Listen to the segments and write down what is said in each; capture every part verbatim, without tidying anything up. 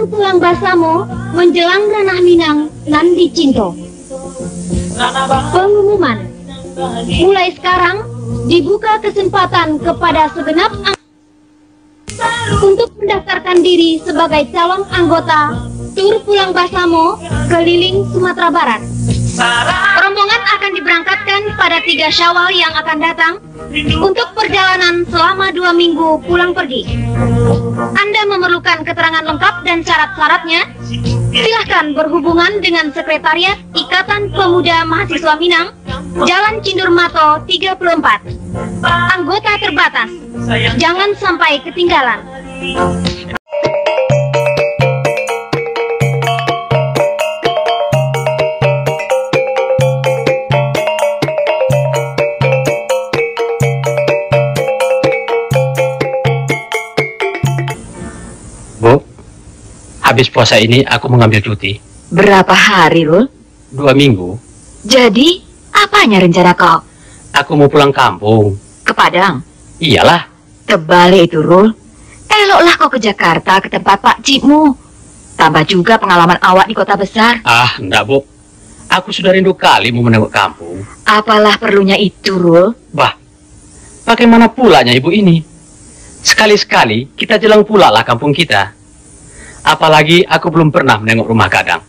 Pulang basamo menjelang Ranah Minang nan dicinto. Pengumuman. Mulai sekarang, dibuka kesempatan kepada segenap ang-, untuk mendaftarkan diri sebagai calon anggota tur Pulang Basamo keliling Sumatera Barat. Rombongan akan diberangkatkan pada tiga Syawal yang akan datang untuk perjalanan selama dua minggu pulang pergi. Anda memerlukan keterangan lengkap dan syarat-syaratnya? Silahkan berhubungan dengan Sekretariat Ikatan Pemuda Mahasiswa Minang, Jalan Cindur Mato tiga puluh empat. Anggota terbatas, jangan sampai ketinggalan. Bu, habis puasa ini aku mengambil cuti. Berapa hari, Rul? Dua minggu. Jadi, apanya rencana kau? Aku mau pulang kampung. Ke Padang? Iyalah. Terbalik itu, Rul. Eloklah kau ke Jakarta, ke tempat pakcikmu. Tambah juga pengalaman awak di kota besar. Ah, ndak, Bu. Aku sudah rindu kali mau menengok kampung. Apalah perlunya itu, Rul? Bah, bagaimana pulanya ibu ini? Sekali-sekali kita jalan pulalah kampung kita. Apalagi aku belum pernah menengok rumah gadang.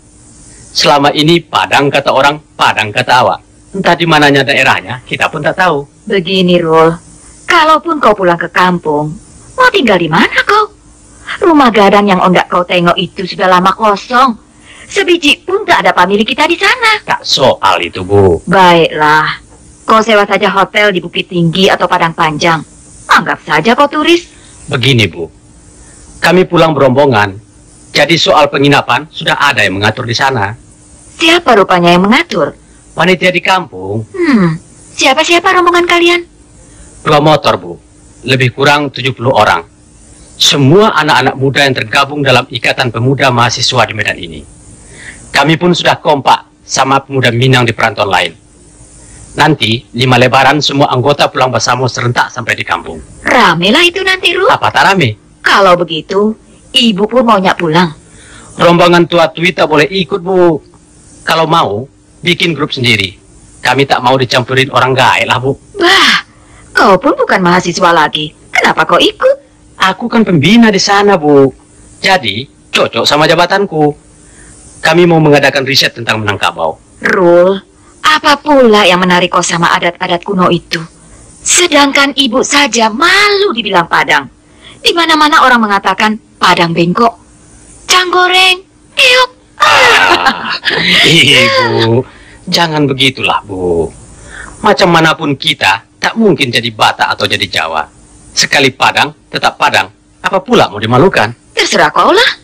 Selama ini Padang kata orang, Padang kata awak. Entah di mananya daerahnya, kita pun tak tahu. Begini, Rul. Kalaupun kau pulang ke kampung, mau tinggal di mana kau? Rumah gadang yang ondak kau tengok itu sudah lama kosong. Sebiji pun tak ada pamilik kita di sana. Tak soal itu, Bu. Baiklah. Kau sewa saja hotel di Bukittinggi atau Padang Panjang. Anggap saja kau turis. Begini, Bu. Kami pulang berombongan. Jadi soal penginapan sudah ada yang mengatur di sana. Siapa rupanya yang mengatur? Panitia di kampung. Hmm, siapa-siapa rombongan kalian? Dua motor, Bu. Lebih kurang tujuh puluh orang. Semua anak-anak muda yang tergabung dalam Ikatan Pemuda Mahasiswa di Medan ini. Kami pun sudah kompak sama pemuda Minang di perantauan lain. Nanti, lima Lebaran, semua anggota pulang basamo serentak sampai di kampung. Ramelah itu nanti, Rul. Apa tak rame? Kalau begitu, ibu pun maunya pulang. Rombongan tua Tui tak boleh ikut, Bu. Kalau mau, bikin grup sendiri. Kami tak mau dicampurin orang gaek lah, Bu. Bah, kau pun bukan mahasiswa lagi. Kenapa kau ikut? Aku kan pembina di sana, Bu. Jadi, cocok sama jabatanku. Kami mau mengadakan riset tentang Minangkabau. Rul, apa pula yang menarik kau sama adat-adat kuno itu? Sedangkan ibu saja malu dibilang Padang. Di mana-mana orang mengatakan Padang bengkok, canggoreng, eok. Ah, Ibu, jangan begitulah, Bu. Macam manapun kita, tak mungkin jadi Batak atau jadi Jawa. Sekali Padang, tetap Padang. Apa pula mau dimalukan? Terserah kau lah.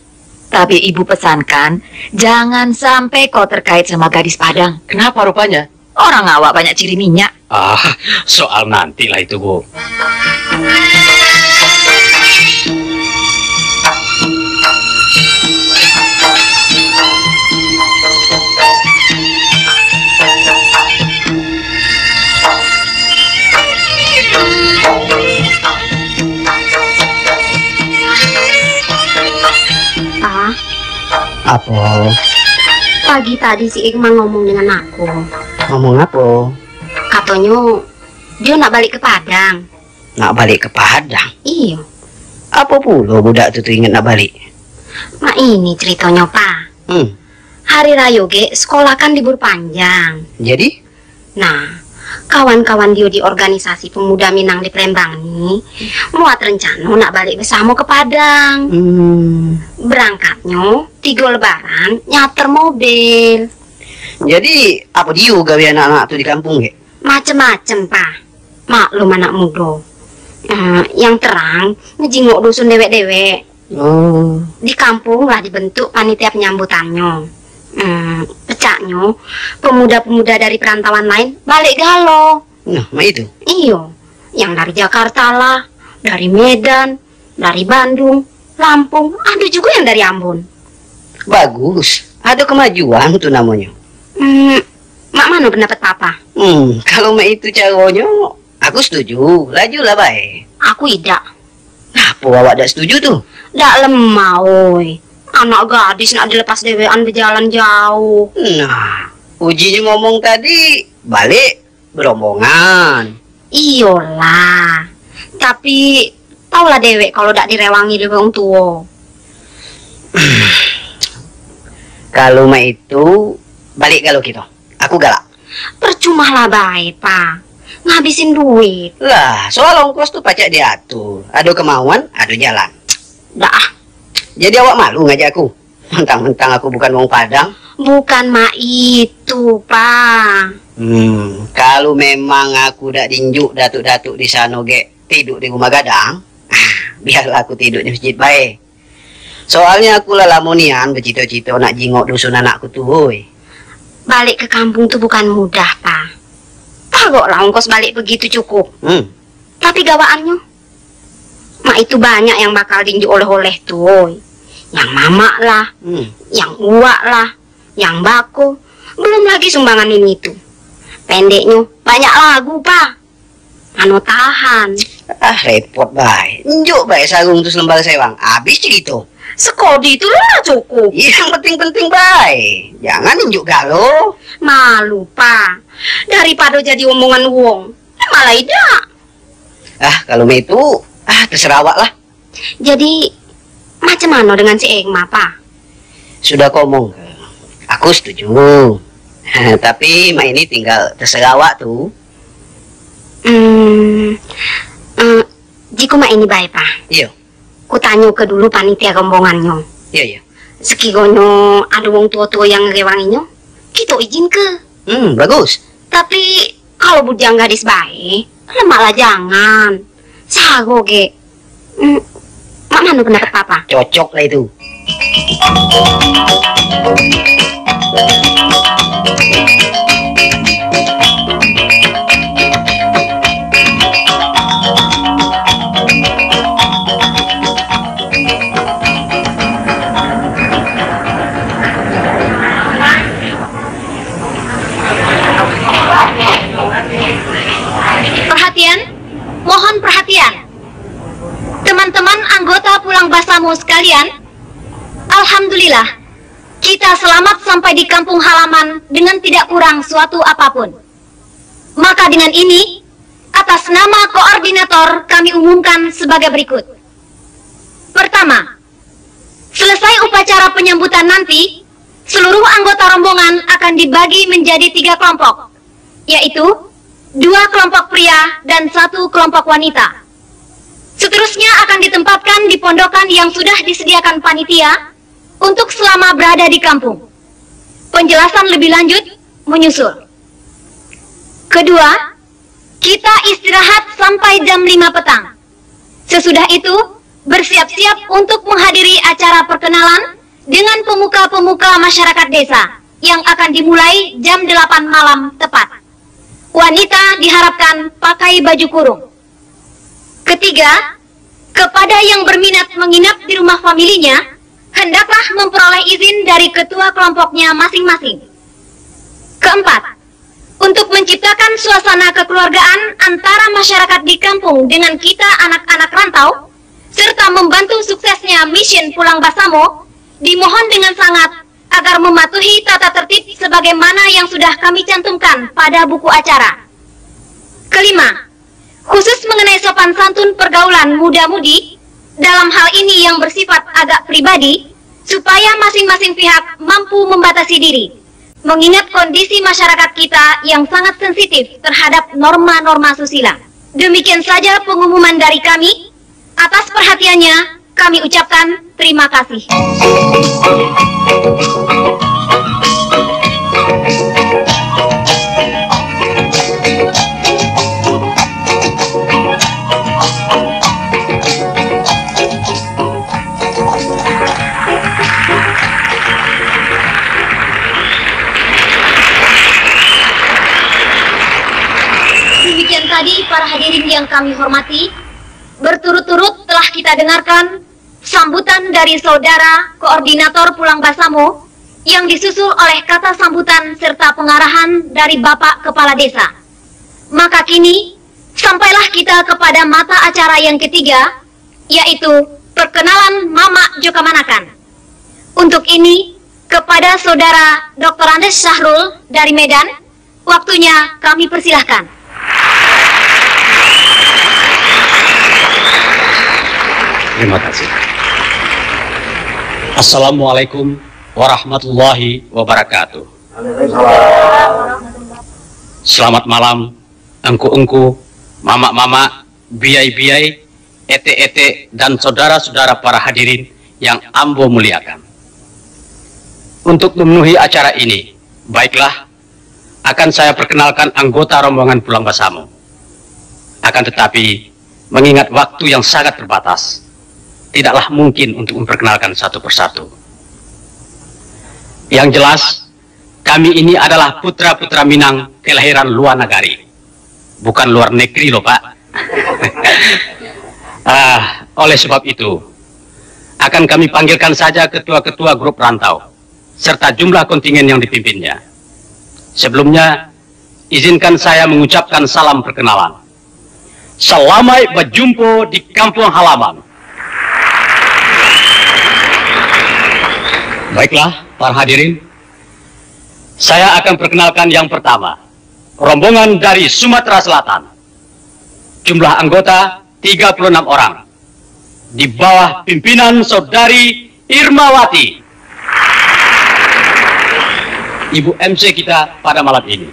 Tapi ibu pesankan, jangan sampai kau terkait sama gadis Padang. Kenapa rupanya? Orang awak banyak ciri minyak. Ah, soal nantilah itu, Bu. Ah, Apo? Pagi tadi si Irma ngomong dengan aku. Ngomong apo? Katonyo, dio nak balik ke Padang. Nak balik ke Padang? Iyo. Apo pulo budak tu, tu ingat nak balik? Mak, ini ceritonyo, Pa. Hmm. Hari rayo gek, sekolah kan libur panjang. Jadi? Nah, kawan-kawan dio di organisasi pemuda Minang di Palembang ni muat rencano nak balik besamo ke Padang. Hmm. Berangkatnyo tigo lebaran nyater mobil. Jadi, apo dio gawe anak-anak tu di kampung, kek? Macem-macem, Pa. Maklum anak mudo. Eh, yang terang, ngejingok dusun dewek-dewek. Oh. Di kampung lah dibentuk panitia penyambutannyo. Hmm, pecaknyo, pemuda-pemuda dari perantauan lain balik galo. Nah, mak itu? Iyo, yang dari Jakarta lah, dari Medan, dari Bandung, Lampung, ada juga yang dari Ambon. Bagus, ada kemajuan tu namonyo. Hmm, mak mano pendapat Papa? Hmm, kalau mak itu caronyo, aku setuju. Lajulah bae. Aku idak. Ngapo awak dak setuju tu? Dak lemah, oi. Anak gadis nak dilepas dewekan bajalan jauh. Nah, ujinyo ngomong tadi, baliak berombongan. Iyolah. Tapi, taulah dewek kalau dak direwangi dek wong tuo. Kalau mak itu, baliak galo kito. Aku galak. Percumalah bae, Pa. Ngabisin duit. Lah, soal ongkos tu pacak diatur. Ado kemauan, ado jalan. Dak ah. Jadi awak malu ngajak aku? Mentang-mentang aku bukan wong Padang. Bukan mak itu, Pa. Hmm, kalau memang aku dak diinjuk datuk-datuk di sano gek tiduk di rumah gadang, biarlah aku tiduk di masjid bae. Soalnyo aku lah lamo nian bacito-cito nak jingok dusun anakku tu, oi. Balik ke kampung tu bukan mudah, Pa. Tagoklah ongkos balik begitu cukup. Hmm. Tapi gawakannyo, mak itu banyak yang bakal diinjuk oleh-oleh tu, oi. Yang mamak lah, hmm, yang uwak lah, yang bako, belum lagi sumbangan nini tu. Pendeknyo, banyak lagu, Pa. Mano tahan. Ah, repot bae. Injuk bae sarung tu salambar sewang. Abih carito. Sekodi tu lah cukup. Iyo, yang penting-penting bae. Jangan injuk galo. Malu, Pa. Daripado jadi omongan wong, malah idak. Ah, kalau mak itu, ah, terserah awak lah. Jadi, macam mano dengan si Ema, Pa? Sudah ku omong ke, aku setuju. Tapi, mak ini tinggal terserah awak tu. Hmm, eh, jiko mak ini bae, Pa. Iyo. Ku tanyo ke dulu panitia rombongannyo. Iyo, iyo. Sekironyo ado wong tuo-tuo yang ngerewanginyo, kito ijin ke? Hmm, bagus. Tapi, kalau bujang gadis bae, lemak lah jangan. Saro gek. Hmm, mak mano pendapat Papa? Cocok lah itu. Perhatian, mohon perhatian. Teman-teman anggota Pulang Basamo sekalian, alhamdulillah, kita selamat sampai di kampung halaman dengan tidak kurang suatu apapun. Maka dengan ini, atas nama koordinator kami umumkan sebagai berikut. Pertama, selesai upacara penyambutan nanti, seluruh anggota rombongan akan dibagi menjadi tiga kelompok, yaitu dua kelompok pria dan satu kelompok wanita. Seterusnya akan ditempatkan di pondokan yang sudah disediakan panitia untuk selama berada di kampung. Penjelasan lebih lanjut menyusul. Kedua, kita istirahat sampai jam lima petang. Sesudah itu, bersiap-siap untuk menghadiri acara perkenalan dengan pemuka-pemuka masyarakat desa yang akan dimulai jam delapan malam tepat. Wanita diharapkan pakai baju kurung. Ketiga, kepada yang berminat menginap di rumah familinya, hendaklah memperoleh izin dari ketua kelompoknya masing-masing. Keempat, untuk menciptakan suasana kekeluargaan antara masyarakat di kampung dengan kita anak-anak rantau, serta membantu suksesnya misi Pulang Basamo, dimohon dengan sangat agar mematuhi tata tertib sebagaimana yang sudah kami cantumkan pada buku acara. Kelima, khusus mengenai sopan santun pergaulan muda-mudi, dalam hal ini yang bersifat agak pribadi, supaya masing-masing pihak mampu membatasi diri, mengingat kondisi masyarakat kita yang sangat sensitif terhadap norma-norma susila. Demikian saja pengumuman dari kami. Atas perhatiannya, kami ucapkan terima kasih. Demikian tadi, para hadirin yang kami hormati, berturut-turut telah kita dengarkan sambutan dari Saudara Koordinator Pulang Basamo yang disusul oleh kata sambutan serta pengarahan dari Bapak Kepala Desa. Maka kini, sampailah kita kepada mata acara yang ketiga, yaitu perkenalan mamak jo kamanakan. Ini kepada Saudara doktor Andes Syahrul dari Medan, waktunya kami persilahkan. Terima kasih. Assalamualaikum warahmatullahi wabarakatuh. Selamat malam, engku-engku, mamak-mamak, biai-biai, etek-etek, dan saudara-saudara para hadirin yang ambo muliakan. Untuk memenuhi acara ini, baiklah, akan saya perkenalkan anggota rombongan pulang basamo. Akan tetapi, mengingat waktu yang sangat terbatas, tidaklah mungkin untuk memperkenalkan satu persatu. Yang jelas, kami ini adalah putra-putra Minang kelahiran luar negeri. Bukan luar negeri loh, Pak. Ah, oleh sebab itu, akan kami panggilkan saja ketua-ketua grup rantau, serta jumlah kontingen yang dipimpinnya. Sebelumnya, izinkan saya mengucapkan salam perkenalan. Salamaik bajumpo di kampuang halaman. Baiklah, para hadirin, saya akan perkenalkan yang pertama, rombongan dari Sumatera Selatan. Jumlah anggota tiga puluh enam orang, di bawah pimpinan Saudari Irmawati, ibu M C kita pada malam ini.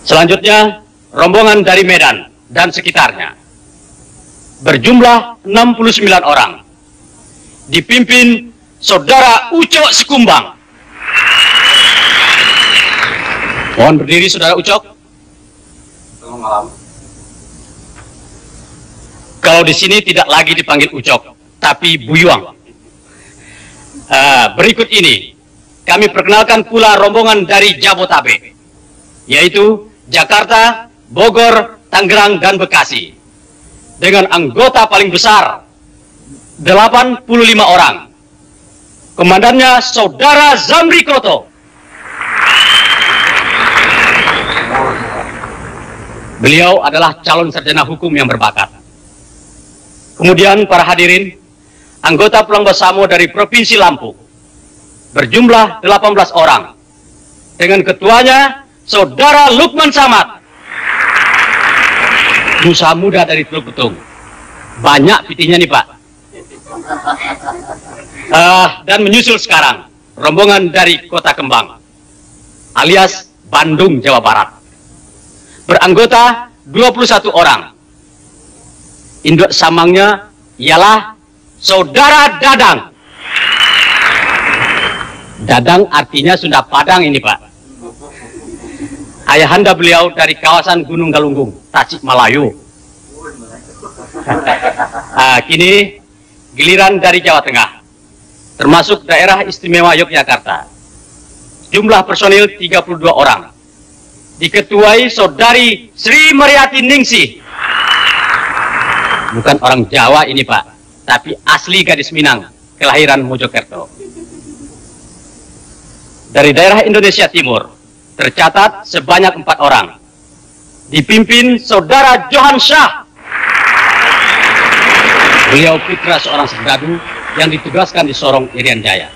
Selanjutnya, rombongan dari Medan dan sekitarnya, berjumlah enam puluh sembilan orang, dipimpin Saudara Ucok Sikumbang. Mohon berdiri, Saudara Ucok. Kalau di sini tidak lagi dipanggil Ucok, tapi Buyuang. Ah, berikut ini, kami perkenalkan pula rombongan dari Jabotabek, yaitu Jakarta, Bogor, Tangerang, dan Bekasi, dengan anggota paling besar, delapan puluh lima orang. Komandannya Saudara Zamri Koto. Beliau adalah calon sarjana hukum yang berbakat. Kemudian, para hadirin, anggota pulang basamo dari Provinsi Lampung, berjumlah delapan belas orang, dengan ketuanya Saudara Lukman Samad, usaha muda dari Teluk Betung. Banyak pitihnya nih, Pak. Ah, dan menyusul sekarang, rombongan dari Kota Kembang, alias Bandung, Jawa Barat. Beranggota dua puluh satu orang. Induk samangnya ialah Saudara Dadang. Dadang artinya Sunda Padang ini, Pak. Ayahanda beliau dari kawasan Gunung Galunggung, Tasikmalaya. Ah, kini giliran dari Jawa Tengah, termasuk Daerah Istimewa Yogyakarta. Jumlah personil tiga puluh dua orang, diketuai Saudari Sri Mariati Ningsih. Bukan orang Jawa ini, Pak, tapi asli gadis Minang, kelahiran Mojokerto. Dari daerah Indonesia Timur, tercatat sebanyak empat orang, dipimpin Saudara Johan Syah. Beliau putra seorang serdadu yang ditugaskan di Sorong, Irian Jaya.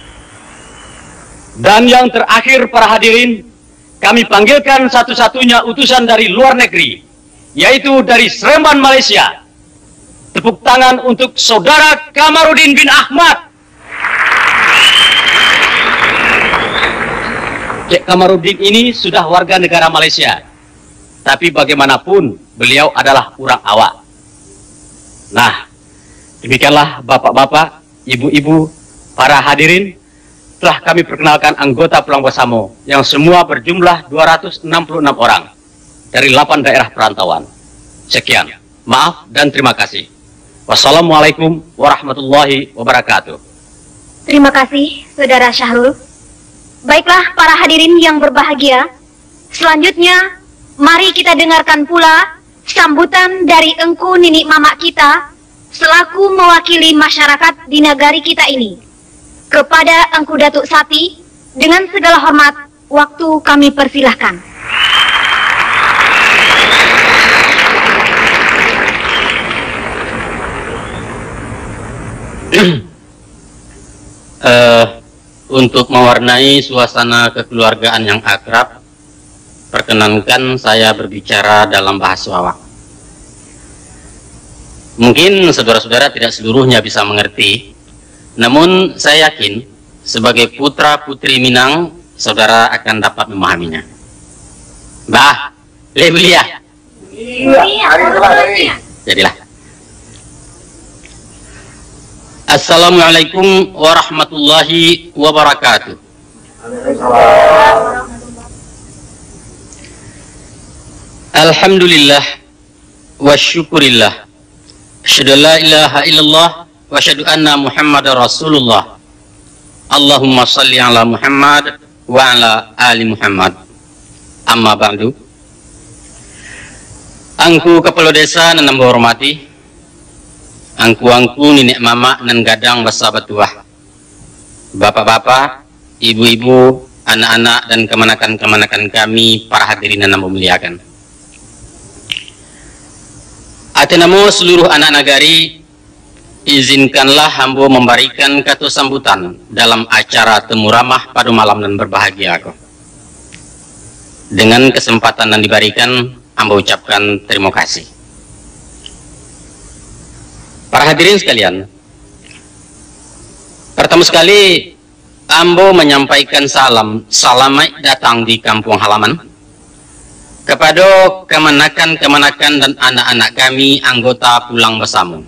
Dan yang terakhir, para hadirin, kami panggilkan satu-satunya utusan dari luar negeri, yaitu dari Seremban, Malaysia. Tepuk tangan untuk Saudara Kamarudin bin Ahmad. Cek Kamarudin ini sudah warga negara Malaysia, tapi bagaimanapun beliau adalah urang awak. Nah, demikianlah bapak-bapak, ibu-ibu, para hadirin, telah kami perkenalkan anggota pulang basamo yang semua berjumlah dua ratus enam puluh enam orang dari delapan daerah perantauan. Sekian. Maaf dan terima kasih. Wassalamualaikum warahmatullahi wabarakatuh. Terima kasih, Saudara Syahrul. Baiklah, para hadirin yang berbahagia, selanjutnya, mari kita dengarkan pula sambutan dari Engku Nini Mamak kita, selaku mewakili masyarakat di nagari kita ini. Kepada Engku Datuk Sati, dengan segala hormat, waktu kami persilahkan. Eh, Untuk mewarnai suasana kekeluargaan yang akrab, perkenankan saya berbicara dalam bahasa awak. Mungkin saudara-saudara tidak seluruhnya bisa mengerti, namun saya yakin sebagai putra-putri Minang, saudara akan dapat memahaminya. Bah, boleh, boleh ya? Iya, hari itu hari. Jadilah. Assalamualaikum warahmatullahi wabarakatuh. Alhamdulillah wa syukurillah. Asyhadu an la ilaha illallah wa asyhadu anna Muhammadar Rasulullah. Allahumma shalli ala Muhammad wa ala ali Muhammad. Amma ba'du. Angku Kapalo Desa nan ambo hormati, angku-angku, niniak mamak nan gadang basa batuah, bapak-bapak, ibu-ibu, anak-anak, dan kamanakan-kamanakan kami, para hadirin nan ambo muliakan. Ateh namo saluruh anak nagari, izinkanlah ambo mambarikan kato sambutan dalam acara temu ramah pado malam nan barbahagia ko. Dengan kasempatan nan dibarikan, ambo ucapkan tarimo kasih. Para hadirin sakalian, partamo sakali, ambo manyampaikan salam salamaik datang di kampuang halaman kapado kamanakan-kamanakan dan anak-anak kami anggota Pulang Basamo.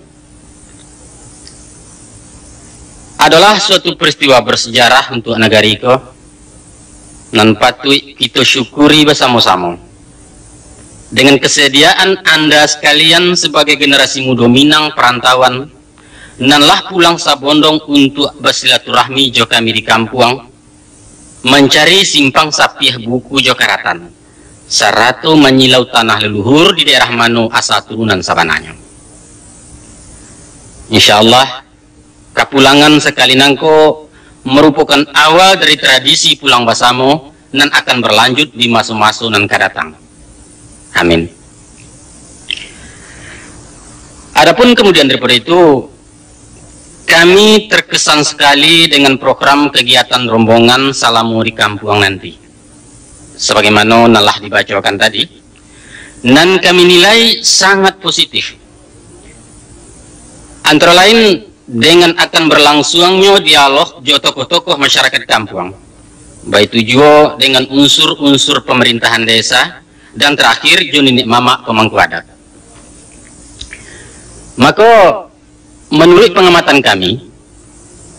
Adolah suatu peristiwa bersejarah untuk nagari ko, nan patuik kito syukuri basamo-samo. Dengan kesediaan anda sekalian sebagai generasi mudo Minang perantauan, nan lah pulang sabondong untuak basilaturahmi jo kami di kampuang, mancari simpang sapiah buku jo karatan, sarato manyilau tanah leluhur di daerah mano asa turunan sabananyo. Insya Allah, kapulangan sakali nangko marupokan awal dari tradisi Pulang Basamo nan akan barlanjut di maso-maso nan ka datang. Amin. Adapun kamudian daripado itu, kami terkesan sakali dengan program kagiatan rombongan salamo di kampuang nanti. Sabagaimano nan lah dibacokan tadi, nan kami nilai sangat positif. Antara lain, dengan akan barlangsuangnyo dialog jo tokoh-tokoh masyarakat kampuang, baitu juo dengan unsur-unsur pamarintahan desa, dan tarakhir jo niniak mamak pamangku adat. Mako, manuruik pangamatan kami,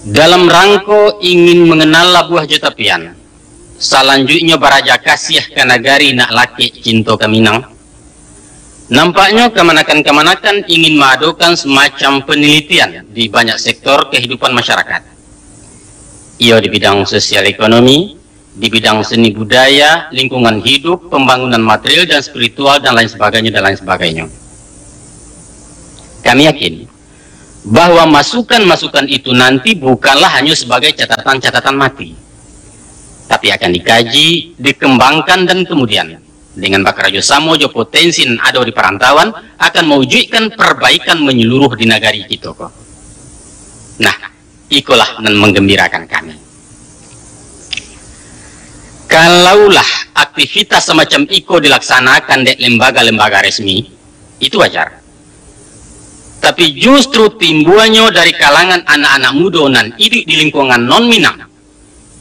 dalam rangko ingin manganal labuah jo tapian, salanjuiknyo baraja kasiah ka nagari nak lakek cinto ka Minang, nampaknyo kamanakan-kamanakan ingin maadokan semacam panalitian di banyak sektor kahidupan masyarakat, iyo di bidang sosial ekonomi, di bidang seni budaya, lingkungan hidup, pambangunan material dan spiritual, dan lain sabagainyo, dan lain sabagainyo. Kami yakin bahwa masukan-masukan itu nanti bukanlah hanyo sabagai catatan-catatan mati, tapi akan dikaji, dikembangkan, dan kamudian, dengan bakarajo samo jo potensi nan ado di parantauan, akan mawujuikkan parbaikan manyaluruah di nagari kito ko. Nah, ikolah nan manggambirakan kami. Kalaulah aktivitas samacam iko dilaksanakan dek lembaga-lembaga resmi, itu wajar. Tapi, justru timbuanyo dari kalangan anak-anak mudo nan iduik di lingkungan non-Minang,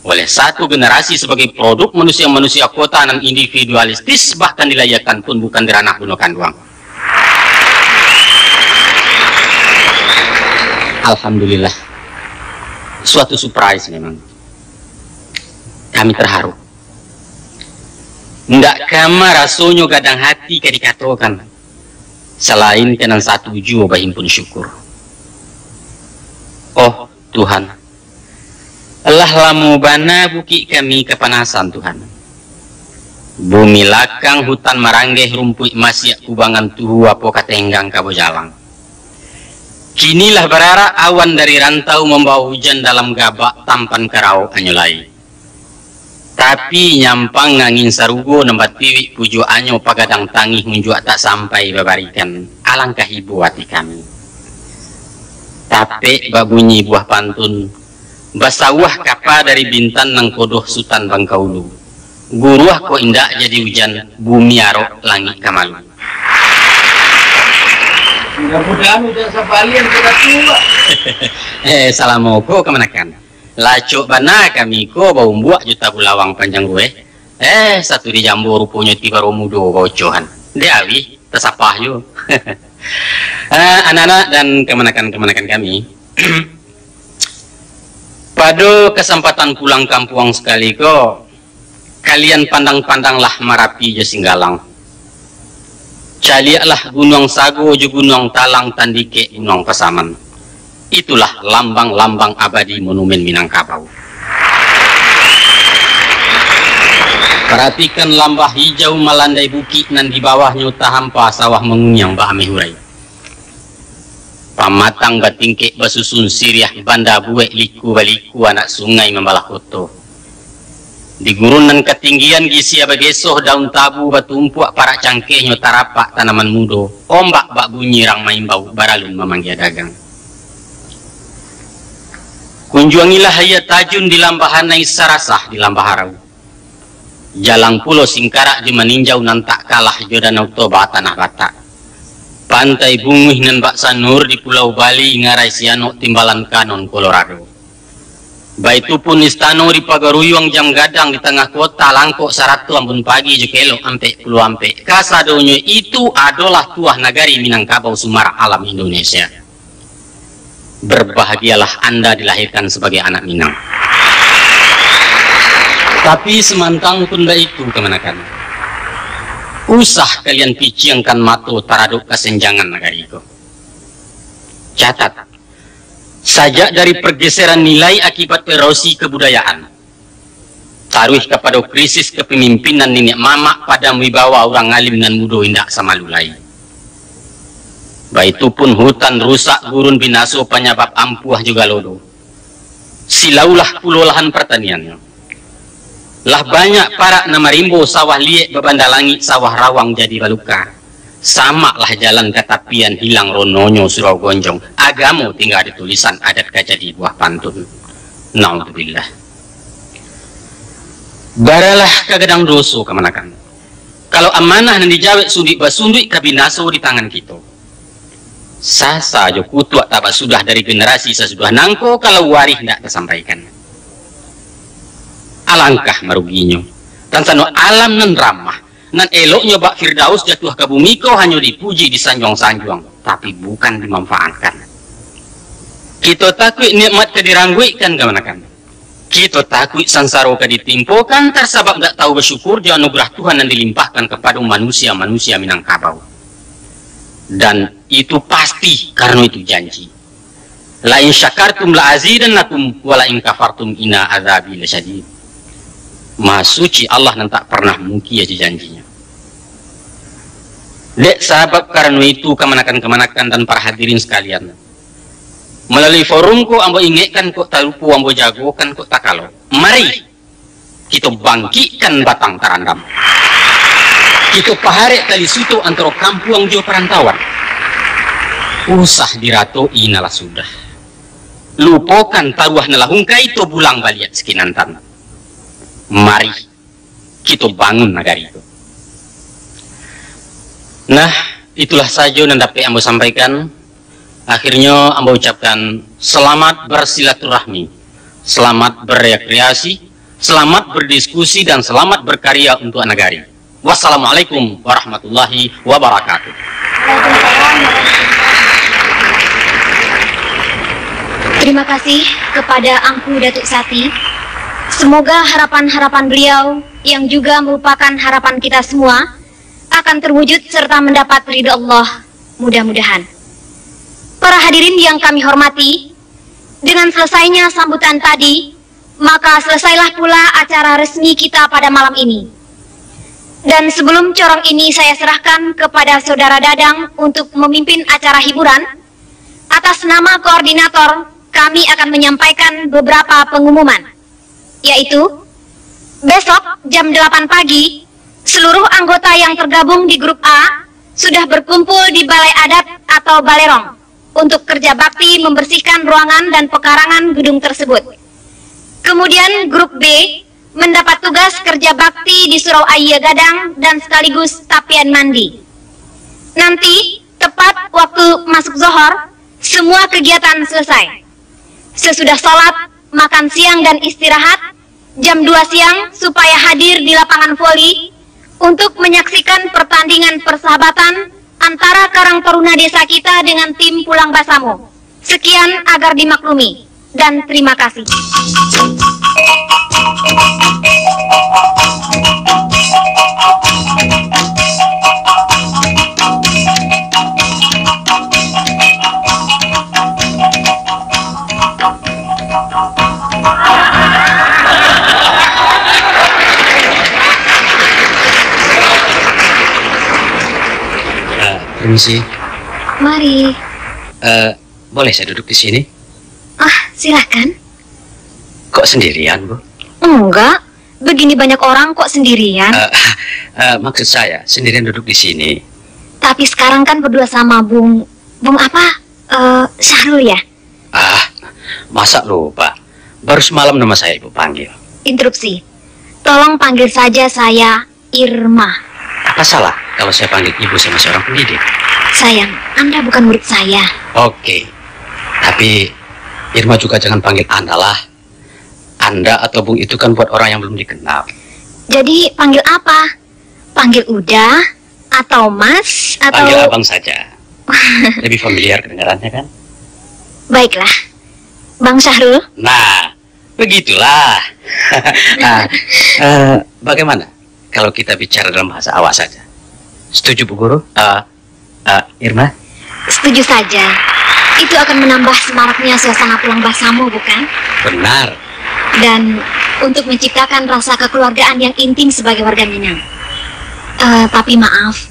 oleh satu generasi sabagai produk manusia-manusia kota nan individualistis, bahkan dilahiakan pun bukan di ranah buno kanduang. Alhamdulillah, suatu surprise memang. Kami terharu. Ndak kama rasonyo gadang hati ka dikatokan, salain ka nan satu juo bahimpun syukur. Oh Tuhan, lah lamo bana bukik kami kapanasan, Tuhan. Bumi lakang, hutan maranggeh, rumpuik masiak kubangan tuhu, apo ka tenggang ka bajalang. Kini lah bararak awan dari rantau, mambawa hujan dalam gabak, tampan karaok anyo lai. Tapi, nyampang angin sarugo nan batiwik pujuakannyo, pagadang tangih munjuak tak sampai babarikan, alangkah ibo ati kami. Tapek babunyi buah pantun, Basawah kapa dari Bintan, nan kodoh Sutan Bangkaulu. Guruah kok indak jadi ujan, bumi arok langik ka malu. Mudah-mudahan ujan sabalian ka Datu, Pak. Eh, salamo ko kamanakan. Lacok bana kami ko baumbuak jo tabu lawang panjang rueh. Eh, satu di jambo ruponyo tiba roh mudo baocohan. Dek awih, tasapah jo. Eh, anak-anak dan kamanakan-kamanakan kami. Pado kasampatan pulang kampuang sakali ko, kalian pandang-pandanglah Marapi jo Singgalang. Caliaklah Gunuang Sago jo Gunuang Talang, Tandikek, Gunuang Pasaman. Itulah lambang-lambang abadi monumen Minangkabau. Paratikan lambah hijau malandai bukik nan di bawahnyo tahampa sawah manguniang baameh urai. Pamatang batingkek basusun siriah, banda buek liku-baliku anak sungai mambalah koto. Di gurun nan katinggian gisia bagesoh daun tabu batumpuak, parak cangkehnyo tarapak tanaman mudo, ombak bak bunyi rang maimbau, baralun mamanggia dagang. Kunjuangilah aia tajun di Lambah Anai, sarasah di Lambah Arau. Jalang Pulo Singkarak jo Maninjau nan tak kalah jo Danau Toba tanah Batak. Pantai Bunguih nan bak sanur di Pulau Bali, ngarai Sianok timbalan kanon Kolorado. Baitu pun istano di Pagaruyuang, jam gadang di tangah kota, langkok sarato Ambun Pagi jo kelok ampek puluah ampek. Kasadonyo itu adolah tuah nagari Minangkabau, sumarak alam Indonesia. Berbahagialah Anda dilahirkan sebagai anak Minang. Tapi samantang pun baitu, kamanakan, usah kalian piciangkan mato taradok kasenjangan nagari ko. Catat, sajak dari pergeseran nilai akibat erosi kebudayaan, taruih kapado krisis kepemimpinan niniak mamak, padam wibawa urang alim nan mudo indak samalu lai. Baitu pun hutan rusak, gurun binaso, panyabab ampuah jo galodo. Silaulah pulo lahan partaniannyo. Lah banyak parak nan marimbo, sawah liek babanda langik, sawah rawang jadi baluka. Samaklah jalan ka tapian, hilang rononyo surau gonjong. Agamo tingga di tulisan, adat ka jadi buah pantun. Naudzubillah. Baralah ka gadang doso, kamanakan. Kalau amanah nan dijawek sunduik basunduik, ka binaso di tangan kito. Sasa jo kutuak tak basudah dari generasi sasudah nangko, kalau warih ndak tasampaikan. Alangkah maruginyo. Tansano alam nan ramah, nan eloknyo bak Firdaus jatuah ka bumi ko hanyo dipuji, disanjuang-sanjuang, tapi bukan dimanfaatkan. Kito takuik nikmat ka dirangguikkan, kamanakan. Kito takuik sansaro ka ditimpokan, tasabab ndak tahu basyukur jo anugerah Tuhan nan dilimpahkan kapado manusia-manusia Minangkabau. Dan itu pasti, karano itu janji. "La in syakartum la azidannakum, wa la in kafartum inna azabi lasyadid." Maha Suci Allah nan tak pernah mungkia jo janji-Nyo. Dek sabab karano itu, kamanakan-kamanakan dan para hadirin sakalian, malalui forum ko ambo ingekkan, kok talupo ambo jagokan, kok takalo. Mari, kito bangkikkan batang tarandam. Kito paharek tali suto antaro kampuang jo parantauan. Usah diratoi, nalah sudah. Lupokan taruah nalah ungkai, to bulang baliak sakinantan. Mari, kito bangun nagari ko. Nah, itulah sajo nan dapek ambo sampaikan. Akhirnyo, ambo ucapkan, selamat bersilaturahmi, selamat berekreasi, selamat berdiskusi, dan selamat berkarya untuk nagari. Wassalamualaikum warahmatullahi wabarakatuh. Terima kasih kepada Angku Datuk Sati. Semoga harapan-harapan beliau, yang juga merupakan harapan kita semua, akan terwujud serta mendapat ridho Allah. Mudah-mudahan. Para hadirin yang kami hormati, dengan selesainya sambutan tadi, maka selesailah pula acara resmi kita pada malam ini. Dan sebelum corong ini saya serahkan kepada Saudara Dadang untuk memimpin acara hiburan, atas nama koordinator, kami akan menyampaikan beberapa pengumuman, yaitu besok jam delapan pagi, seluruh anggota yang tergabung di grup A sudah berkumpul di Balai Adat atau Balerong untuk kerja bakti membersihkan ruangan dan pekarangan gedung tersebut. Kemudian grup B mendapat tugas kerja bakti di surau aia gadang dan sekaligus tapian mandi. Nanti, tepat waktu masuk zohor, semua kegiatan selesai. Sesudah salat, makan siang dan istirahat, jam dua siang supaya hadir di lapangan voli untuk menyaksikan pertandingan persahabatan antara Karang Taruna desa kita dengan tim Pulang Basamo. Sekian agar dimaklumi, dan terima kasih. Eh, permisi. Mari. Eh, boleh saya duduk di sini? Ah, silakan. Kok sendirian, Bu? Enggak. Begini banyak orang kok sendirian? Eh, eh, maksud saya, sendirian duduk di sini. Tapi sekarang kan berdua sama Bung, Bung apa? Eh, Syahrul ya? Ah, masa lupa? Baru semalam nama saya Ibu panggil. Interupsi. Tolong panggil saja saya Irma. Apa salah kalau saya panggil Ibu sama seorang pendidik? Sayang, Anda bukan murid saya. Oke. Tapi Irma juga jangan panggil Anda lah. Anda atau Bung itu kan buat orang yang belum dikenal. Jadi panggil apa? Panggil Uda atau Mas atau Panggil Abang saja. Lebih familiar kedengarannya kan? Baiklah. Bang Syahrul? Nah, begitulah. Ah, eh, bagaimana kalau kita bicara dalam bahasa awak saja? Setuju, Bu Guru? Eh, eh, Irma? Setuju saja. Itu akan menambah semaraknya suasana Pulang Basamo, bukan? Benar. Dan untuk menciptakan rasa kekeluargaan yang intim sebagai warga Minang. Eh, tapi maaf,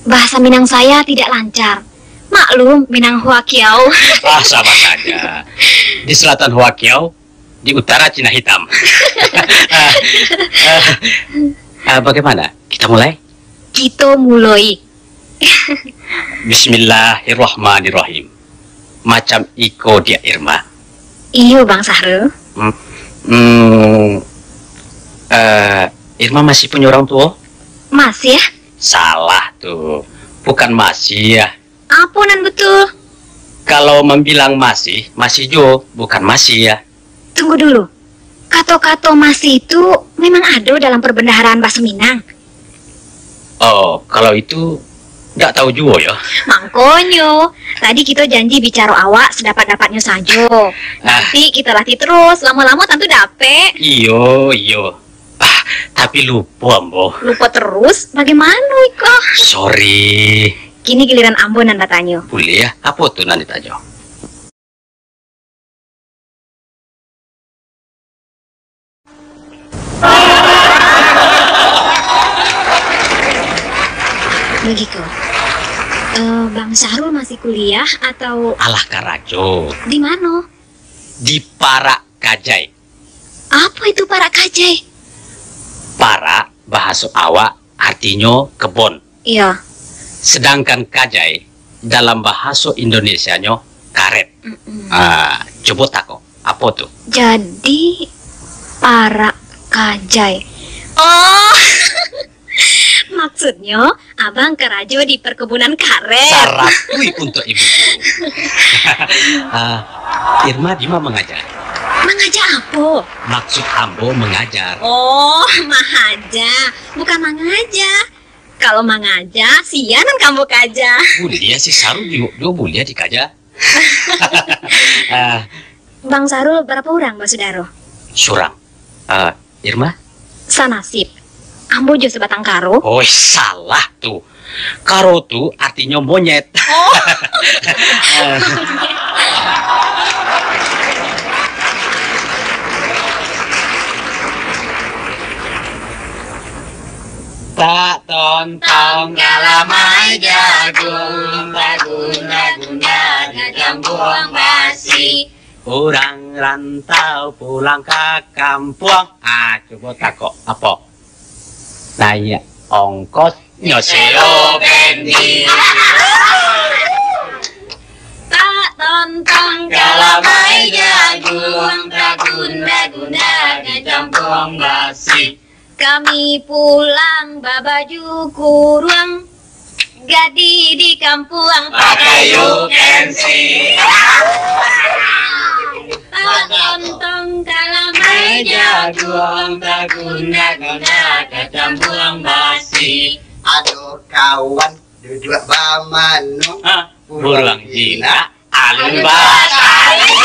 bahasa Minang saya tidak lancar. Maklum, Minang Huakiau. Ah, sama saja. Di selatan Huakiau, di utara Cina Hitam. Ah, ah, ah, bagaimana? Kita mulai? Kita mulai. Bismillahirrahmanirrahim. Macam iko dia, Irma. Iyo, Bang Sahrul. Hmm, hmm, eh, Irma masih punya orang tua? Masih, ya? Salah tu. Bukan masih, ya. Apo nan betul? Kalau mambilang masih, masih juo, bukan masih, ya. Tunggu dulu. Kato-kato masih tu memang ado dalam perbendaharaan baso Minang? Oh, kalau itu, ndak tahu juo, yo. Mangkonyo, tadi kito janji bicaro awak sadapat-dapatnyo sajo. Ah. Nanti kito latih terus, lamo-lamo tantu dapek. Iyo, iyo. Ah, tapi lupo ambo. Lupo terus? Bagaimana iko? Sorry. Kini giliran ambo nan batanyo. Buliah, apo tu nan ditanyo? Bagiko. Eh, Bang Syahrul masih kuliah atau Alah karajo. Di mano? Di Parak Kajai. Apo itu parak kajai? Parak, bahaso awak, artinyo kebon. Iyo. Sedangkan kajai, dalam bahaso Indonesianyo, karet. Mm-mm. Ah, cubo tako, apo tu? Jadi, parak kajai. Oh, maksudnyo, Abang karajo di perkebunan karet. Saratuih untuak ibu guru. Ah, Irma dima mangaja? Mangaja apo? Maksud ambo mangajar. Oh, mahaja. Bukan mangaja. Kalau mangaja, sia nan ka ambo kaja. Buliah si Saru jingok juo, buliah dikaja. Ah. Bang Sarul, barapa urang basudaro? Surang. Ah, Irma? Sanasib. Ambo jo sabatang karo. Oi, salah tu. Karo tu artinyo monyet. Oh. Tak tontong galamai jagung, baguna-guna jajambuang basi. Urang rantau pulang ka kampuang. Ah, cubo takok, apo? Naiak ongkos nyo selo bensin. Tak tontong galamai jagung, tak Gunda-gunda dicampuang basi. Kami pulang babaju kuruang, gadih di kampuang pakai U K N C. Palontong kalamai jaguang, bagunda-gunda kacampuang basi. Ado kawan duduak bamano. Hah? Buruang jinak, alun batali.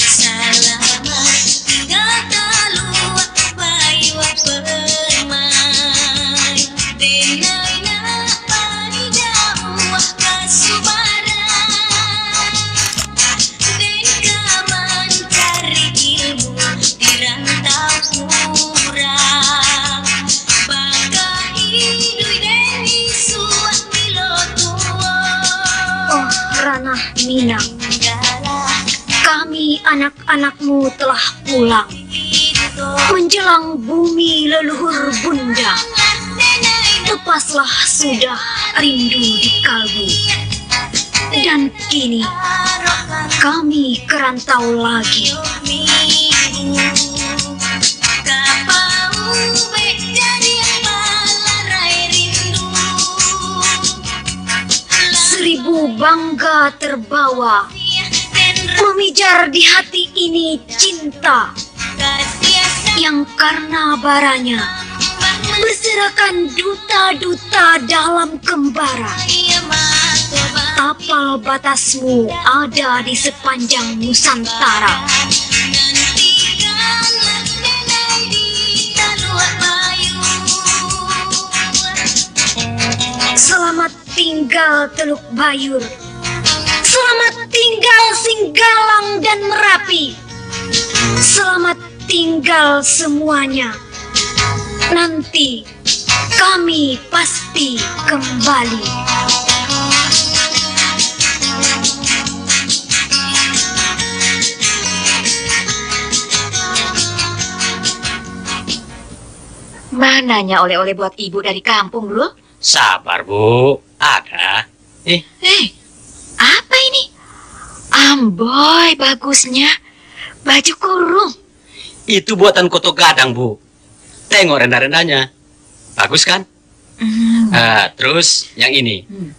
Salamaik tingga taluak bayua permai, denai nak pai jauah ka subarang, den ka mancari ilmu di rantau urang, bakahiduik den isuak bilo tuo. Oh, Ranah Minang, kami anak-anakmu telah pulang. Menjelang bumi leluhur bunda, lepaslah sudah rindu di kalbu. Dan kini, kami ke rantau lagi. Seribu bangga terbawa, memijar di hati ini cinta yang karena baranya berserakan duta-duta dalam kembara. Tapal batasmu ada di sepanjang Nusantara. Selamat tinggal Teluk Bayur. Selamat tinggal Singgalang dan Merapi. Selamat tinggal semuanya. Nanti kami pasti kembali. Mananya oleh-oleh buat ibu dari kampung, Rul? Sabar, Bu. Ada. Eh. Eh, apa ini? Amboi, bagusnya. Baju kurung. Itu buatan Koto Gadang, Bu. Tengok renda-rendanya. Bagus, kan? Hmm. Ah, terus yang ini. Hmm.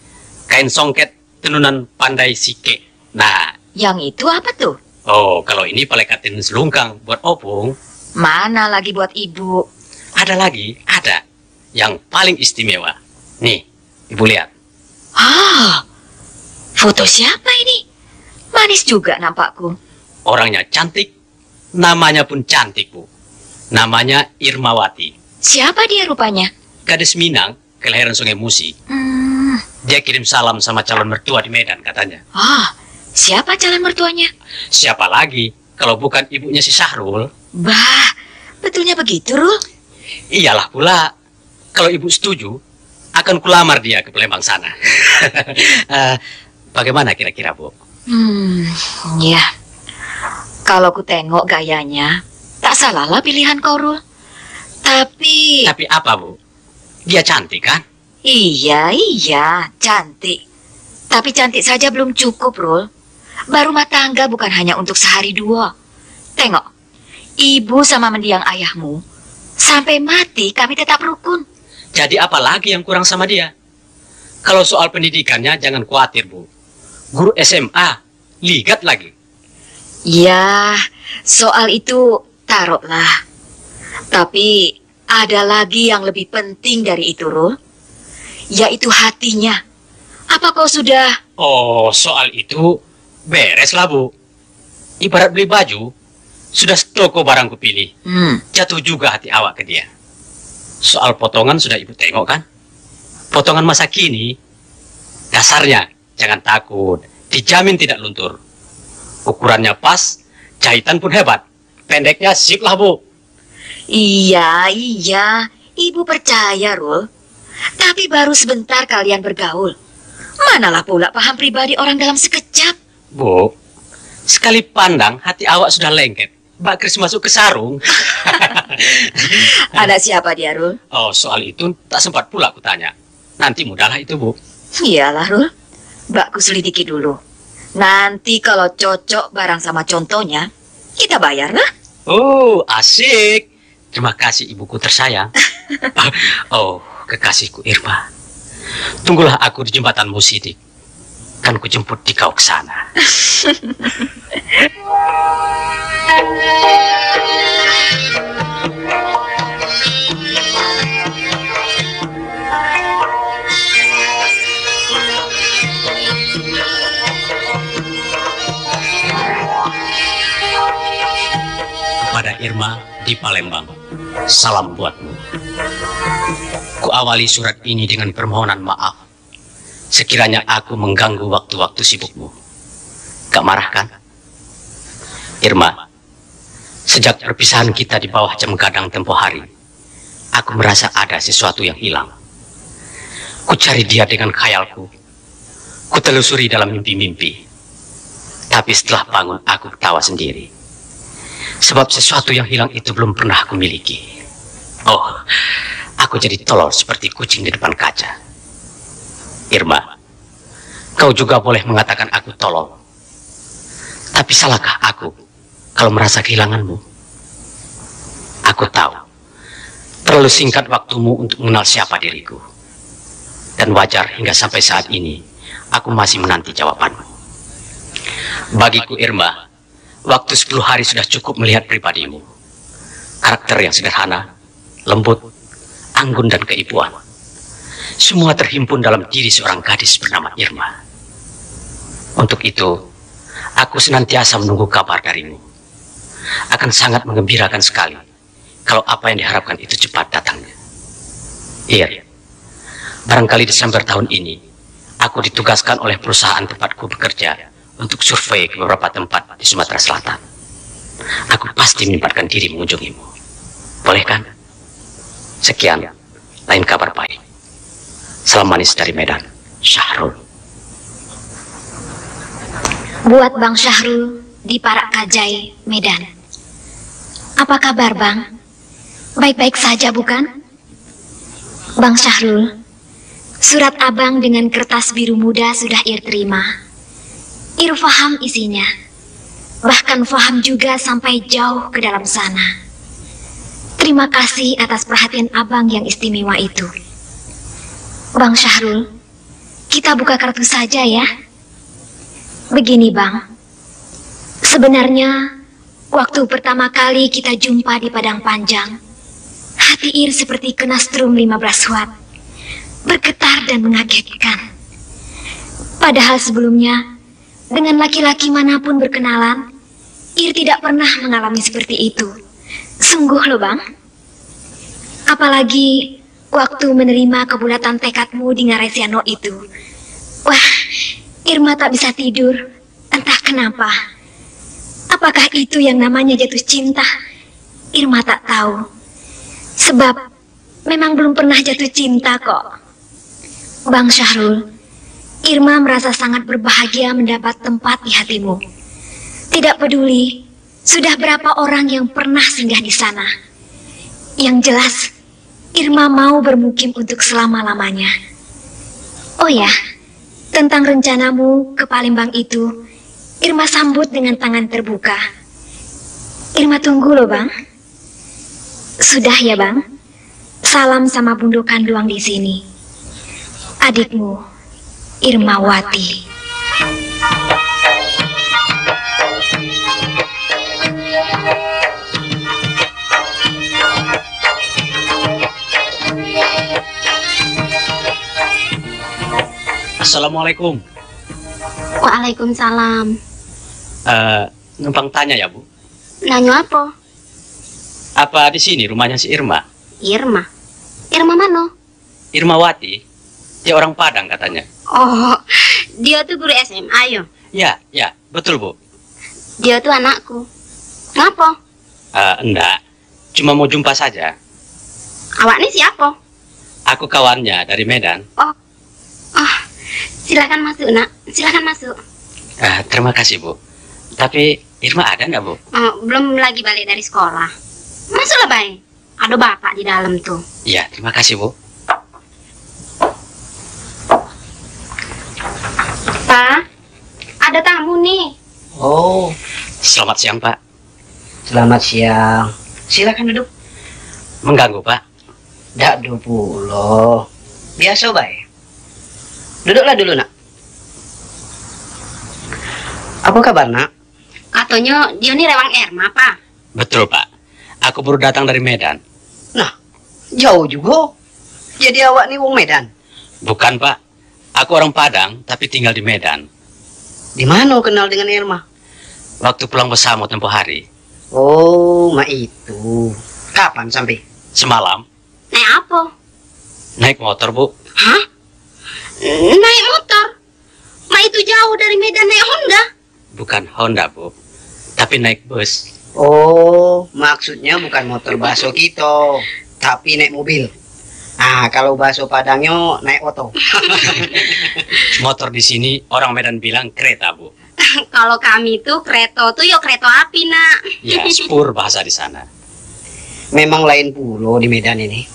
Kain songket tenunan Pandai Sikek. Nah. Yang itu apa tuh? Oh, kalau ini palekatin selungkang buat opung. Mana lagi buat ibu? Ada lagi, ada. Yang paling istimewa. Nih, Ibu lihat. Ah, foto siapa ini? Manis juga nampakku. Orangnya cantik, namanya pun cantik, Bu. Namanya Irmawati. Siapa dia rupanya? Gadis Minang, kelahiran Sungai Musi. Hmm. Dia kirim salam sama calon mertua di Medan, katanya. Ah, siapa calon mertuanya? Siapa lagi, kalau bukan ibunya si Syahrul? Bah, betulnya begitu, Rul? Iyalah pula. Kalau ibu setuju, akan kulamar dia ke Palembang sana. Eh, bagaimana kira-kira, Bu? Hmm, ya. Kalau ku tengok gayanya, tak salahlah pilihan kau, Rul. Tapi... Tapi apa, Bu? Dia cantik, kan? Iya, iya, cantik. Tapi cantik saja belum cukup, Rul. Berumah tangga bukan hanya untuk sehari dua. Tengok, ibu sama mendiang ayahmu, sampai mati kami tetap rukun. Jadi apa lagi yang kurang sama dia? Kalau soal pendidikannya, jangan khawatir, Bu. Guru S M A, ligat lagi. Ya, soal itu taruhlah. Tapi ada lagi yang lebih penting dari itu, Rul. Yaitu hatinya. Apa kau sudah... Oh, soal itu beres lah, Bu. Ibarat beli baju, sudah setoko barang kupilih. Hmm. Jatuh juga hati awak ke dia. Soal potongan sudah ibu tengok, kan? Potongan masa kini, dasarnya jangan takut, dijamin tidak luntur. Ukurannya pas, jahitan pun hebat. Pendeknya sip lah, Bu. Iya, iya, ibu percaya, Rul. Tapi baru sebentar kalian bergaul. Manalah pula paham pribadi orang dalam sekejap. Bu, sekali pandang hati awak sudah lengket. Bak keris masuk ke sarung. Anak siapa dia, Rul? Oh, soal itu tak sempat pula kutanya. Nanti mudahlah itu, Bu. Iyalah, Rul. Bak kuselidiki dulu. Nanti kalau cocok barang sama contohnya, kita bayar lah. Oh, asik. Terima kasih, ibuku tersayang. Oh, kekasihku Irma. Tunggulah aku di jembatan Musidik. Kan kujemput di kau ke sana. Kepada Irma di Palembang, salam buatmu. Ku awali surat ini dengan permohonan maaf. Sekiranya aku mengganggu waktu-waktu sibukmu. Gak marah kan? Irma, sejak perpisahan kita di bawah jam gadang tempo hari, aku merasa ada sesuatu yang hilang. Ku cari dia dengan khayalku. Ku telusuri dalam mimpi-mimpi. Tapi setelah bangun, aku ketawa sendiri. Sebab sesuatu yang hilang itu belum pernah aku miliki. Oh, aku jadi tolol seperti kucing di depan kaca. Irma, kau juga boleh mengatakan aku tolol. Tapi salahkah aku kalau merasa kehilanganmu? Aku tahu, terlalu singkat waktumu untuk mengenal siapa diriku. Dan wajar hingga sampai saat ini, aku masih menanti jawabanmu. Bagiku, Irma, waktu sepuluh hari sudah cukup melihat pribadimu. Karakter yang sederhana, lembut, anggun, dan keibuan. Semua terhimpun dalam diri seorang gadis bernama Irma. Untuk itu, aku senantiasa menunggu kabar darimu. Akan sangat mengembirakan sekali kalau apa yang diharapkan itu cepat datangnya. Ir, barangkali Desember tahun ini, aku ditugaskan oleh perusahaan tempatku bekerja untuk survei ke beberapa tempat di Sumatera Selatan. Aku pasti menyempatkan diri mengunjungimu. Boleh kan? Sekian, lain kabar baik. Salam manis dari Medan, Syahrul. Buat Bang Syahrul di Parak Kajai, Medan. Apa kabar, Bang? Baik-baik saja, bukan? Bang Syahrul, surat Abang dengan kertas biru muda sudah Ir terima. Ir faham isinya. Bahkan faham juga sampai jauh ke dalam sana. Terima kasih atas perhatian Abang yang istimewa itu. Bang Syahrul, kita buka kartu saja ya. Begini, Bang. Sebenarnya, waktu pertama kali kita jumpa di Padang Panjang, hati Ir seperti kena strum lima belas watt, bergetar dan mengagetkan. Padahal sebelumnya, dengan laki-laki manapun berkenalan, Ir tidak pernah mengalami seperti itu. Sungguh loh, Bang. Apalagi waktu menerima kebulatan tekadmu di Ngarai Sianok itu. Wah, Irma tak bisa tidur. Entah kenapa. Apakah itu yang namanya jatuh cinta? Irma tak tahu. Sebab memang belum pernah jatuh cinta kok. Bang Syahrul, Irma merasa sangat berbahagia mendapat tempat di hatimu. Tidak peduli, sudah berapa orang yang pernah singgah di sana. Yang jelas, Irma mau bermukim untuk selama-lamanya. Oh ya, tentang rencanamu ke Palembang itu, Irma sambut dengan tangan terbuka. Irma tunggu loh, Bang. Sudah ya, Bang. Salam sama Bundo Kanduang di sini. Adikmu, Irmawati. Assalamualaikum. Waalaikumsalam. Eh, numpang tanya ya, Bu? Nanyo apo? Apa di sini rumahnya si Irma? Irma? Irma mano? Irmawati. Dia orang Padang katanya. Oh, dio tu guru S M A yo? Ya, ya, betul, Bu. Dio tu anakku. Ngapo? Eh, enggak. Cuma mau jumpa saja. Awak ni siapo? Aku kawannya dari Medan. Oh. Ah, Silakan masuk, Nak. Silakan masuk. Ah, terima kasih, Bu. Tapi Irma ada ndak, Bu? Oh, belum lagi balik dari sekolah. Masuklah, Bay. Ado bapak di dalam tu. Iya, terima kasih, Bu. Pa, ada tamu nih. Oh, selamat siang, Pak. Selamat siang. Silakan duduk. Mengganggu, Pak? Dak do pulo. Biaso bae. Duduklah dulu, Nak. Apa kabar, Nak? Katonyo, dio ni rewang Erma, Pa. Betul, Pak. Aku baru datang dari Medan. Nah, jauh jugo. Jadi awak ni wong Medan? Bukan, Pak. Aku orang Padang, tapi tinggal di Medan. Di mano kenal dengan Erma? Waktu pulang bersama tempo hari. Oh, mak itu. Kapan sampai? Semalam. Naik apo? Naik motor, Bu. Hah? Naik motor? Mak itu jauh dari Medan naik Honda? Bukan Honda, Bu. Tapi naik bus. Oh, maksudnya bukan motor baso kito, tapi naik mobil. Ah, kalau baso Padangnyo naik oto. Motor di sini orang Medan bilang kereta, Bu. Kalau kami tu kereto tu yo kereto api, Nak. Ya, spur bahasa di sana. Memang lain pulo di Medan ini.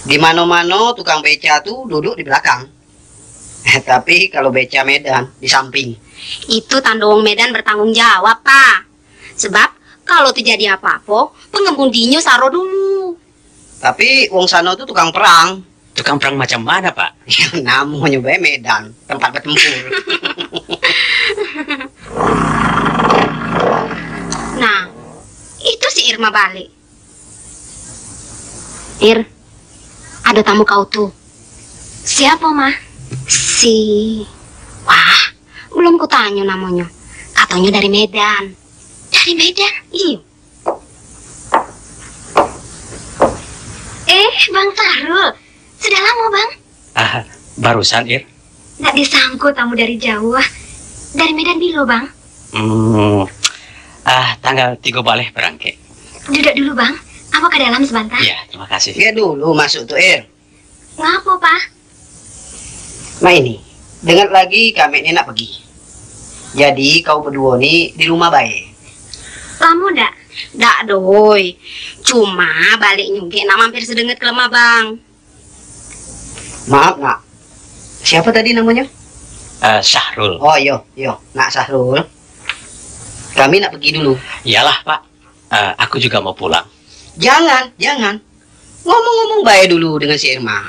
Di mano-mano tukang beca tu duduk di belakang. Tapi kalau beca Medan, di samping. Itu tando wong Medan bertanggung jawab, Pa. Sebab kalau terjadi apa-apa, pengemudinyo saro dulu. Tapi wong sano tu tukang perang. Tukang perang macam mana, Pak? Namonyo bae Medan, tempat bertempur. Nah, itu si Irma balik. Ir, ada tamu kau tu. Siapa, Ma? Si, wah, belum kutanyo namonyo. Katonyo dari Medan. Dari Medan? Iyo. Eh, Bang Sahrul. Sudah lama, Bang? Ah, barusan, Ir. Ndak disangko tamu dari jauah. Dari Medan bilo, Bang? Hmm, ah, tanggal tigo baleh barangkek. Duduk dulu, Bang. Ambo ka dalam sabanta. Iya, terima kasih. Dia dulu masuk tu, Ir. Ngapo, Pa? Nah ini, dengar lagi kami ni nak pergi. Jadi, kau berdua ni di rumah bae. Lamo ndak? Ndak doh, oi. Cuma balik nyugek nak mampir sedenget ke rumah Bang. Maaf, Nak. Siapa tadi namanya? Eh, Syahrul. Oh, iyo, iyo, Nak Syahrul. Kami nak pergi dulu. Iyalah, Pak. Eh, aku juga mau pulang. Jangan, jangan. Ngomong-ngomong bae dulu dengan si Irma.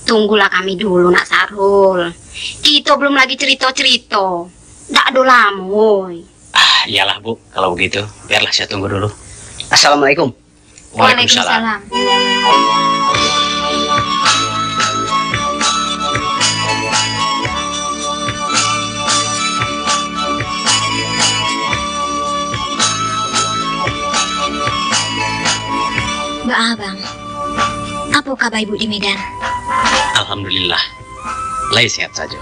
Tunggulah kami dulu, Nak Sahrul. Kito belum lagi cerito-cerito. Ndak ado lamo, oi. Ah, iyalah, Bu, kalau begitu, biarlah saya tunggu dulu. Assalamualaikum. Waalaikumsalam. Waalaikumsalam. Baa, Bang? Apo kaba ibu di Medan? Alhamdulillah, lai sehat sajo.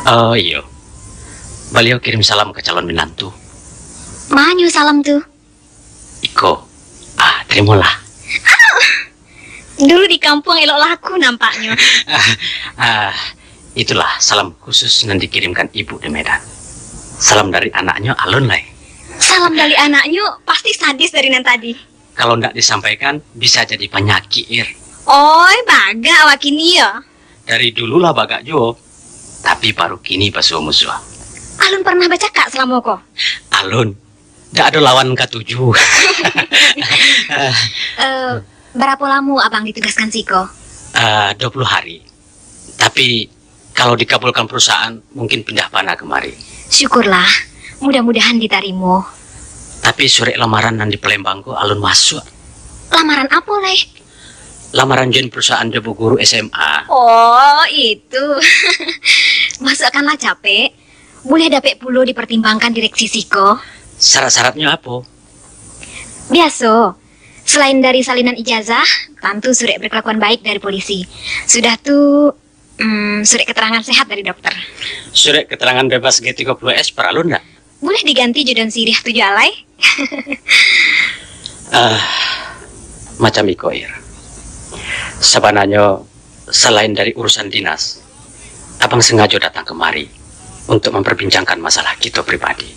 Oh iyo, baliau kirim salam ka calon minantu. Manyo salam tu? Iko, ah, terimolah. Dulu di kampuang elok laku nampaknyo. Ah, itulah salam khusus nan dikirimkan ibu di Medan. Salam dari anaknyo alun lai. Salam dari anaknyo pasti sadis dari nan tadi. Kalau ndak disampaikan, bisa jadi panyakik, Ir. Oi, bagak awak kini yo. Dari dululah bagak juo, tapi baru kini basuo-musuah. Alun parnah bacakak salamo ko? Alun. Ndak ado lawan katuju. Eh, barapo lamo abang ditugaskan siko? Eh, dua puluh hari. Tapi, kalau dikabulkan perusahaan, mungkin pindah bana kamari. Syukurlah. Mudah-mudahan ditarimo. Tapi surek lamaran nan di Palembang ko alun masuak. Lamaran apo lai? Lamaran join perusahaan jo bu guru S M A. Oh, itu. Masuakkanlah capek. Buliah dapek pulo dipartimbangkan direksi siko. Syarat-syaratnyo apo? Biaso. Salain dari salinan ijazah, tantu surek berkelakuan baik dari polisi. Sudah tu, mm, surek keterangan sehat dari dokter. Surek keterangan bebas G tiga puluh S paralu ndak? Buliah diganti jo daun siriah tujuah alai. Ah, macam iko, Ir. Sabananyo, salain dari urusan dinas, Abang sengajo datang kemari untuk memperbincangkan masalah kito pribadi.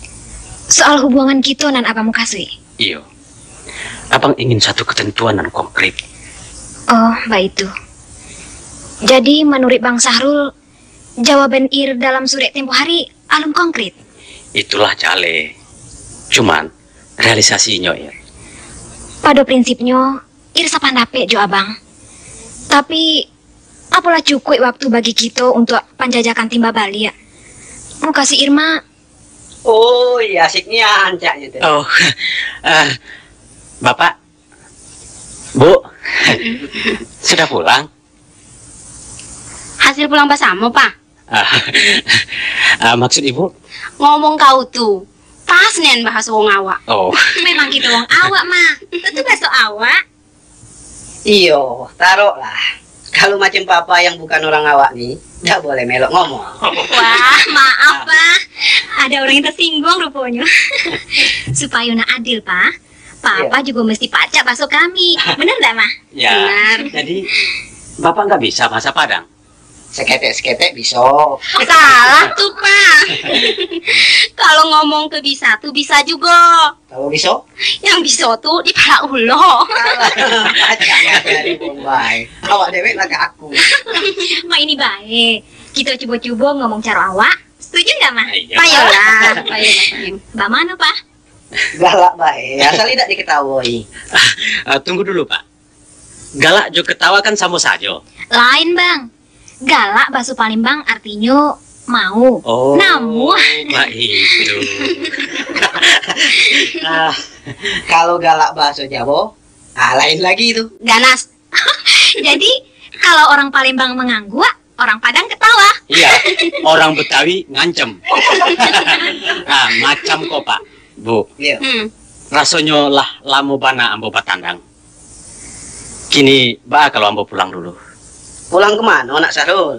Soal hubungan kito nan Abang mukasuik? Iyo. Abang ingin satu ketentuan nan konkret. Oh, baitu. Jadi, manuruik Bang Sahrul, jawaban Ir dalam surek tempo hari alun konkret? Itulah jaleh. Cuman, realisasinyo, Ir. Pado prinsipnyo, Ir sapandapek jo Abang. Tapi, apolah cukuik waktu bagi kito untuak panjajakan timba baliak? Mukasuik Ir ma. Oi, asik nian caknyo tu. Oh, eh, Bapak, Bu, sudah pulang? Hasil pulang basamo, Pa. Ah, ah, maksud Ibu? Ngomong kau tu, pas nian bahaso wong awak. Oh. Memang kito wong awak, Ma. Tentu bahaso awak. Iyo, taroklah. Kalau macam Papa yang bukan orang awak ni, dak boleh melok ngomong. Wah, maaf, Pa. Ada orang yang tersinggung rupanya. Supayo nak adil, Pa. Papa Iyo. juga mesti pacak bahaso kami. Benar ndak, Ma? Ya. Benar. Jadi, Bapak nggak bisa bahasa Padang? Seketek-seketek biso. Salah tu, Pa. Kalau ngomong ke bisa tu bisa juga. Kalau biso? Yang biso tu di palak ulo. Alah, pacak lah dari Bombay. Awak dewek lah ka aku. Ma, ini bae. Kito cubo-cubo ngomong caro awak. Setuju nggak, Ma? Iyo. Payolah, payolah. Bak mano, Pa? Galak bae, asal indak diketawoi. Ah, tunggu dulu, Pak. Galak jo ketawa kan samo sajo. Lain, Bang. Galak baso Palembang artinyo mau. Oh, namuah. Baitu. Ah, kalau galak baso Jawo, ah, lain lagi tu. Ganas. Jadi, kalau orang Palembang mangangguak, orang Padang ketawa. Iya, orang Betawi ngancem. Ah, macam ko, Pak, Bu. Iya. Hmm. Rasonyo lah lamo bana ambo batandang. Kini, baa kalau ambo pulang dulu? Pulang ka mano, Nak Sahrul?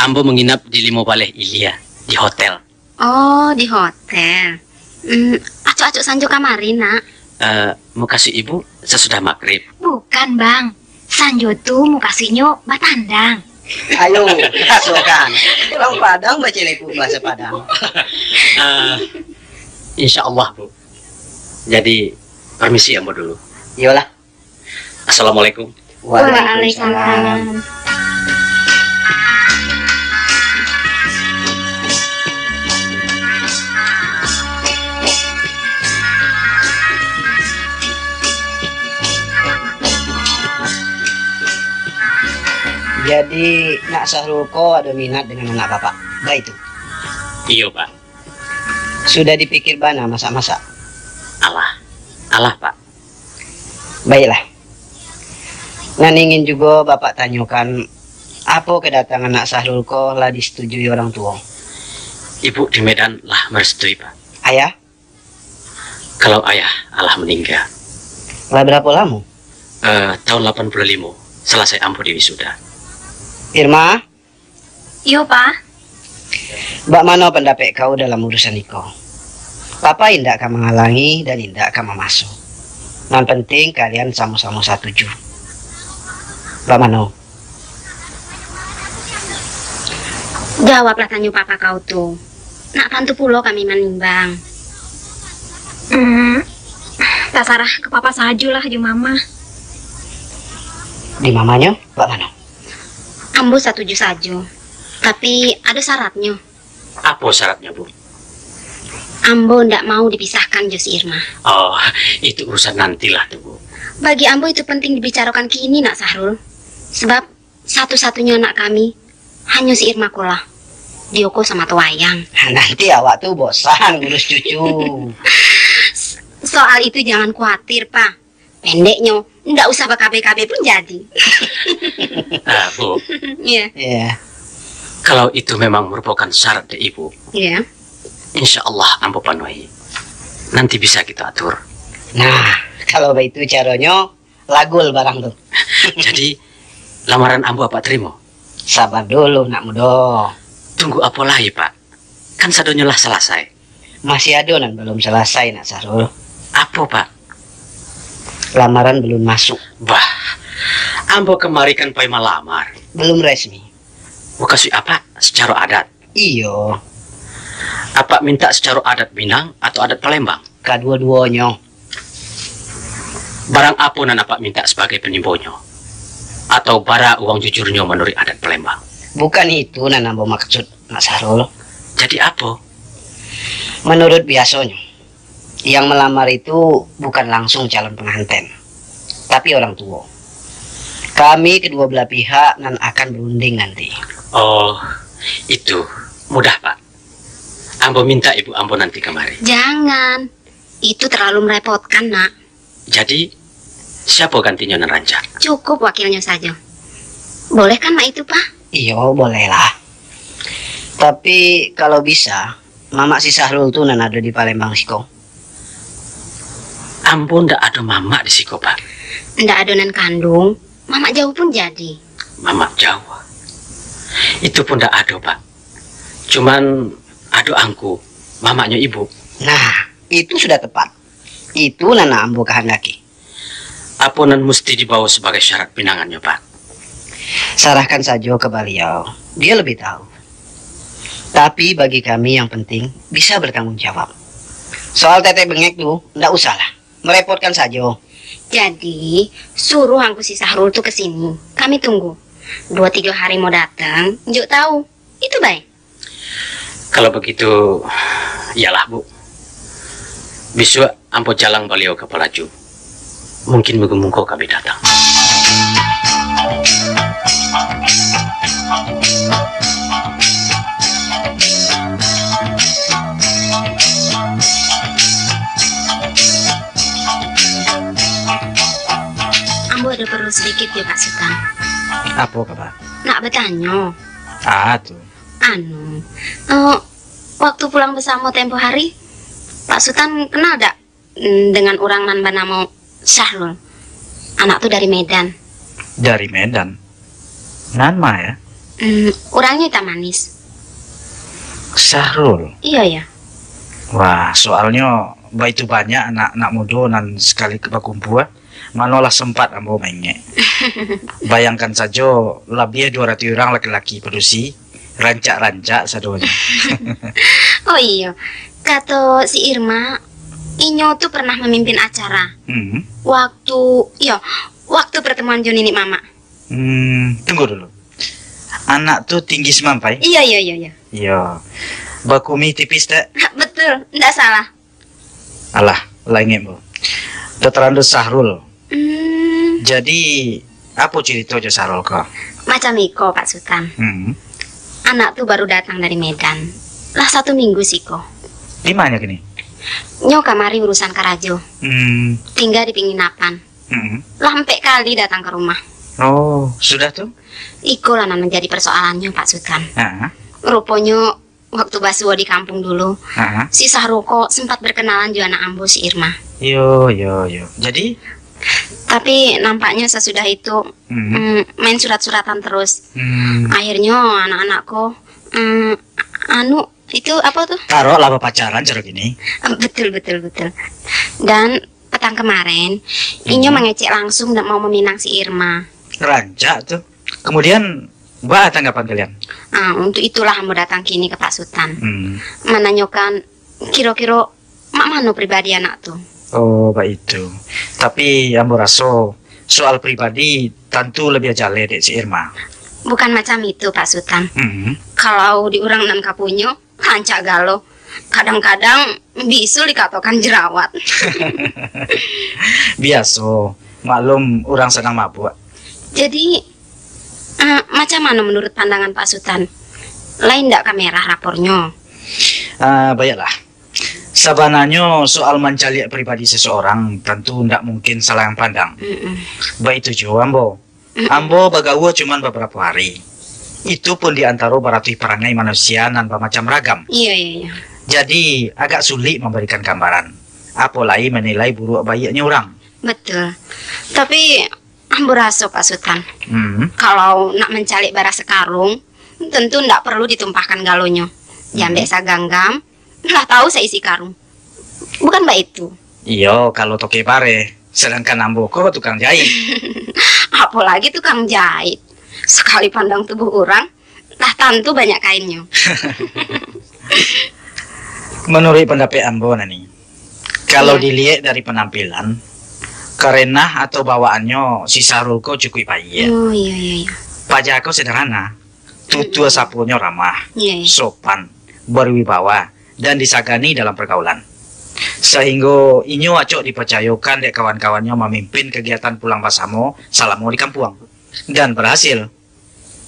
Ambo manginap di Limo Baleh Ilia, di hotel. Oh, di hotel. Hmm, acok-acok sanjo kamari, Nak. Eh, mukasuik ibu sasudah magrib? Bukan, Bang. Sanjo tu mukasuiknyo batandang. Ayo, rasokan. Urang Padang bacelekuk bahaso Padang. Eh, insya Allah, Bu. Jadi, permisi ambo dulu. Iyolah. Assalamualaikum. Waalaikumsalam. Jadi, Nak Sahrul ko ado minat dengan anak Bapak? Baitu? Iyo, Pak. Sudah dipikir bana masak-masak? Alah, alah, Pak. Baiklah. Nan ingin jugo Bapak tanyokan, apo kedatangan Nak Sahrul ko lah disetujui orang tuo? Ibu di Medan lah merestui, Pak. Ayah? Kalau ayah alah meninggal. Lah barapo lamo? Eh, tahun lapan puluh limo, salasai ambo diwisuda. Irma? Iyo, Pa. Bak mano pandapek kau dalam urusan iko? Papa indak ka mangalangi dan indak ka mamaso. Nan penting kalian samo-samo satuju. Bak mano? Jawablah tanyo Papa kau tu. Nak tantu pulo kami manimbang. Hmm, tasarah ka Papa sajolah jo Mama. Di Mamanyo, bak mano? Ambo satuju sajo, tapi ado syaratnyo. Apo syaratnyo, Bu? Ambo ndak mau dipisahkan jo si Irma. Oh, itu urusan nantilah tu, Bu. Bagi ambo itu penting dibicarakan kini, Nak Sahrul. Sebab satu-satunya anak kami hanyo si Irma ko lah. Dio ko samato wayang. Nanti awak tu bosan ngurus cucu. Soal itu jangan khawatir, Pa. Pendeknyo, ndak usah bakabe-kabe pun jadi. Ah, Bu. Iya. Iya. Kalau itu memang merupakan syarat dari Ibu, Iya. insya Allah ambo penuhi. Nanti bisa kita atur. Nah, kalau baitu caronyo, lagul barang tu. Jadi, lamaran ambo Apak terimo? Sabar dulu, nak mudo. Tunggu apo lai, Pak? Kan sadonyo lah salasai. Masih ado nan balum salasai, Nak Sahrul. Apo, Pak? Lamaran balum masuk. Bah, ambo kamari kan pai malamar. Balum resmi. Mukasuik apak sacaro adat? Iyo. Apak mintak sacaro adat Minang atau adat Palembang? Kaduo-duonyo. Barang apo nan apak mintak sabagai panimbonyo? Atau bara uang jujurnyo manuruik adat Palembang? Bukan itu nan ambo maksud, Mak Sahrul. Jadi apo? Manuruik biasonyo, yang malamar itu bukan langsung calon panganten, tapi orang tuo. Kami kaduo balah pihak nan akan barunding nanti. Oh, itu mudah, Pak. Ambo mintak ibu ambo nanti kamari. Jangan. Itu terlalu merepotkan, Nak. Jadi, siapo gantinyo nan rancak? Cukup wakilnyo sajo. Boleh kan, Mak, itu, Pak? Iyo, bolehlah. Tapi, kalau bisa, mamak si Sahrul tu nan ado di Palembang siko. Ambo ndak ado mamak di siko, Pak. Ndak ado nan kanduang, mamak jauah pun jadi. Mamak jauah? Itu pun ndak ado, Pak. Cuman ado angku, mamaknyo ibu. Nah, itu sudah tepat. Itu nan ambo kahandaki. Apo nan musti dibawa sabagai syarat pinangannyo, Pak? Sarahkan sajo ka baliau, dia lebih tahu. Tapi bagi kami yang penting, bisa bertanggung jawab. Soal tetek bengek tu, ndak usahlah. Merepotkan sajo. Jadi, suruh angku si Sahrul tu ke sini. Kami tunggu. Dua tiga hari mau datang, njuk tahu. Itu baik. Kalau begitu, iyalah, Bu. Bisuak ambo jalang baliau ka Palaju. Mungkin minggu muko kami datang. Ambo ado perlu sedikit yo, Pak Sutan. Apo kaba? Nak batanyo. Ah, tu. Anu, eh, waktu pulang basamo tempo hari, Pak Sutan kenal dak, mm, dengan urang nan banamo Syahrul? Anak tu dari Medan. Dari Medan? Nan ma, yo? Mm, urangnyo itam manis. Syahrul? Iyo, yo. Wah, soalnyo baitu banyak anak-anak mudo nan sakali bakumpua. Manolah sempat ambo maingek. Bayangkan sajo, labiah duo ratuih urang laki-laki padusi, rancak-rancak sadonyo. Oh iyo, kato si Irma, inyo tu pernah mamimpin acara. Hmm. Waktu, iyo, waktu pertemuan jo niniak mamak. Hmm, tunggu dulu. Anak tu tinggi samampai? Iyo, iyo, iyo, iyo. Iyo. Bakumih tipis tak? Betul, ndak salah. Alah, lah ingek, Bu. Dataran tu Sahrul. Hmm. Jadi, apo carito jo Sahrul ko? Macam iko, Pak Sutan. Hmm. Anak tu baru datang dari Medan. Lah satu minggu siko. Di ma nyo kini? Nyo kamari urusan karajo. Hmm. Tingga di panginapan. Hmm. Lah ampek kali datang ka rumah. Oh, sudah tu? Ikolah nan manjadi parsoalannyo, Pak Sutan. Ha. Ruponyo, waktu basuo di kampuang dulu, ha, si Sahrul ko sempat berkenalan jo anak ambo, si Irma. Yo, yo, yo. Jadi? Tapi nampaknyo sasudah itu, hmm, mm, main surat-suratan terus. Hmm. Akhirnyo anak-anak ko, mm, anu, itu apo tu? Taroklah bapacaran caro kini. Betul, betul, betul. Dan patang kamaren, inyo, hmm, mangecek langsung nak mau maminang si Irma. Rancak tu. Kemudian, baa tanggapan kalian? Ah, untuk itulah ambo datang kini ka Pak Sutan. Hmm. Mananyokan kiro-kiro mak mano pribadi anak tu. Oh, baitu. Tapi ambo raso soal pribadi tantu labiah jaleh dek si Irma. Bukan macam itu, Pak Sutan. Hmm. Kalau di urang nan ka punyo, rancak galo. Kadang-kadang bisul dikatokan jerawat. Biaso, maklum urang sadang mabuak. Jadi, eh, macam mano menurut pandangan Pak Sutan? Lai ndak ka merah rapornyo? Ah, baiaklah. Sabananyo soal mancaliak pribadi seseorang tantu ndak mungkin salah pandang. Mm-mm. Baitu juo ambo. Mm-mm. Ambo bagaua cuman babarapo hari. Itu pun di antaro baratuih parangai manusia nan bamacam ragam. Iyo, iyo, iyo. Jadi, agak sulik mambarikan gambaran. Apo lai manilai buruak baiaknyo urang. Betul. Tapi, ambo raso, Pak Sutan, hmm, kalau nak mancaliak bareh sakarung, tentu ndak perlu ditumpahkan galonyo. Diambek, hmm, saganggam, lah tahu saisi karung. Bukan baitu? Iyo, kalau toke bareh, sadangkan ambo ko tukang jahit. Apolagi tukang jahit. Sakali pandang tubuah urang, Lah tantu banyak kainnyo. Manuruik pandapek ambo, Nani, kalau Iya. diliek dari panampilan, karenah atau bawaannyo si Sahrul ko cukuik baiak. Oh, iya, iya, iya. Paja ko sederhana, tutur Iya. sapunyo ramah, Iya, iya. sopan, berwibawa, dan disagani dalam pergaulan. Sahinggo inyo acok dipacayokan dek kawan-kawannyo mamimpin kagiatan pulang basamo salamo di kampuang. Dan barasil.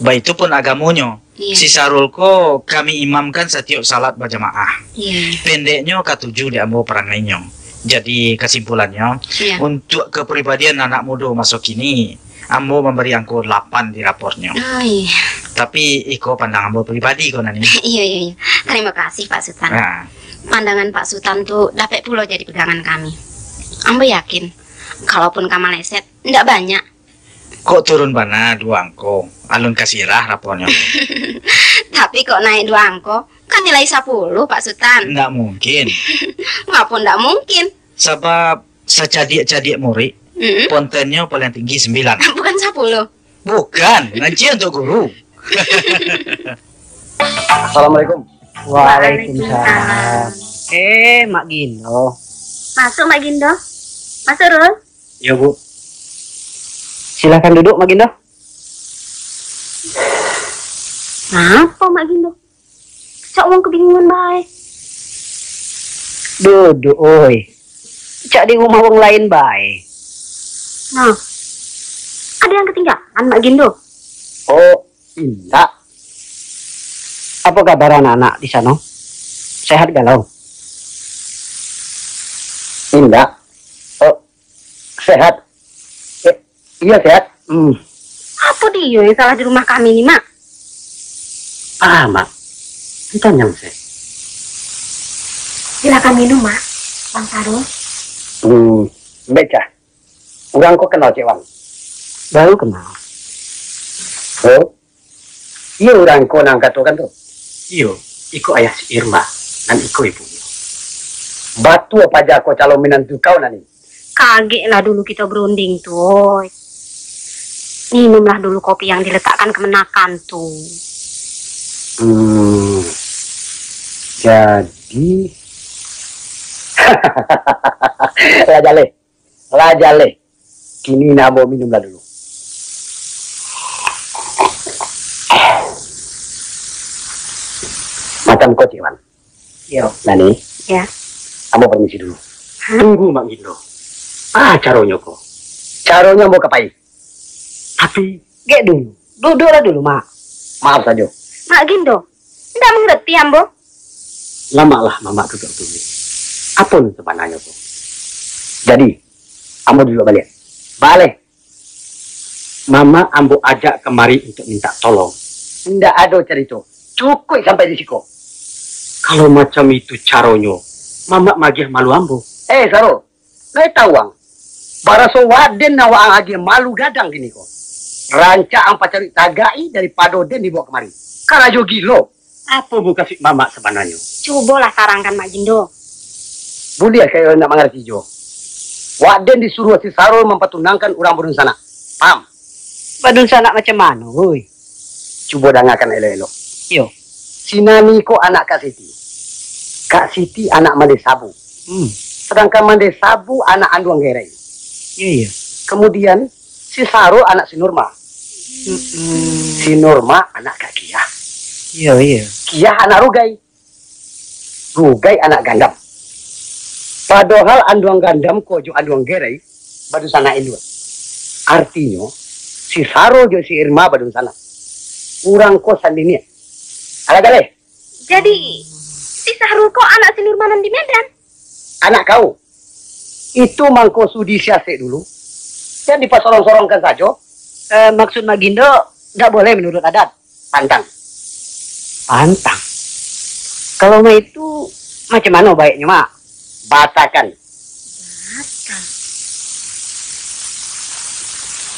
Baitu pun agamonyo. Iya. Si Sahrul ko kami imamkan satiok salat bajamaah. Iya. Pendeknyo katuju di ambo parangainyo. Jadi, kasimpulannyo, Iya. untuak kapribadian anak mudo maso kini, ambo mambari angko lapan di raportnyo. Oh, iya. Tapi, iko pandang ambo pribadi ko, Nani. Iya, iya, iya. Terima kasih, Pak Sutan. Nah. Pandangan Pak Sutan tu dapek pulo jadi pegangan kami. Ambo yakin, kalaupun ka maleset, ndak banyak. Kok turun bana duo angko, alun ka sirah rapornyo. Tapi kok naik duo angko, kan nilai sapuluh, Pak Sutan. Ndak mungkin. Ngapa ndak mungkin? Sabab sacadiak-cadiak murik, Mm-mm. pontennyo paling tinggi sembilan. Bukan sapuluh. Bukan, nan ciek untuak guru. Assalamualaikum. Waalaikumsalam. Eh, Mak Gindo. Masuk, Mak Gindo. Masuk, Rul. Yo, Bu. Silahkan duduk, Mak Gindo. Ngapa, Mak Gindo? Cak wong kebingungan bae. Duduk, oi. Cak di rumah wong lain bae. Nah, ada yang ketinggalan, Mak Gindo? Oh, indak. Apo kabar anak-anak di sano? Sehat galau? Indak. Oh, sehat. Eh, iyo, sehat. Hmm. Apo dio yang salah di rumah kami ni, Mak? Ah, Mak. Antanyang se. Silakan minum, Mak. Bang Sarul. Hmm, becah. Urang ko kenal cek Wan? Baru kenal. Oh? Iyo urang ko nan katokan tu? Iyo, iko ayah si Irma, nan iko ibunyo. Batua paja ko calon minantu kau, Nani? Kageklah dulu kito berunding tu, oi. Minumlah dulu kopi yang diletakkan kemenakan tu. Hmm. Jadi, lah jaleh. Lah jaleh. Kini namo minumlah dulu. Macam ko, Cik Wan. Iyo. Nani? Ya. Ambo permisi dulu. Hah? Tunggu, Mak Gindo. Ah, caronyo ko. Caronyo ambo ka pai. Tapi, Gek dulu. Duduklah dulu, Mak. Maaf sajo. Mak Gindo, ndak mangarati ambo. Lamaklah Mamak duduak dulu. Apo nan sabananyo ko? Jadi, ambo duduak baliak. Baleh. Mamak ambo ajak kamari untuak mintak tolong. Indak ado carito. Cukuik sampai di siko. Kalau macam itu caronyo, Mamak maagiah malu ambo. Eh, Saro. Lai tau ang, baraso waden nan waang agiah malu gadang kini ko. Rancak ang pacaruik tagak i daripado den dibaok kamari. Karajo gilo. Apo mukasuik Mamak sabananyo? Cubolah tarangkan, Mak Gindo. Buliah ka iyo indak mangarati juo. Waden disuruah si Sarul mampatunangkan urang badunsanak. Paham? Badunsanak macam mano, oi? Cubo dangakan elok-elok. Iyo. Si Nani ko anak Kak Siti. Kak Siti anak Mandeh Sabu. Hmm. Sadangkan Mandeh Sabu anak Anduang Gerai. Iyo, iyo. Kamudian, si Sarul anak si Nurma. Mm-mm. Si Nurma anak Kak Kiah. Iyo, iyo. Kiah anak Rugai. Rugai anak Gandam. Padohal Anduang Gandam ko jo Anduang Gerai badunsanak indua. Artinyo, si Sarul jo si Irma badunsanak. Urang ko sandiniak. Alah galeh. Jadi, si Sahrul ko anak si Nurma nan di Medan? Anak kau. Itu mangko sudi siasek dulu. Jan dipasorong-sorongkan sajo. Eh, maksud Mak Gindo, ndak boleh menurut adat. Pantang. Pantang. Kalau mak itu, macam mano baiknyo, Mak? Batakan. Batakan.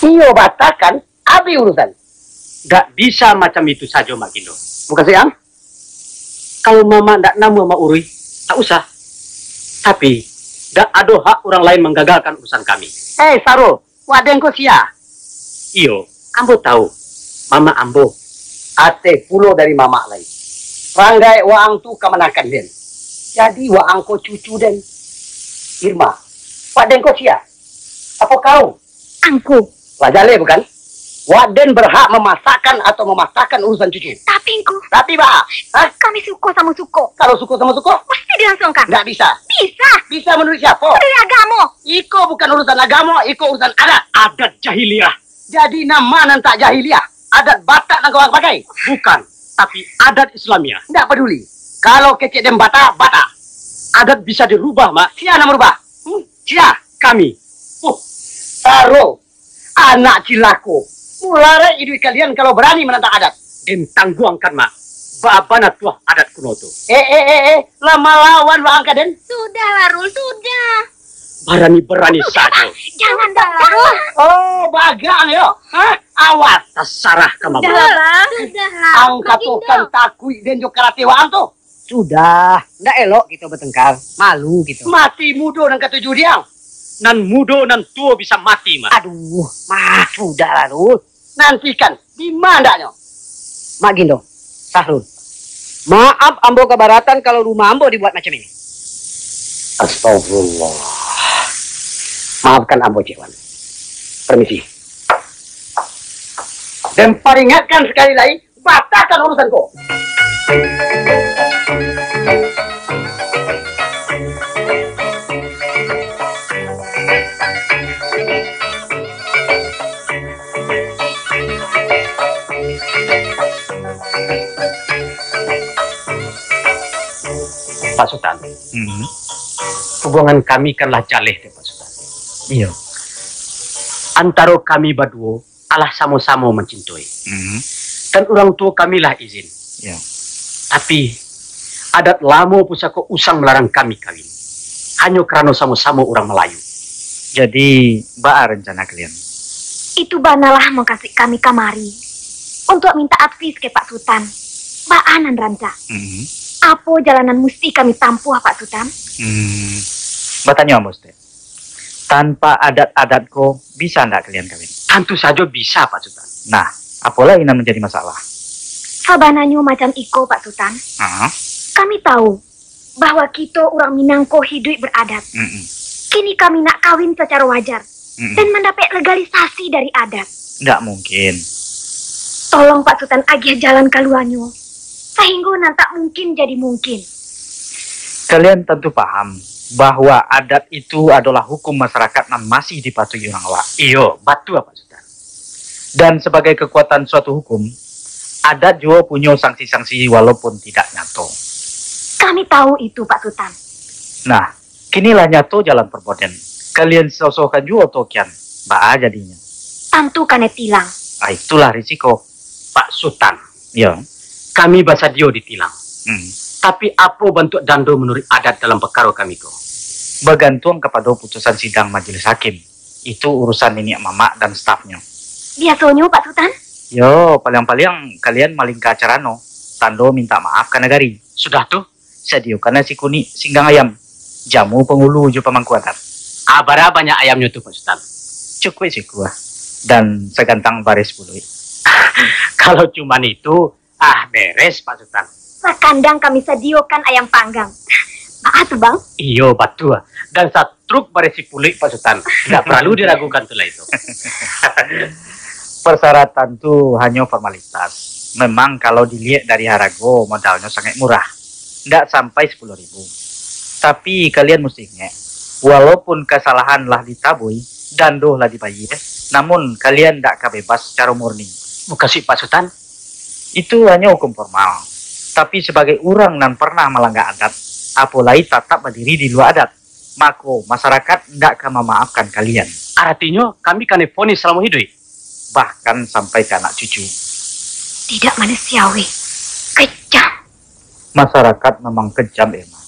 Iyo, batakan. Abih urusan. Ndak bisa macam itu sajo, Mak Gindo. Mukasuik ang? Kalau Mamak ndak namuah mauruih, tak usah. Tapi, ndak ado hak urang lain manggagalkan urusan kami. Eh, Sarul, waden ko sia? Iyo, ambo tahu. Mamak ambo. Ateh pulo dari mamak lai. Ranggaek waang tu kamanakan den. Jadi waang ko cucu den. Irma, wak den ko sia? Apo kau? Angku. Lah jaleh bukan? Wak den berhak memasakkan atau mematahkan urusan cucu. Tapi Angku. Tapi ba? Hah? Kami suko samo suko. Kalau suko samo suko? Mesti dilangsungkan. Nggak bisa. Bisa. Bisa menurut siapa? Menurut agamo. Iko bukan urusan agamo, iko urusan adat. Adat jahiliah. Jadi nama nan tak jahiliah? Adat Batak nan kau pakai? Bukan, tapi adat Islamiah. Ndak peduli. Kalau kecek den bata, bata. Adat bisa dirubah, Mak. Sia nan merubah? Hmm? Sia? Kami. Uh, taro. Anak cilako. Mularai iduik kalian kalau berani menantang adat. Den tangguangkan, Mak. Baa bana tuah adat kuno tu. Eh, eh, eh, eh. Lah malawan waang ka den? Sudahlah, Rul, sudah. Barani-barani sajo. Jangan, Bang. Oh, bagang yo. Hah? Awas, tasarah ka mama. Sudahlah, Bang. Sudahlah. Ang katokan takuik den jo karate waang tu. Sudah, ndak elok kito batengkar. Malu kito. Mati mudo nan katuju diang. Nan mudo nan tuo bisa mati, Mak. Aduh, mah, sudahlah, Rul. Nantikan, di ma andaknyo? Mak Gindo, Sahrul, maaf ambo kabaratan kalau rumah ambo dibuat macam ini. Astagfirullah. Maafkan ambo, Cik Wan. Permisi. Dan peringatkan sekali lagi, batahkan urusan ko. Pak Sutan, hmm, hubungan kami kan lah jaleh dek Pak Sutan. Iyo. Antaro kami baduo alah samo-samo mancintoi. Hmm. Dan urang tuo kami lah izin. Iyo. Tapi, adat lamo pusako usang malarang kami kawin. Hanyo karano samo-samo urang Malayu. Jadi, baa rencana kalian? Itu banalah mangkasuik kami kamari, untuak mintak advis ka Pak Sutan. Baa nan rancak? Mhm. Apo jalan nan musti kami tampuah, Pak Sutan? Hmm. Batanyo ambo saketek. Tanpa adat-adat ko, bisa ndak kalian kawin? Tantu sajo bisa, Pak Sutan. Nah, apo lai nan manjadi masalah? Sabananyo macam iko, Pak Sutan. Aha. Kami tahu bahwa kito urang Minang ko hiduik baradat. Mm-mm. Kini kami nak kawin sacaro wajar, mm-mm, dan mandapek legalisasi dari adat. Ndak mungkin. Tolong Pak Sutan agiah jalan kaluanyo, sahinggo nan tak mungkin jadi mungkin. Kalian tantu paham bahwa adat itu adolah hukum masarakat nan masih dipatuhi urang awak. Iyo, batua, Pak Sutan. Dan sabagai kakuatan suatu hukum, adat juo punyo sanksi-sanksi walaupun tidak nyato. Kami tahu itu, Pak Sutan. Nah, kinilah nyato jalan parbuatan. Kalian sosokan juo tokian, baa jadinyo? Tantu kanai tilang. Ah, itulah risiko. Pak Sutan. Yo. Kami basadio ditilang. Hmm. Tapi apo bantuak dando manuruik adat dalam pakaro kami ko? Bagantuang kapado putusan sidang majelis hakim. Itu urusan niniak mamak dan stafnyo. Biasonyo, Pak Sutan? Yo, paliang-paliang kalian malingka carano, tando mintak maaf ka nagari. Sudah tu, sadiokanlah si kunik singgang ayam, jamu pangulu jo pamangku adat. Ah, bara banyak ayamnyo tu, Pak Sutan? Cukuik sikua, dan sagantang bareh sapuluik. Kalau cuman itu, ah, beres, Pak Sutan. Sakandang kami sadiokan ayam panggang. Baa tu, Bang? Iyo, batua. Dan satruk bareh sapuluik, Pak Sutan. Ndak paralu diragukan tu lai tu. Persyaratan tu hanyo formalitas. Memang kalau diliek dari harago, modalnyo sangaik murah. Ndak sampai sapuluah ribu. Tapi kalian musti ingek, walaupun kasalahan lah ditabui, dando lah dibayie, namun kalian ndak ka bebas sacaro murni. Mukasuik Pak Sutan? Itu hanyo hukum formal. Tapi sabagai urang nan parnah malangga adat, apo lai tatap badiri di lua adat, mako, masarakat ndak ka mamaafkan kalian. Aratinyo, kami kanai vonis salamo hiduik? Bahkan sampai ka anak cucu. Tidak manusiawi. Kejam. Masarakat memang kejam, Irma.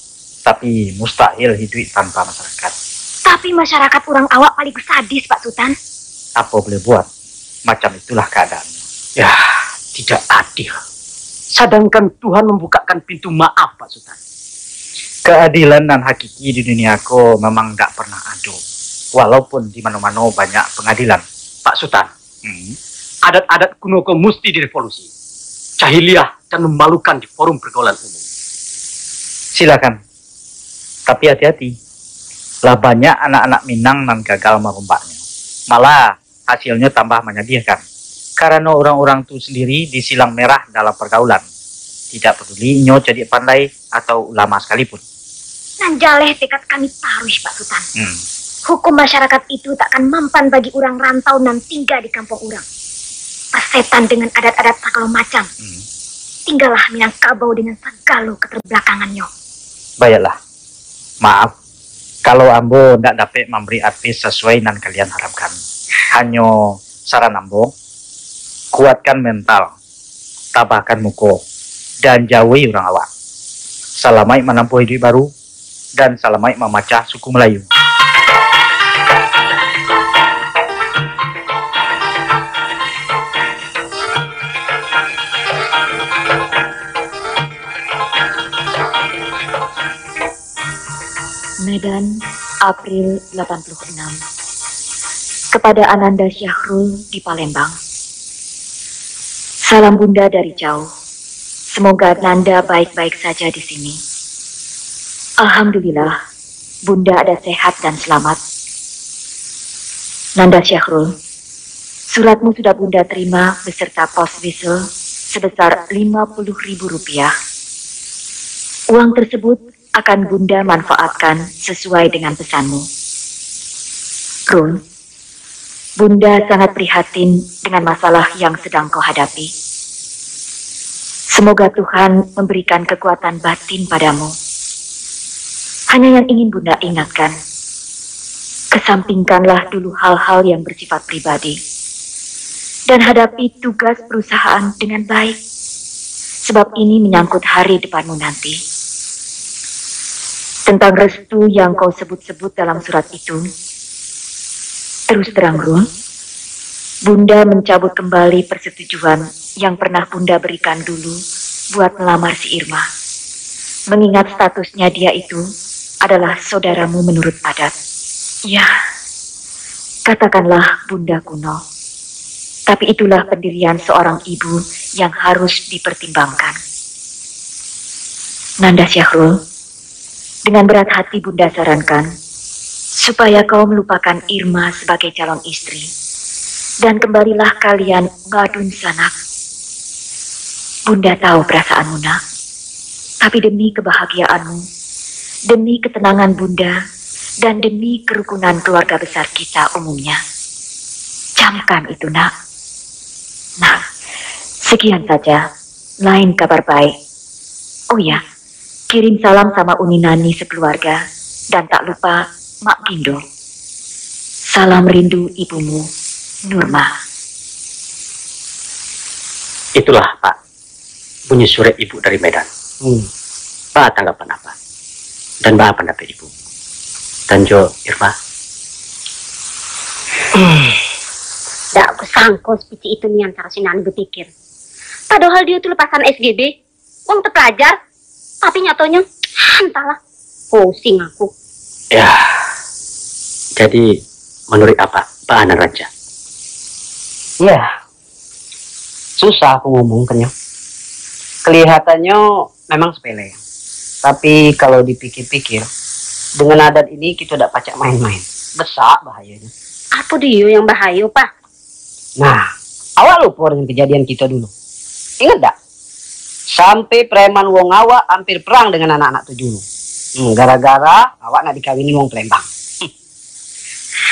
Tapi mustahil hiduik tanpa masarakat. Tapi masarakat urang awak paling sadis, Pak Sutan. Apo boleh buat, macam itulah keadaannya. Ya, tidak adil. Sadangkan Tuhan membukakan pintu maaf, Pak Sutan. Keadilan nan hakiki di dunia ko memang ndak pernah ado, walaupun di mano-mano banyak pengadilan. Pak Sutan, hmm, adat-adat kuno ko musti direvolusi. jahiliah dan memalukan di forum pergaulan umum. Silakan. Tapi hati-hati. Lah banyak anak-anak Minang nan gagal marombaknyo. Malah, hasilnyo tambah manyadiahkan. Karano urang-urang tu sandiri disilang merah dalam pergaulan. Tidak peduli inyo cadiak pandai atau ulama sakalipun. Nan jaleh tekad kami taruih, Pak Sutan. Hmm. Hukum masyarakat itu takkan mampan bagi urang rantau nan tingga di kampuang urang. Pasetan dengan adat-adat sagalo macam. Hmm. Tinggalah Minangkabau dengan sagalo keterbalakangannyo. Baiklah. Maaf, kalau ambo ndak dapek mambari advice sasuai nan kalian harapkan. Hanyo saran ambo, kuatkan mental, tabahkan muko, dan jauhi urang awak. Salamaik manampuah iduik baru, dan salamaik mamacah suku Melayu. Medan, April delapan puluh enam. Kepada Ananda Syahrul di Palembang. Salam Bunda dari jauh. Semoga Nanda baik-baik saja di sini. Alhamdulillah, Bunda ada sehat dan selamat. Nanda Syahrul, suratmu sudah Bunda terima beserta pos wesel sebesar lima puluh ribu rupiah. Uang tersebut akan Bunda manfaatkan sesuai dengan pesanmu. Rul, Bunda sangat prihatin dengan masalah yang sedang kau hadapi. Semoga Tuhan memberikan kekuatan batin padamu. Hanya yang ingin Bunda ingatkan, kesampingkanlah dulu hal-hal yang bersifat pribadi, dan hadapi tugas perusahaan dengan baik, sebab ini menyangkut hari depanmu nanti. Tentang restu yang kau sebut-sebut dalam surat itu, terus terang, Rul, Bunda mencabut kembali persetujuan yang pernah Bunda berikan dulu buat melamar si Irma. Mengingat statusnya dia itu adalah saudaramu menurut adat. Ya, katakanlah Bunda kuno. Tapi itulah pendirian seorang ibu yang harus dipertimbangkan. Nanda Syahrul, dengan berat hati Bunda sarankan supaya kau melupakan Irma sebagai calon istri, dan kembalilah kalian badunsanak. Bunda tahu perasaanmu, Nak, tapi demi kebahagiaanmu, demi ketenangan Bunda, dan demi kerukunan keluarga besar kita umumnya, camkan itu, Nak. Nah, sekian saja. Lain kabar baik. Oh ya, kirim salam sama Uni Nani sekeluarga, dan tak lupa Mak Gindo. Salam rindu ibumu, Nurma. Itulah, Pak, bunyi surek ibu dari Medan. Hmm. Ba tanggapan apa? Dan ba pandapek ibu? Dan jo Irma? Dak kusangko sapicik itu nian cara si Nani bapikir. Padohal dio tu lapasan S G B, uang tapalajar. Tapi nyatonyo, antahlah. Pusing aku. Ya, jadi manuruik apa, Pak Anan Raja? Ya, susah aku ngomongkannyo. Kelihatannyo memang sepele. Tapi kalau dipikir-pikir, dengan adat ini kito dak pacak main-main. Besak bahayonyo. Apo dio yang bahayo, Pak? Nah, awak lupo dengan kejadian kito dulu. Ingat dak? Sampai preman wong awak hampir perang dengan anak-anak tu dulu. Hmm, gara-gara awak nak dikawini wong Palembang.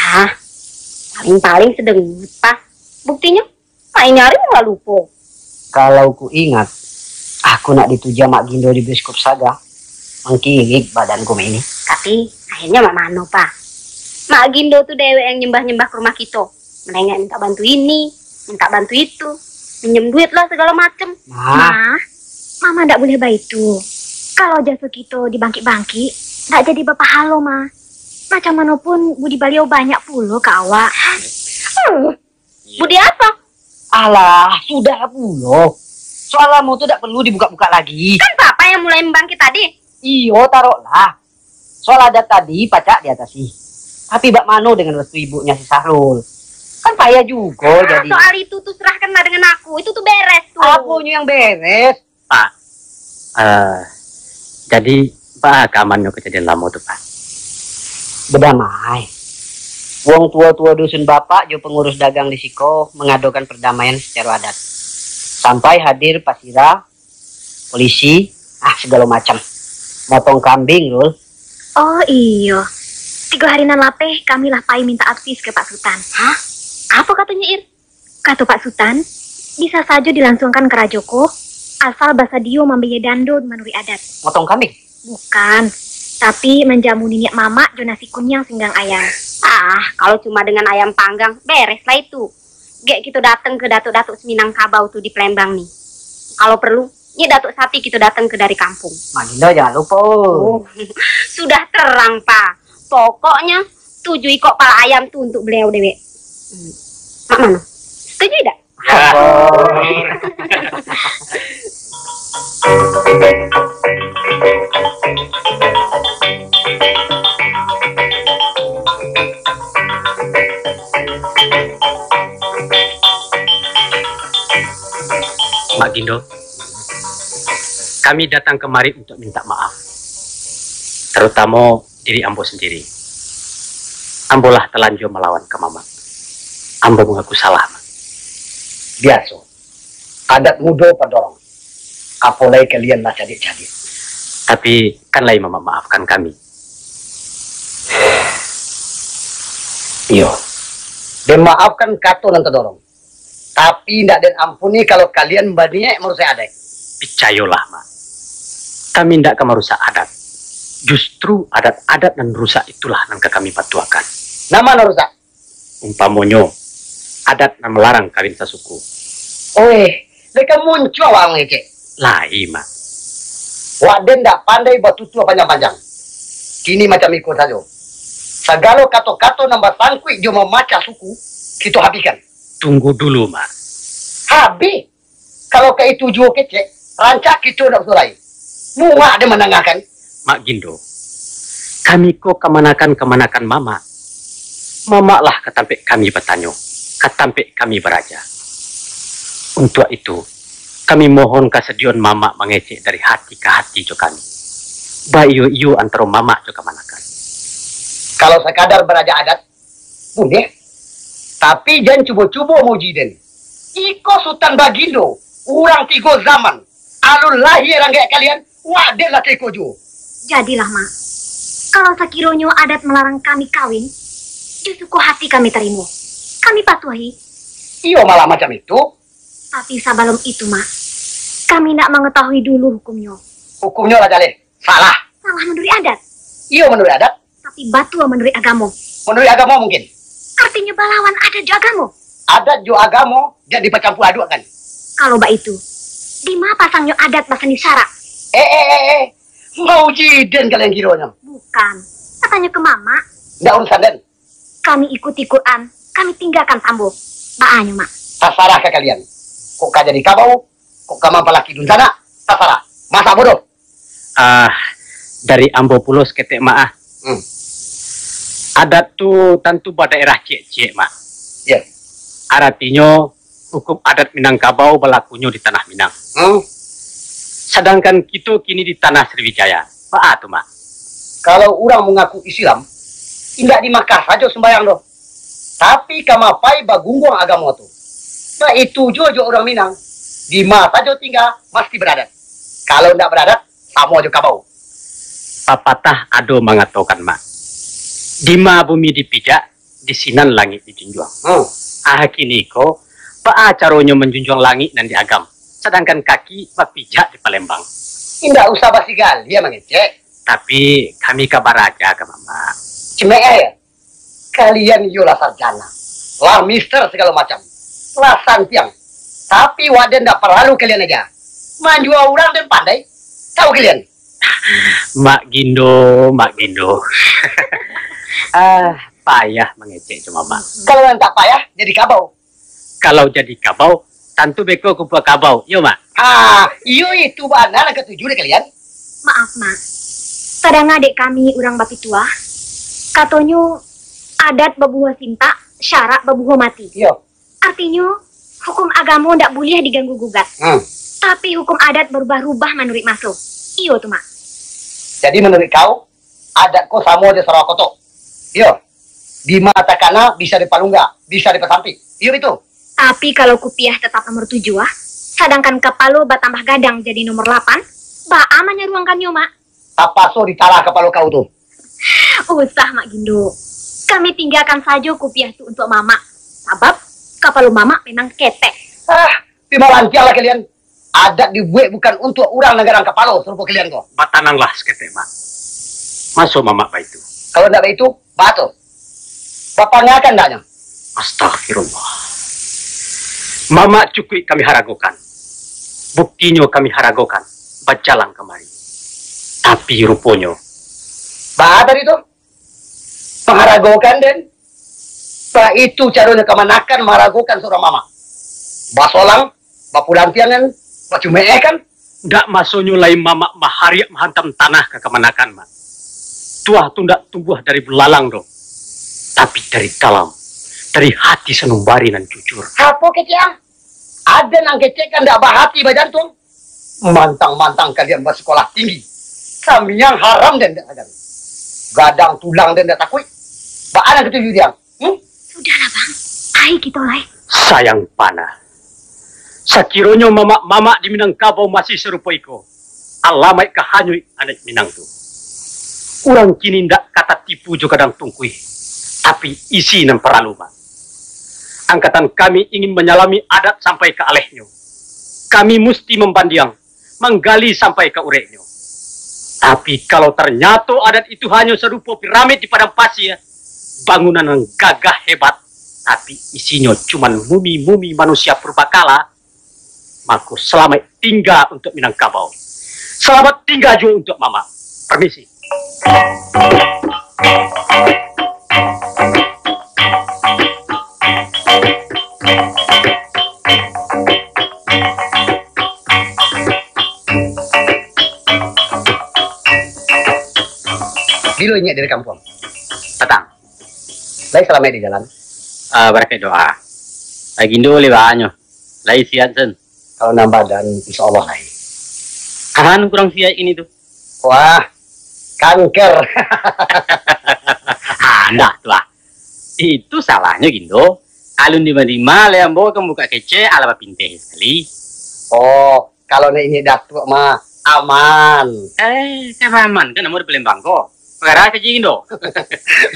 Hah? Paling-paling sedengut, Pak. Buktinyo, Mak nyari malah lupo. Kalau ku ingat, aku nak ditujia Mak Gindo di bioskop Saga, mangkirik badanku mak ini. Tapi, akhirnyo mak mano, Pak? Mak Gindo tu dewek yang nyembah-nyembah ka rumah kito. Manengok minta bantu ini, minta bantu itu, minjem duit lah sagalo macem. Nah. Mah, Mama ndak buliah baitu. Kalau jaso kito dibangkik-bangkik, ndak jadi bapahalo, Mah. Macam mano pun budi baliau banyak pulo ka awak. Hmm. Budi apo? Alah, sudah pulo. Soal lamo tu dak perlu dibuka-buka lagi. Kan Papa yang mulai membangkit tadi. Iyo, taroklah. Soal adat tadi pacak diatasi. Tapi bak mano dengan restu ibunya si Sahrul? Kan payah jugo. Ah, jadi soal itu tu serahkanlah dengan aku. Itu tu beres tu. Aponyo yang beres? Pak, eh, jadi, baa ka amannyo kajadian lamo tu, Pak? Badamai. Wong tuo-tuo dusun bapak jo pangurus dagang di siko mangadokan pardamaian sacaro adat. Sampai hadir pasira, polisi, ah, sagalo macam. Motong kambing, Rul. Oh iyo, tigo hari nan lapeh kami lah pai minta advis ka Pak Sutan. Hah? Apo katonyo, Ir? Kato Pak Sutan, bisa sajo dilangsuangkan karajo ko, asal basadio mambayia dando manuruik adat. Motong kambing? Bukan, tapi manjamu niniak mamak jo nasi kuniang singgang ayam. Ah, kalau cuma dengan ayam panggang, beres lah itu. Gek kito datang ke datuk-datuk Seminangkabau tu di Palembang ni. Kalau perlu, nyiak datuk sapi kito datang ke dari kampung. Mak Gindo jangan lupa, oi. Oh, sudah terang, Pa. Pokoknya, tujuh ikok pala ayam tu untuk beliau dewek. Hmm. Mak mano? Setuju tidak? Mak Gindo, kami datang kamari untuak mintak maaf, tarutamo diri ambo sandiri. Ambo lah talanjua malawan ka mamak. Ambo mangaku salah, Mak. Biaso, adat mudo pandorong. Apo lai kalian lah cadiak-cadiak. Tapi, kan lai mamak maafkan kami? Iyo. Den maafkan kato nan tadorong. Tapi, indak den ampuni kalau kalian baniaik marusak adat. Picayolah, Mak. Kami indak ka marusak adat. Justru adat-adat nan rusak itulah nan ka kami patuahkan. Nan ma nan rusak? Umpamonyo, adat nan malarang kawin sasuku. Oih, lai ka muncuang awak mangecek? Lai, Mak. Wak den ndak pandai batutua panjang-panjang. Kini macam iko sajo. Sagalo kato-kato nan basangkuik jo mamacah suku, kito habihkan. Tunggu dulu, Mak. Habih? Kalau ka itu juo kecek, rancak kito ndak usah lai. Muak den mandangahkan. Mak Gindo, kami ko kamanakan-kamanakan mamak. Mamaklah ka tampek kami batanyo, ka tampek kami baraja. Untuak itu, kami mohon kasadion mamak mangecek dari hati ka hati jo kami. Baiyo-iyo antaro mamak jo kamanakan. Kalau sakadar baraja adat, buliah. Tapi jan cubo-cubo mauji den. Iko Sutan Bagindo, urang tigo zaman, alun lahia ranggaik kalian, wak den lah ka iko juo. Jadilah, Mak. Kalau sakironyo adat malarang kami kawin, jo suko hati kami tarimo. Kami patuahi. Iyo malah macam itu. Tapi sabalum itu, Mak, kami nak mangatahui dulu hukumnyo. Hukumnyo lah jaleh. Salah. Salah manuruik adat. Iyo manuruik adat. Tapi batua manuruik agamo. Manuruik agamo mungkin. Artinyo balawan adat jo agamo. Adat jo agamo jan dipacampua aduakkan. Kalau baitu, dima pasangnyo adat basandi sarak? Eh, eh, eh, eh. Mauji den kalian kironyo. Bukan. Katonyo ka mamak. Ndak urusan den. Kami ikuti Quran, kami tinggakan sambo. Baanyo, Mak. Tasarah ka kalian. Kok ka jadi kabau, kok ka mampalaki dunsanak, tasarah. Masak bodoh. Ah, dari ambo pulo saketek, Mak, ah. Hmm. Adat tu tantu badaerah ciek-ciek, Mak. Ya. Aratinyo, hukum adat Minangkabau balakunyo di Tanah Minang. Hmm. Sadangkan kito kini di Tanah Sriwijaya. Baa tu, Mak? Kalau urang mangaku Islam, indak di Makkah sajo sumbayang doh. Tapi ka mapai bagungguang agamo tu. Baitu juo jo urang Minang. Dima sajo tingga, masti baradat. Kalau indak baradat, samo jo kabau. Papatah ado mangatokan, Mak, dima bumi dipijak, di sinan langik dijunjuang. Hmm. Ah, kini ko, baa caronyo manjunjuang langik nan di agam, sadangkan kaki bapijak di Palembang? Indak usah basigalia mangecek. Tapi, kami ka baraja ka mamak. Cimeeh, kalian iyolah sarjana, lah mister sagalo macam, lah santiang. Tapi, wak den ndak paralu kalian aja. Manjua urang den pandai. Tahu kalian? Mak Gindo, Mak Gindo. Ah, payah mangecek cuma, Mak. Kalau nan tak payah, jadi kabau. Kalau jadi kabau, tantu beko kumpua kabau, iyo, Mak? Ah, iyo itu bana nan katuju dek kalian. Maaf, Mak. Tadanga dek kami urang bapituah, katonyo adat babuah sintak, syarak babuho mati. Iyo. Artinyo, hukum agamo ndak buliah diganggu gugat. Hmm. Tapi hukum adat barubah-rubah manuruik maso. Iyo tu, Mak. Jadi manuruik kau, adat ko samo jo sarawa kotok. Iyo. Di ma takana bisa dipalungga, bisa dipasampik. Iyo bitu. Tapi kalau kupiah tetap nomor tujuah, sadangkan kapalo batambah gadang jadi nomor lapan, baa manyaruangkannyo, Mak? Tapaso ditalah kapalo kau tu. Usah, Mak Gindo. Kami tinggakan sajo kupiah tu untuak Mamak. Sabab, kapalo Mamak memang ketek. Ah, pi malantianglah kalian. Adat dibuek bukan untuak urang nan gadang kapalo sarupo kalian ko. Batananglah saketek, Mak. Maso Mamak baitu? Kalau ndak baitu, baa tu? Bapangakan ndaknyo? Astagfirullah. Mamak cukuik kami haragokan. Buktinyo kami haragokan, bajalang kamari. Tapi ruponyo. Baa tadi tu? Mangharagokan den? Baitu caronyo kamanakan mangharagokan surang mamak. Basolang, bapulantiangan, bacumeeh kan? Ndak masonyo lai mamak mahariak mahantam tanah ka kamanakan, Mak. Tuah tu ndak tumbuah dari bulalang doh, tapi dari dalam, dari hati sanubari nan jujur. Apo kecek ah? Aden nan kecek kan ndak bahati bajantuang. Mantang-mantang kalian basikolah tinggi. Kamiang haram den ndak sadari. Gadang tulang den ndak takuik. Baa nan katuju diang? Hmm? Sudahlah, Bang. Ai kito lai. Sayang panah. Sakironyo mamak-mamak di Minangkabau masih sarupo iko, alamaik ka hanyuik anak Minang tu. Urang kini ndak ka tatipu jo gadang tungkuih, tapi isi nan paralu, Mak. Angkatan kami ingin manyalami adat sampai ka alehnyo. Kami musti mambandiang, manggali sampai ka ureknyo. Tapi, kalau tarnyato adat itu hanyo sarupo piramid di padang pasia, bangunan nan gagah hebat, tapi isinyo cuman mumi-mumi manusia purbakala, mako, salamaik tingga untuak Minangkabau. Salamaik tingga juo untuak Mamak. Permisi. Bilo inyiak dari kampuang? Patang. Lai salamaik di jalan? Ah, barakaik doa. Bagindo lai baanyo. Lai siat, Sen? Kalau nan badan, insya Allah lai. Ahan kurang siat ini tu. Wah, kanker. Ah, ndak tu ah. Itu salahnyo, Gindo. Alun dima-dima lai ambo ka mambukak kecek, alah bapinteh sakali. Oh, kalau nak inyiak Datuak mah, aman. Eh, kan aman kan, namo di Palembang ko. Parkara kaji, Gindo?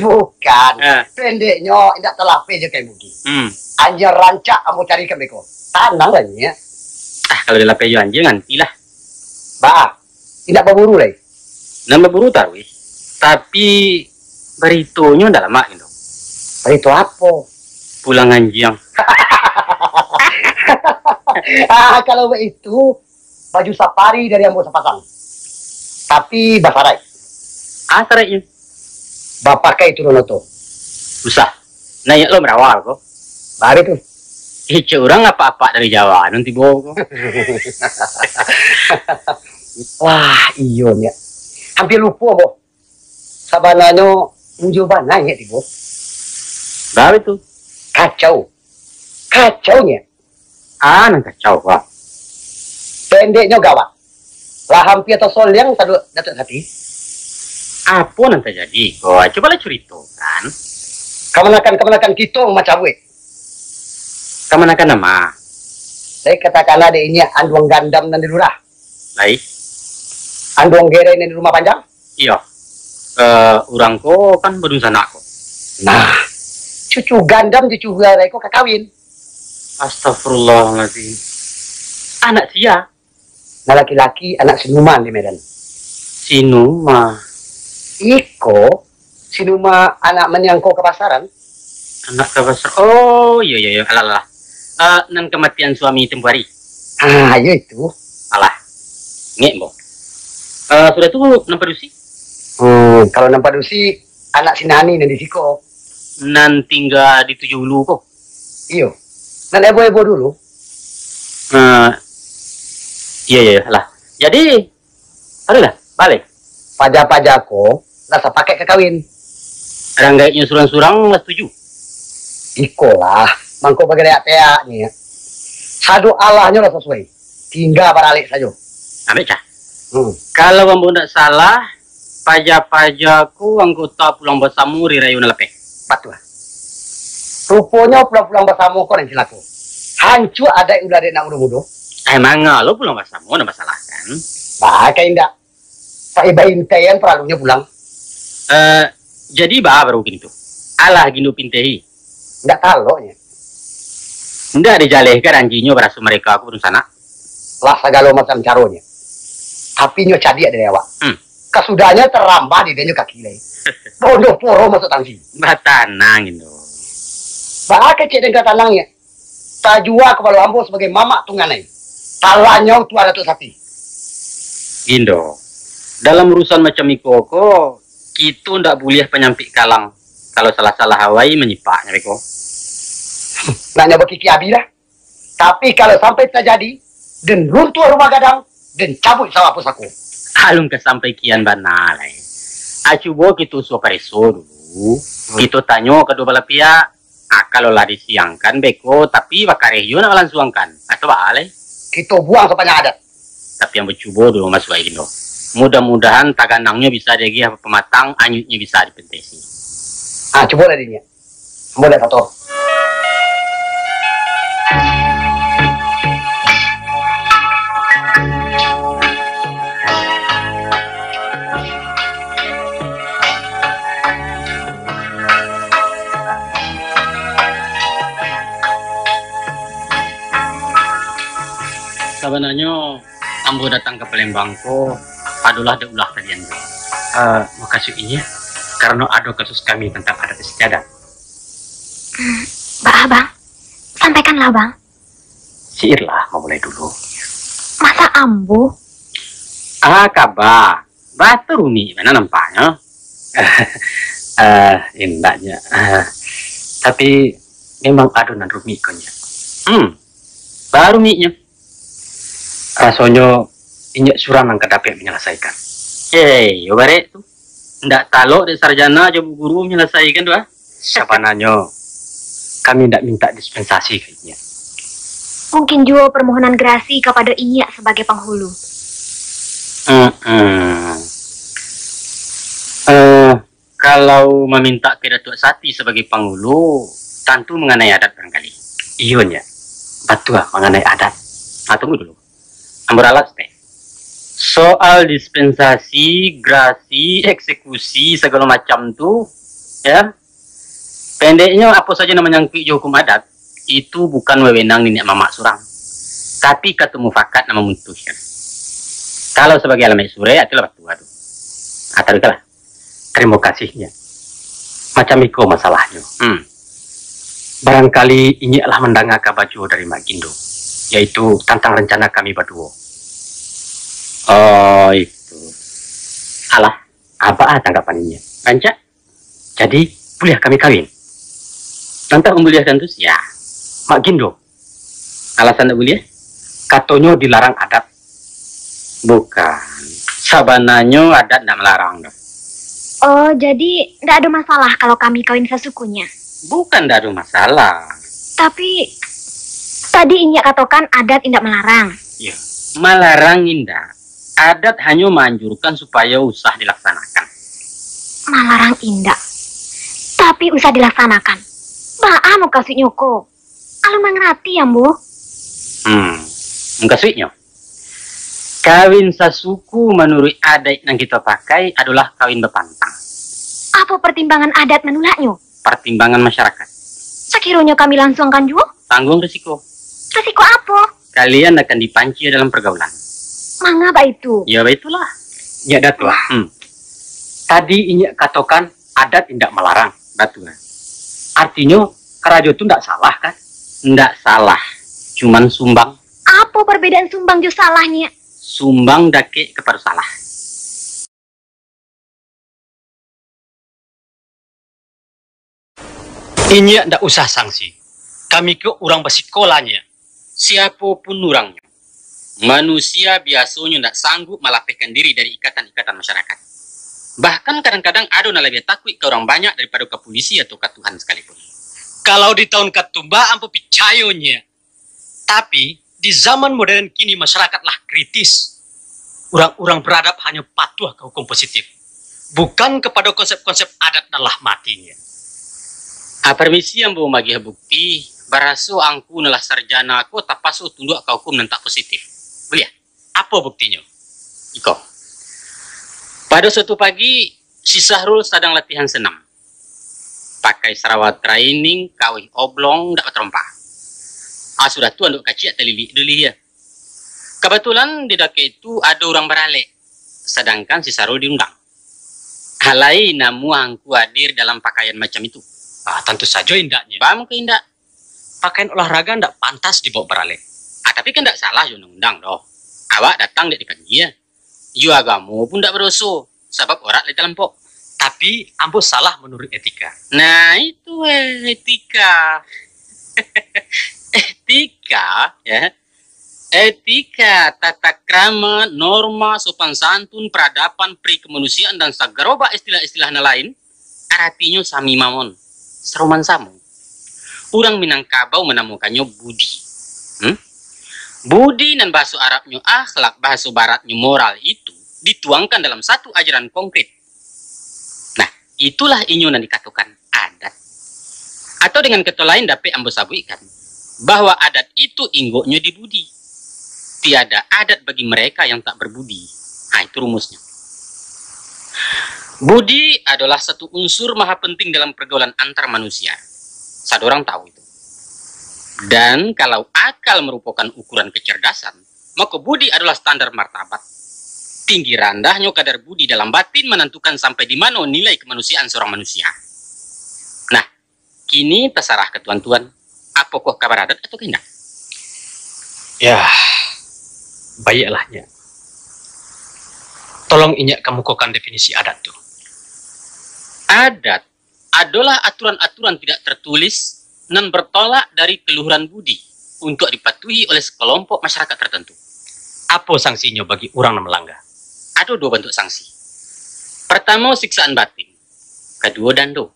Bukan. Eh. Pendeknyo, indak talapeh jo kain bugi. Hmm. Anjiang rancak ambo carikan beko. Tananglah, Nyiak. Ah, kalau dilapeh jo anjiang, nantilah. Baa, indak baburu lai? Nan baburu taruih. Tapi, baritonyo ndak lamak, Gindo. Barito apo? Pulang anjiang. Ah, kalau baitu, baju safari dari ambo sapasang. Tapi basaraik. Ah, saraiknyo? Bapakai turun oto. Usah. Naiak lo marawal ko. Bari tu. Kecek urang apak-apak dari Jawa nan tibo ko. Wah, iyo, Nyiak. Hampir lupo ambo. Sabananyo, bujur bana, Nyiak, tibo. Bari tu. Kacau. Kacau, Nyiak. Ah, nan kacau, Pak. Pendeknyo gawat. Lah hampir tasoliang Datuak Sati. Apo nan tajadi ko? Cubolah curitokan. Kamanakan-kamanakan kito macabuik. Kamanakan nan ma? Lai katakanlah dek inyiak anduang gandam nan di lurah. Lai. Anduang gerei nan di rumah panjang? Iyo. Eh, urang ko kan badunsanak ko. Nah, cucu gandam cucu gerei ko ka kawin. Astagfirullahaladzim. Anak sia? Nan laki-laki anak si Numan di Medan. Si Numa. Iko, si Numa anak maniang ko ka pasaran. Anak ka pasar. Oh, iyo, iyo, iyo. Alah, alah. Eh, nan kamatian suami tempo hari. Ah, iyo itu. Alah. Ngek, Bo. Eh, sudah tu, nan padusi? Hmm, kalau nan padusi, anak si Nani nan di siko. Nan tingga di Tujuh Ulu ko? Iyo. Nan ebo-ebo dulu. Eh, iyo, iyo, iyo. Alah. Jadi, Aduh lah, baleh. Paja-paja ko lah sapakaik ka kawin. Ranggaiknyo surang-surang lah satuju. Ikolah, mangko bagalayak-teyaknyo. Sado alahnyo lah sasuai. Tingga baralek sajo. Ambek cah. Hmm. Kalau ambo ndak salah, paja-paja ko anggota pulang basamo di rayo nan lapeh. Batua. Ruponyo pulang-pulang basamo ko nan cilako. Hancuak adaik ulah dek anak mudo-mudo. Eh, manga lo pulang basamo nan basalahkan? Baa ka indak. Pai baintai an paralunyo pulang. Eh, jadi baa baru kini tu? Alah Gindo pintehi. Ndak taloknyo. Ndak dijalehkan anjinyo baraso mareka ko dunsanak? Lah sagalo macam caronyo. Tapi nyo cadiak dari awak. Hmm. Kasudahnyo tarambah di dinyo kaki lai. Bondo poro masuk tangsi. Batanang, Gindo. Baa kecek den ka tanangnyo? Tajua kapalo ambo sabagai mamak tunganai. Talanyau tuah Datuak Sati. Gindo, dalam urusan macam iko ko, kito ndak buliah panyampik kalang. Kalau salah-salah awai, manyipaknyo beko. Naknyo bakiki abih lah. Tapi kalau sampai tajadi, den runtuah rumah gadang, den cabuik sawah pusako. Alun ka sampai kian bana lai. Ah, cubo kito usua pareso dulu. Hmm. Kito tanyo kaduo balah pihak. Ah, kalau lah disiangkan beko, tapi bakareh juo nak malansuangkan. Atau baa lai? Kito buang sapanjang adat. Tapi ambo cubo dulu masuak, Gindo. Mudah-mudahan taganangnyo bisa diagiah pamatang, anyuiknyo bisa dipentesi. Ah, cubolah dinyo. Ambo dak tato. Sabananyo, ambo datang ka Palembang ko adolah dek ulah tadian ko. Eh, mukasuik inyo, karano ado kasus kami tantang adat istiadat. Hmm, baa, Bang? Sampaikanlah, Bang. Siirlah, mamulai dulu. Masa ambo? Ah, kaba. Baturuni bana nampaknyo. Eh, indaknyo. Eh, tapi, memang ado nan rumik ko nyo. Hmm, barumiknyo. Rasonyo, inyo surang nan ka dapek manyalasaikan. Eh, iyo barek tu. Ndak talok dek sarjana jo bu guru manyalasaikan tu, ah. Sabananyo, kami ndak mintak dispensasi ka inyo. Mungkin juo permohonan gerasi kapado inyo sabagai panghulu. Mm-mm. Eh, kalau mamintak ka Datuak Sati sabagai panghulu, tantu manganai adat barangkali. Iyo, Nyak. Batua, manganai adat. Ah, tunggu dulu. Ambo ralat saketek. Soal dispensasi, grasi, eksekusi, sagalo macam tu, ya, pendeknyo, apo sajo nan manyangkuik jo hukum adat, itu bukan wewenang niniak mamak surang, tapi kato mufakat nan mamutuihkan. Kalau sabagai alamaik surek, itulah batua tu. Ah, taruihkanlah. Tarimo kasih, Nyak. Macam iko masalahnyo. Hmm. Barangkali Inyiak lah mandanga kaba juo dari Mak Gindo, yaitu tantang rencana kami baduo. Oh, itu. Alah, baa tanggapan Inyiak? Rancak? Jadi, buliah kami kawin? Nan ka mambuliahkan tu sia? Mak Gindo. Alasan ndak buliah? Katonyo dilarang adat. Bukan. Sabananyo adat ndak malarang doh. Oh, jadi ndak ado masalah kalau kami kawin sasukunyo? Bukan ndak ado masalah. Tapi, tadi Inyiak katokan adat indak malarang. Iyo. Malarang indak. Adat hanyo maanjurkan supayo usah dilaksanakan. Malarang indak, tapi usah dilaksanakan. Baa mukasuiknyo ko? Alun mangarati, Ambo. Hmm, mukasuiknyo, kawin sasuku manuruik adaik nan kito pakai adolah kawin bapantang. Apo partimbangan adat manulaknyo? Partimbangan masyarakat. Sakironyo kami lansuangkan juo? Tangguang risiko. Risiko apo? Kalian akan dipancie dalam pergaulan. Manga baitu? Ya, baitulah. Nyak Datuak. Hmm. Tadi Inyiak katokan adat indak malarang, batua. Artinyo, karajo tu ndak salah, kan? Ndak salah, cuman sumbang. Apo parbedaan sumbang jo salah, Nyiak? Sumbang dakek kapado salah. Inyiak ndak usah sangsi. Kami ko urang basikolah, Nyiak. Siapo pun urangnyo, manusia biasonyo ndak sanggup malapehkan diri dari ikatan-ikatan masyarakat. Bahkan kadang-kadang ado nan labiah takuik ka urang banyak daripado ka pulisi atau ka Tuhan sakalipun. Kalau di tahun katumbak, ambo picayo, Nyiak. Tapi, di zaman modern kini, masyarakat lah kritis. Urang-urang beradab hanyo patuah ka hukum positif, bukan kapado konsep-konsep adat nan lah mati, Nyiak. Ah, permisi, ambo magiah bukti, baraso angku nan lah sarjana ko tapaso tunduak ka hukum nan tak positif. Buliah? Apo buktinyo? Iko. Pado suatu pagi, si Sahrul sadang latihan senam. Pakai sarawa training, kawih oblong, dak batarompa. Ah, sudah tu anduak kaciak talilik dulu, ya. Kabatulan di dakek tu ado urang baralek, sadangkan si Sahrul diundang. Alai namuah angku hadir dalam pakaian macam itu? Ah, tantu sajo indaknyo. Baa mangko indak? Pakaian olahraga ndak pantas dibaok baralek. Ah, tapi kan ndak salah jo undang-undang doh. Awak datang dek dipanggia. Iyo agamo pun ndak badoso, sabab orak lai talampok. Tapi, ambo salah manuruik etika. Nah, itu, eh, etika. Etika, ya. Etika, tata krama, norma, sopan santun, peradaban, pri kemanusiaan, dan sagarobak istilah-istilah nan lain, aratinyo sami mawon, saroman samo. Urang Minangkabau manamukannyo budi. Hmm? Budi nan bahaso Arabnyo akhlak, bahaso Baratnyo moral itu dituangkan dalam satu ajaran konkret. Nah, itulah inyo nan dikatokan adat. Atau dengan kato lain dapek ambo sabuikkan, bahwa adat itu inggoknyo di budi. Tiada adat bagi mereka yang tak berbudi. Nah, itu rumusnyo. Budi adalah satu unsur maha penting dalam pergaulan antar manusia. Sadorang tahu itu. Dan kalau akal merupakan ukuran kecerdasan, maka budi adalah standar martabat. Tinggi randahnyo kadar budi dalam batin menentukan sampai di mano nilai kemanusiaan seorang manusia. Nah, kini tasarah ka tuan-tuan, apokoh ka baradat atau ka indak? Ya, baiaklah, Nyiak. Tolong Inyiak kamukokan definisi adat tu. Adat adolah aturan-aturan tidak tertulis nan bertolak dari keluhuran budi untuk dipatuhi oleh sekelompok masyarakat tertentu. Apo sangsinyo bagi urang nan malangga? Ado duo bantuak sangsi. Partamo, siksaan batin. Kaduo, dando.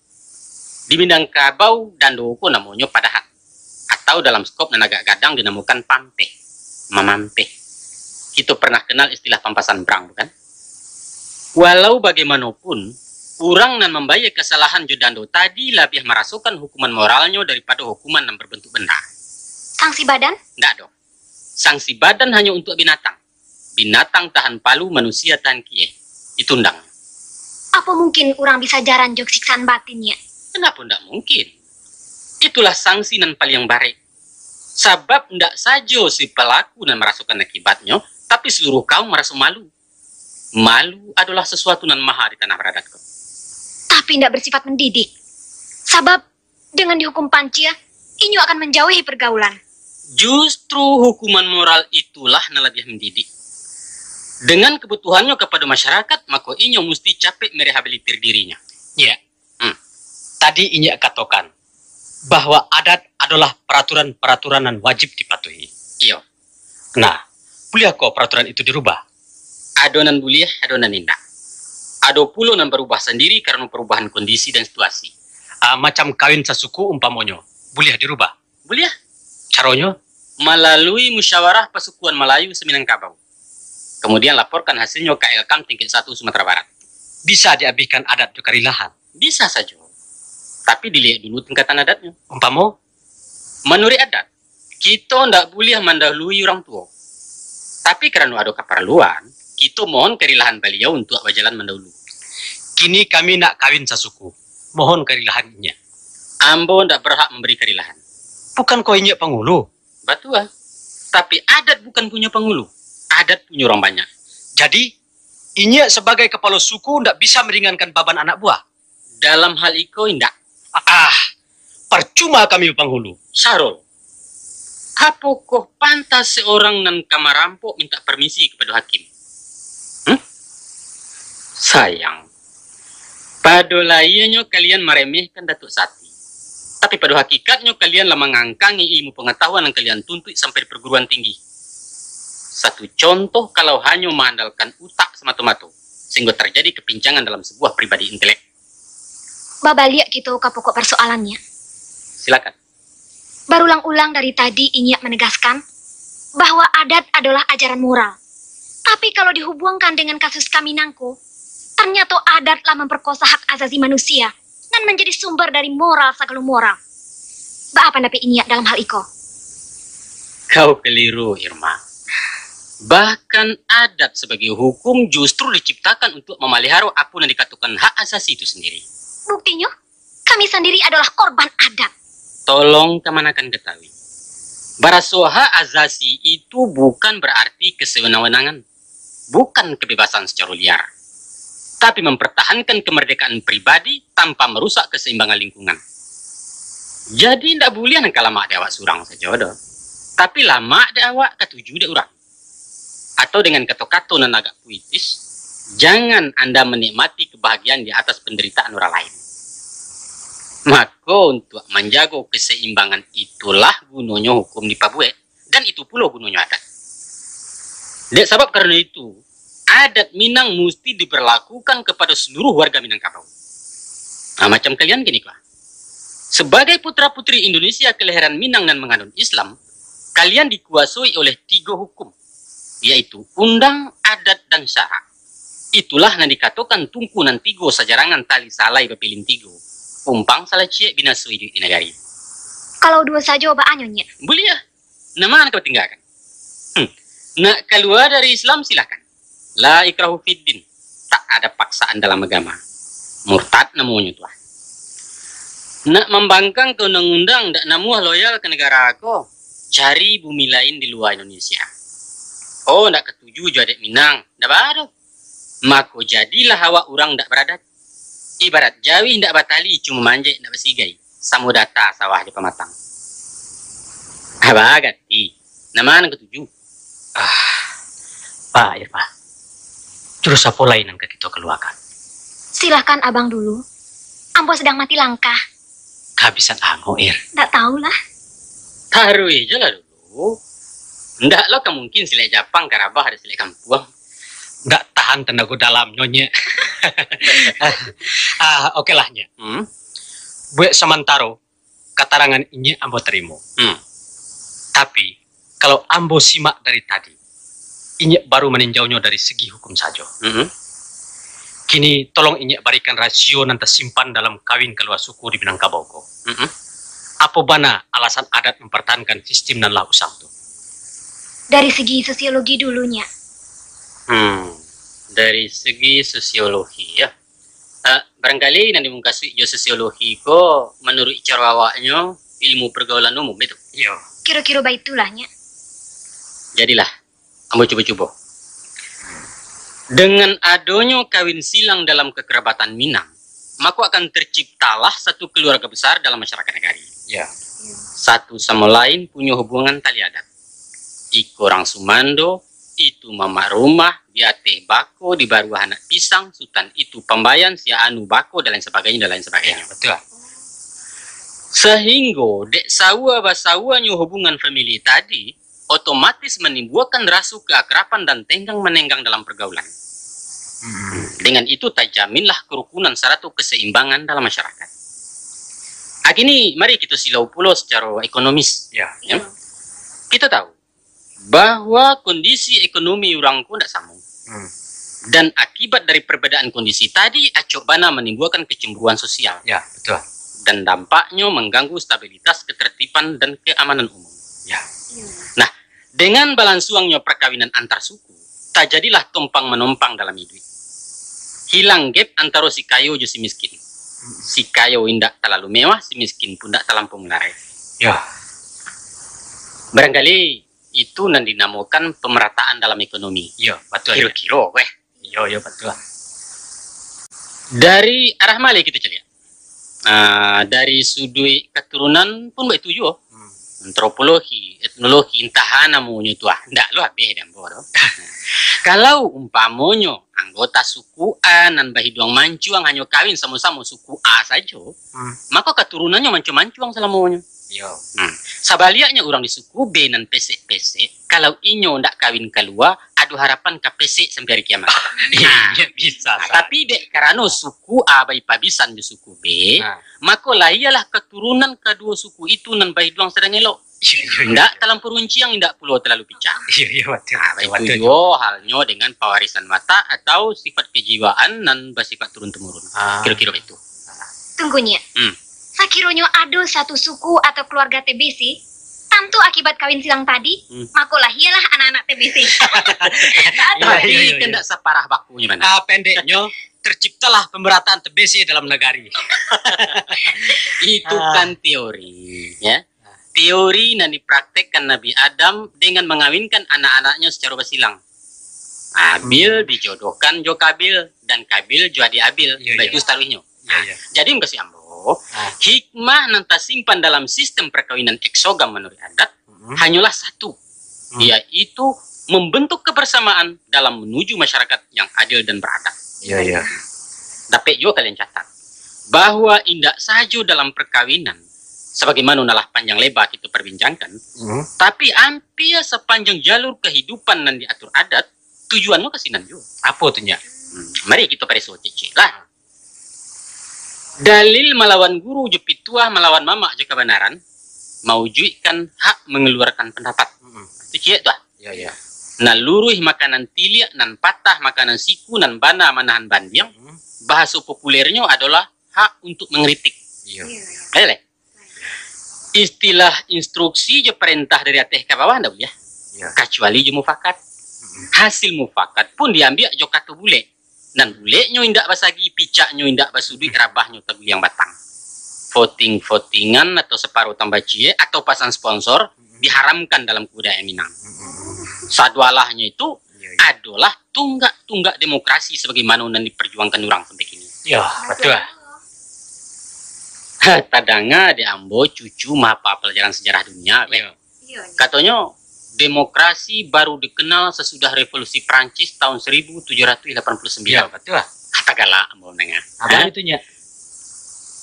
Di Minangkabau, dando ko namonyo padahan. Atau dalam skop nan agak gadang dinamokan pampeh, mamampeh. Kito pernah kenal istilah pampasan brang, bukan? Walau bagaimanopun, urang nan mambayia kasalahan jo dando tadi labiah marasokan hukuman moralnyo daripado hukuman nan berbentuk benda. Sanksi badan? Ndak doh. Sanksi badan hanyo untuak binatang. Binatang tahan palu, manusia tahan kieh. Itu undang. Apo mungkin urang bisa jaran jo siksaan batin, Nyiak? Kenapo ndak mungkin? Itulah sanksi nan paliang barek. Sabab ndak sajo si palaku nan marasokan akibatnyo, tapi seluruh kaum maraso malu. Malu adolah sasuatu nan maha di tanah baradat ko. Tapi ndak bersifat mendidik. Sabab dengan dihukum pancia, inyo akan menjauhi pergaulan. Justru hukuman moral itulah nan labiah mendidik. Dengan kebutuhannyo kapado masyarakat, mako inyo musti capek merehabilitir dirinyo. Ya. Hmm. Tadi Inyiak katokan bahwa adat adolah paraturan-paraturan nan wajib dipatuhi. Iyo. Nah, buliah ko paraturan itu dirubah? Ado nan buliah, ado nan indak. Ado pulo nan barubah sandiri karano parubahan kondisi dan situasi. Ah, macam kawin sasuku umpamonyo, buliah dirubah? Buliah. Caronyo? Malalui musyawarah pasukuan Malayu se-Minangkabau. Kemudian laporkan hasilnyo ka L K A M tingkat satu Sumatera Barat. Bisa diabihkan adat jo karilahan? Bisa sajo. Tapi diliek dulu tingkatan adatnyo. Umpamo? Manuruik adat, kito ndak buliah mandahului urang tuo. Tapi karano ado kaparluan, kito mohon karilahan baliau untuak bajalan mandahulu. Kini kami nak kawin sasuku. Mohon karilahan Inyiak. Ambo ndak berhak mambari karilahan. Bukan ko Inyiak pangulu? Batua. Tapi adat bukan punyo pangulu. Adat punyo urang banyak. Jadi, Inyiak sabagai kapalo suku ndak bisa meringankan baban anak buah? Dalam hal iko, indak. Ah, parcuma kami bapanghulu. Sahrul, apokoh pantas seorang nan ka marampok mintak parmisi kapado hakim? Hmm? Sayang, pado lahianyo kalian maremehkan Datuak Sati, tapi pado hakikatnyo kalian lah mangangkangi ilmu pangatahuan nan kalian tuntuik sampai di perguruan tinggi. Satu contoh, kalau hanyo maandalkan utak samato-mato, sahinggo tarjadi kapincangan dalam sabuah pribadi intelek. Babaliak kito ka pokok parsoalan, Nyiak. Silakan. Barulang-ulang dari tadi Inyiak menegaskan bahwa adat adalah ajaran moral. Tapi kalau dihubungkan dengan kasus Kaminang ko, ternyata adat lah memperkosa hak asasi manusia nan menjadi sumber dari moral sagalo moral. Baa pandapek Inyiak dalam hal iko? Kau keliru, Irma. Bahkan adat sebagai hukum justru diciptakan untuk memelihara apa yang dikatakan hak asasi itu sendiri. Buktinyo, kami sandiri adalah korban adat. Tolong kamanakan katahui, baraso hak asasi itu bukan berarti kesewenang-wenangan, bukan kebebasan secara liar, tapi mempertahankan kemerdekaan pribadi tanpa merusak keseimbangan lingkungan. Jadi, ndak buliah nan ka lamak dek awak surang sajo doh, tapi lamak dek awak katuju dek urang. Atau dengan kato-kato nan agak puitis, jangan anda menikmati kebahagiaan di atas penderitaan orang lain. Mako, untuak manjago keseimbangan itulah gunonyo hukum dipabuek, dan itu pulo gunonyo adat. Dek sabab karano itu, adat Minang musti diberlakukan kepada seluruh warga Minangkabau. Nah, macam kalian kini ko. Sebagai putra-putri Indonesia kelahiran Minang nan manganut Islam, kalian dikuasoi oleh tigo hukum, yaitu undang, adat, dan syarak. Itulah nan dikatokan tungku nan tigo sajarangan tali salai bapilin tigo, umpang salah ciek binaso iduik di nagari. Kalau duo sajo, baa nyo, Nyiak? Buliah. Nan ma nan ka batinggakan? Hmm. Nak kalua dari Islam, silahkan. La ikraha fiddin. Tak ada paksaan dalam agama. Murtad namonyo tu ah. Nak mambangkang ka undang-undang, ndak namuah loyal ka nagara ko, cari bumi lain di lua Indonesia. Oh, ndak katuju jo adat Minang, ndak baa doh. Mako jadilah awak urang ndak baradat. Ibarat jawih ndak batali, cuma manjek ndak basigai, samo data sawah jo pamatang. Aba gati, nan ma nan katuju? Ah, Pak Irfan, jurus apo lai nan ka kito kaluakan? Silahkan abang dulu. Ambo sadang mati langkah. Kabisan ango, Ir. Ndak tahulah. Taruih je lah dulu. Ndak lo ka mungkin silek Japang ka rabah dek silek kampuang. Ndak tahan tanago dalamnyo, Nyiak. Ah, oke lah, Nyiak. Hmm? Buek samantaro, katarangan Inyiak ambo tarimo. Hmm. Tapi, kalau ambo simak dari tadi, Inyiak baru maninjaunyo dari segi hukum sajo. Hmm. Kini, tolong Inyiak barikan rasio nan tasimpan dalam kawin kalua suku di Minangkabau ko. Hmm. Apo bana alasan adat mampartahankan sistim nan lah usang tu? Dari segi sosiologi dulu, Nyiak. Hmm, dari segi sosiologi, ya. Ah, barangkali nan dimukasuik jo sosiologi ko, manuruik caro awaknyo, ilmu pergaulan umum, betul? Iyo. Kiro-kiro baitulah, Nyiak. Jadilah, ambo cubo-cubo. Dengan adonyo kawin silang dalam kakarabatan Minang, mako akan terciptalah satu keluarga besar dalam masyarakat nagari. Ya. Satu samo lain punyo hubungan tali adat. Iko urang sumando, itu mamak rumah, di ateh bako, di baruah anak pisang, sutan itu pambayan, si anu bako, dan lain sebagainya, dan lain sebagainya. Ya, betul. Sahinggo, dek sawa-basawanyo hubungan famili tadi, otomatis manimbulkan raso keakraban dan tenggang-manenggang dalam pergaulan. Hmm. Dengan itu, tajaminlah kerukunan sarato keseimbangan dalam masyarakat. Ah, kini, mari kito silau pulo secara ekonomis. Ya. Ya. Kito tahu bahwa kondisi ekonomi urang ko ndak samo. Hmm. Dan akibat dari perbedaan kondisi tadi, acok bana manimbulkan kecemburuan sosial. Ya, betul. Dan dampaknyo mengganggu stabilitas, ketertiban, dan keamanan umum. Ya. Nah, dengan balansuangnyo perkawinan antar suku, tajadilah tompang-manompang dalam iduik. Hilang gap antaro si kayo jo si miskin. Hmm. Si kayo indak talalu mewah, si miskin pun indak talampau malarai. Ya. Barangkali itu nan dinamokan pemerataan dalam ekonomi. Iyo, batua, Nyiak. Kiro-kiro, weh. Iyo, iyo, batua. Dari arah ma lai kito caliak? Ah, dari suduik katurunan pun baitu juo. Hmm. Antropologi, etnologi, antah a namonyo tu ah. Ndak lo abih dek ambo tu. Kalau umpamonyo anggota suku A nan bahiduang mancuang hanyo kawin samo-samo suku A sajo, hmm, mako katurunannyo mancuang-mancuang salamonyo. Iyo. Hmm. Sabaliaknyo, urang di suku B nan pesek-pesek, kalau inyo ndak kawin kalua, ado harapan ka pesek sampai hari kiamat. Nah, iyo, bisa, nah, sa- tapi dek karano suku A baipabisan jo suku B, nah, Mako lahialah katurunan kaduo suku itu nan baiduang sadang elok. Iyo, iyo, iyo. Indak talampau runciang, indak pulo talalu picah. Iyo, iyo, batua, nah, batua, itu batua, juo halnyo dengan pawarisan watak atau sifat kejiwaan nan basifat turun-temurun. Ah. Kiro-kiro itu. Tunggu, Nyiak. Hmm. Sakironyo ado satu suku atau keluarga T B C, tantu akibat kawin silang tadi, hmm, mako lahialah anak-anak T B C. Tapi, iyo, iyo, kan iyo, ndak saparah bakunyo, mana? Ah, pendeknyo, terciptalah pemerataan T B C dalam nagari. Itu, ah, kan teori, ya. Teori nan dipraktekkan Nabi Adam dengan mengawinkan anak-anaknya secara basilang. Abil, hmm, dijodohkan jo Kabil, dan Kabil jo adik Abil, iyo, baitu, iyo, sataruihnyo. Iyo, iyo. Jadi, mukasuik ambo, ah, hikmah nan tasimpan dalam sistem perkawinan eksogam manuruik adat, hmm, hanyolah satu, hmm, yaitu membentuk kebersamaan dalam menuju masyarakat yang adil dan beradab. Iyo, iyo. Dapek juo kalian catat bahwa indak sajo dalam perkawinan, sebagaimana nan lah panjang lebar kita perbincangkan, hmm, tapi hampir sepanjang jalur kehidupan nan diatur adat, tujuannyo ka sinan juo. Apo tu, Nyiak? Hmm, mari kita pareso ciek-ciek lah. Dalil malawan guru jo pituah, malawan mamak jo kabanaran, mawujuikkan hak mangaluarkan pandapat. Hmm. Tu ciek tu ah. Ya, ya. Nan luruih makanan tiliak, nan patah makanan siku, nan bana manahan bandiang, hmm, bahaso populernyo adolah hak untuk mangritik. Iya. Iya, iya. Boleh, leh? Istilah instruksi jo parentah dari ateh ka bawah ndak buliah. Iya. Kacuali jo mufakat. Mm-mm. Hasil mufakat pun diambiak jo kato bulek. Nan buleknyo indak basagi, picaknyo indak basuduik, rabahnyo taguliang batang. Voting-votingan atau saparo tambah ciek atau pasang sponsor, mm-mm, diharamkan dalam kebudayaan Minang. Mm-mm. Sadualahnyo itu, iya, iya, adolah tunggak-tunggak demokrasi sebagaimana nan diperjuangkan urang sampai kini. Iya, betul. Ha, tadanga dek ambo cucu mahapal pelajaran sejarah dunia, weh. Iya. Iya, iya. Katonyo, demokrasi baru dikenal sesudah Revolusi Prancis tahun seribu tujuh ratus delapan puluh sembilan. Iya, betul. Kata galak ambo mandanga. Apa itu, Nyiak?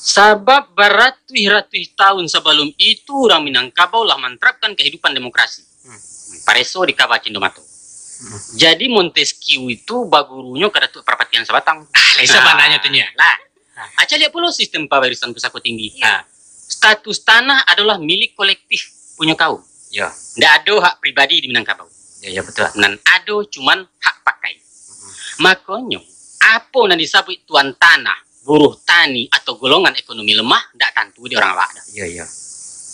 Sabab baratuih-ratuih tahun sabalum itu, urang Minangkabau lah manterapkan kehidupan demokrasi. Hmm. Pareso di Kaba Cindamato. Hmm. Jadi, Montesquieu itu bagurunyo ka Datuak Parpatian Sabatang. Ah, lai sabananyo tu, Nyiak. Lah. Ah. Acaliak pulo sistem pawarisan pusako tinggi. Iya. Ah. Status tanah adolah milik kolektif punyo kaum. Ya. Ndak ado hak pribadi di Minangkabau. Ya, ya, betul. Nan ado cuman hak pakai. Mm-mm. Makonyo, apo nan disabuik tuan tanah, buruh tani, atau golongan ekonomi lemah, ndak tantu di urang awak doh. Ya, ya.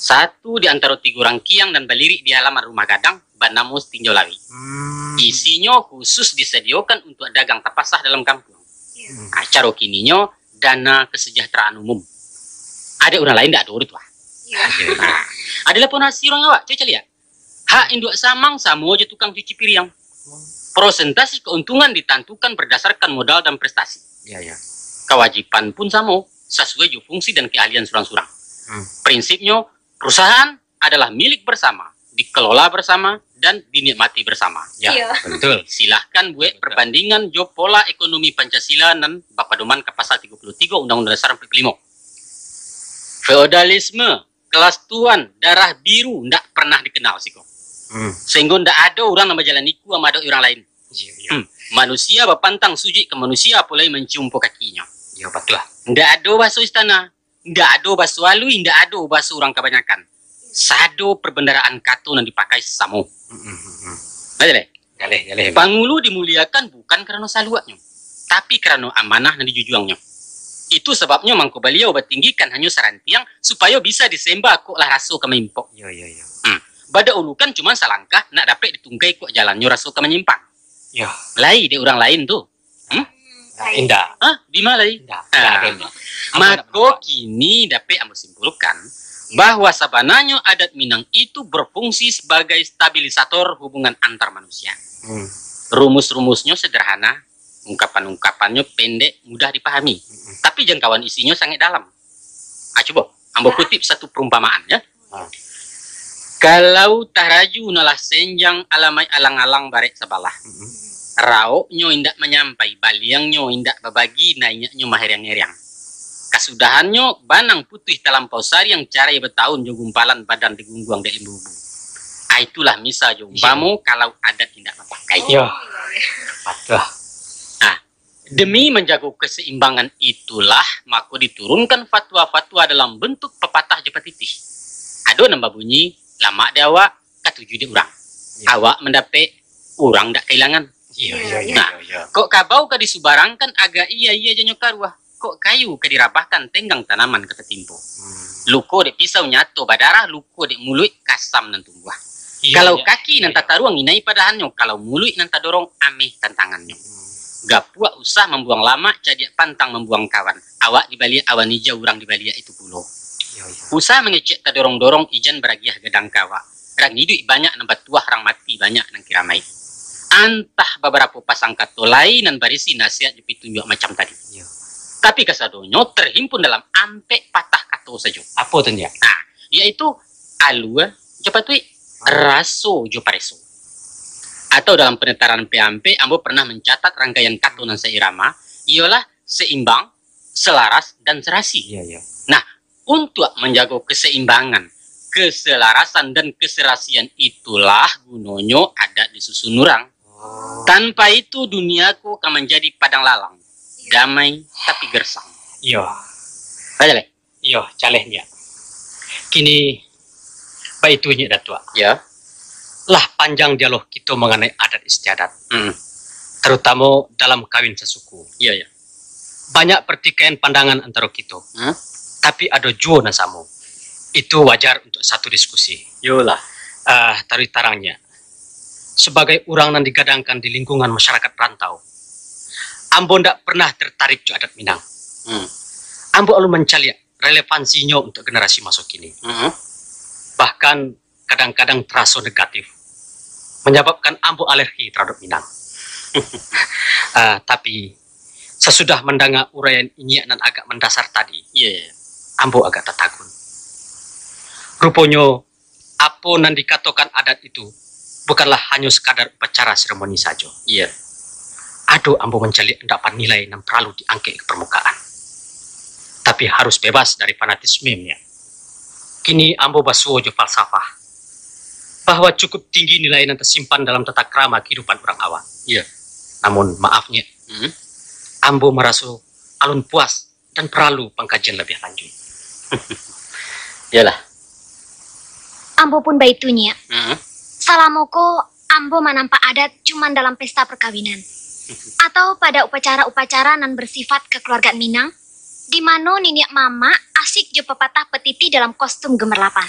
Satu di antaro tigo rangkiang nan balirik di halaman rumah gadang, banamo Tinjau Lawik. Hmm. Isinyo khusus disadiokan untuak dagang tapasah dalam kampuang. Iya. Hmm. Ah, caro kininyo, dana kesejahteraan umum. Ado urang lain ndak ado tu ah. Iya. Nah, ado laporan hasil urang awak, cubo caliak. Hak induak samang samo jo tukang cuci piriang. Prosentase keuntungan ditantukan berdasarkan modal dan prestasi. Iya, iya. Kawajiban pun samo, sasuai jo fungsi dan keahlian surang-surang. Hmm. Prinsipnyo, perusahaan adalah milik bersama, dikelola bersama, dan dinikmati bersama. Ya, iya, betul. Silahkan buek, betul, perbandingan jo pola ekonomi Pancasila nan bapadoman ka Pasal tigo puluh tigo Undang-Undang Dasar ampek puluh limo. Feodalisme, kelas tuan, darah biru, ndak pernah dikenal siko. Hmm. Sehinggo ndak ado urang nan bajalan iku amadok urang lain. Iya, iya. Hmm. Manusia bapantang sujuik ka manusia, apo lai mancium po kakinyo. Iya, betul. Ndak ado baso istana, ndak ado baso alui, ndak ado baso urang kabanyakan. Sado perbendaraan kato nan dipakai samo. Mm, mm, mm, mm. Ngerti, leh? Jaleh, jaleh. Pangulu dimuliakan bukan karano saluaknyo, tapi karano amanah nan dijujuangnyo. Itu sababnyo mangko baliau batinggikan hanyo sarantiang, supayo bisa disemba kok lah raso ka maimpok. Iya, iya, iya. Hmm. Badaulukan cuman salangkah, nak dapek ditungkai kok jalannyo raso ka manyimpang. Iya. Lai dek urang lain tu. Hmm? Nah, indak. Hah? Di ma lai? Indak. Ah. Indak ado, indak. Mako, kini dapek ambo simpulkan bahwa sabananyo adat Minang itu berfungsi sebagai stabilisator hubungan antar manusia. Hmm. Rumus-rumusnyo sederhana, ungkapan-ungkapannyo pendek, mudah dipahami. Hmm. Tapi jangkauan isinyo sangat dalam. Ah, cubo, ambo kutip satu perumpamaan, ya. Ah. Kalau taraju nalah senjang alamaik alang-alang barek sabalah. Mm-mm. Raoknyo indak manyampai, baliangnyo indak babagi, naiaknyo maheriang-eriang. Kasudahannyo, banang putuih talampau sariang, carai bataun jo gumpalan, badan digungguang dek limbubu. Ah, itulah misal jo umpamo, iya, kalau adat indak bapakai. Yo. Patuah. Ah, Demi manjago kasaimbangan itulah, mako diturunkan fatwa-fatwa dalam bantuak papatah jo patitih. Ado nan babunyi, lamak di awak, katuju di urang. Iyo. Awak mandapek, urang dak kailangan. Iyo, iyo, iyo, Nah, iyo, iyo. Kok kabau ka disubarangkan, agak iya-iya janyo karuah. Kok kayu ka dirabahkan, tenggang tanaman ka tatimpo. Hmm. Luko dek pisau nyato badarah, luko dek muluik kasam nan tumbuah. Iyo, Kalau iyo, kaki iyo, nan iyo. tataruang inai padahannyo, kalau muluik nan tadorong ameh tantangannyo. Hmm. Gapuak usah mambuang lamak, cadiak pantang mambuang kawan. Awak dibaliak awan ijau, urang dibaliak itu pulo. Iyo, iyo. Usah mangecek tadorong-dorong, ijan baragiah gadang ka awak. Rang iduik banyak nan batuah, rang mati banyak nan kiramaik. Antah babarapo pasang kato lai nan barisi nasihat jo pitunjuak macam tadi. Iyo. Tapi kasadonyo tarhimpun dalam ampek patah kato sajo. Apo tu, Nyak? Nah, yaitu alua jo patuik, Ah. raso jo pareso. Atau dalam panataran P A M P, ambo pernah mancatat rangkaian kato nan sairama, iyolah saimbang, selaras, dan serasi. Iyo, iyo. Nah, untuak manjago kasaimbangan, kasalarasan, dan kaserasian itulah gunonyo adat disusun urang. Oh. Tanpa itu, dunia ko ka manjadi padang lalang, damai tapi gersang. Iyo. Batua, leh? Iyo, jaleh, Nyak. Kini, baitu, Nyak Datuak. Ya. Lah panjang dialog kito manganai adat istiadat. Hmm. Tarutamo dalam kawin sasuku. Iya, iya. Banyak partikaian pandangan antaro kito. Hmm. Tapi ado juo nan samo. Itu wajar untuak satu diskusi. Iyolah. Ah, taruih tarang, Nyak. Sabagai urang nan digadangkan di lingkungan masyarakat rantau, ambo ndak pernah tartarik jo adat Minang. Hmm. Ambo alun mancaliak relevansinyo untuak generasi maso kini. Hmm. Bahkan, kadang-kadang taraso negatif, manyababkan ambo alergi taradok Minang. Ah, tapi, sasudah mandanga uraian Inyiak nan agak mandasar tadi, Iya, iya. ambo agak tatagun. Ruponyo, apo nan dikatokan adat itu bukanlah hanyo sakadar upacara seremoni sajo. Iya. Ado ambo mancaliak andapan nilai nan paralu diangkek ka parmukaan. Tapi harus bebas dari fanatisme, Nyak. Kini ambo basuo jo falsafah, bahwa cukup tinggi nilai nan tasimpan dalam tata krama kahidupan urang awak. Iya. Namun, maaf, Nyak, Hmm. ambo maraso alun puas dan paralu pangkajian labiah lanjuik. Iyolah. Ambo pun baitu, Nyak. Hmm. Salamo ko ambo manampak adat cuman dalam pesta parkawinan, atau pada upacara-upacara nan bersifat kakeluargaan Minang, di mano niniak mamak asik jo papatah patitih dalam kostum gemerlapan.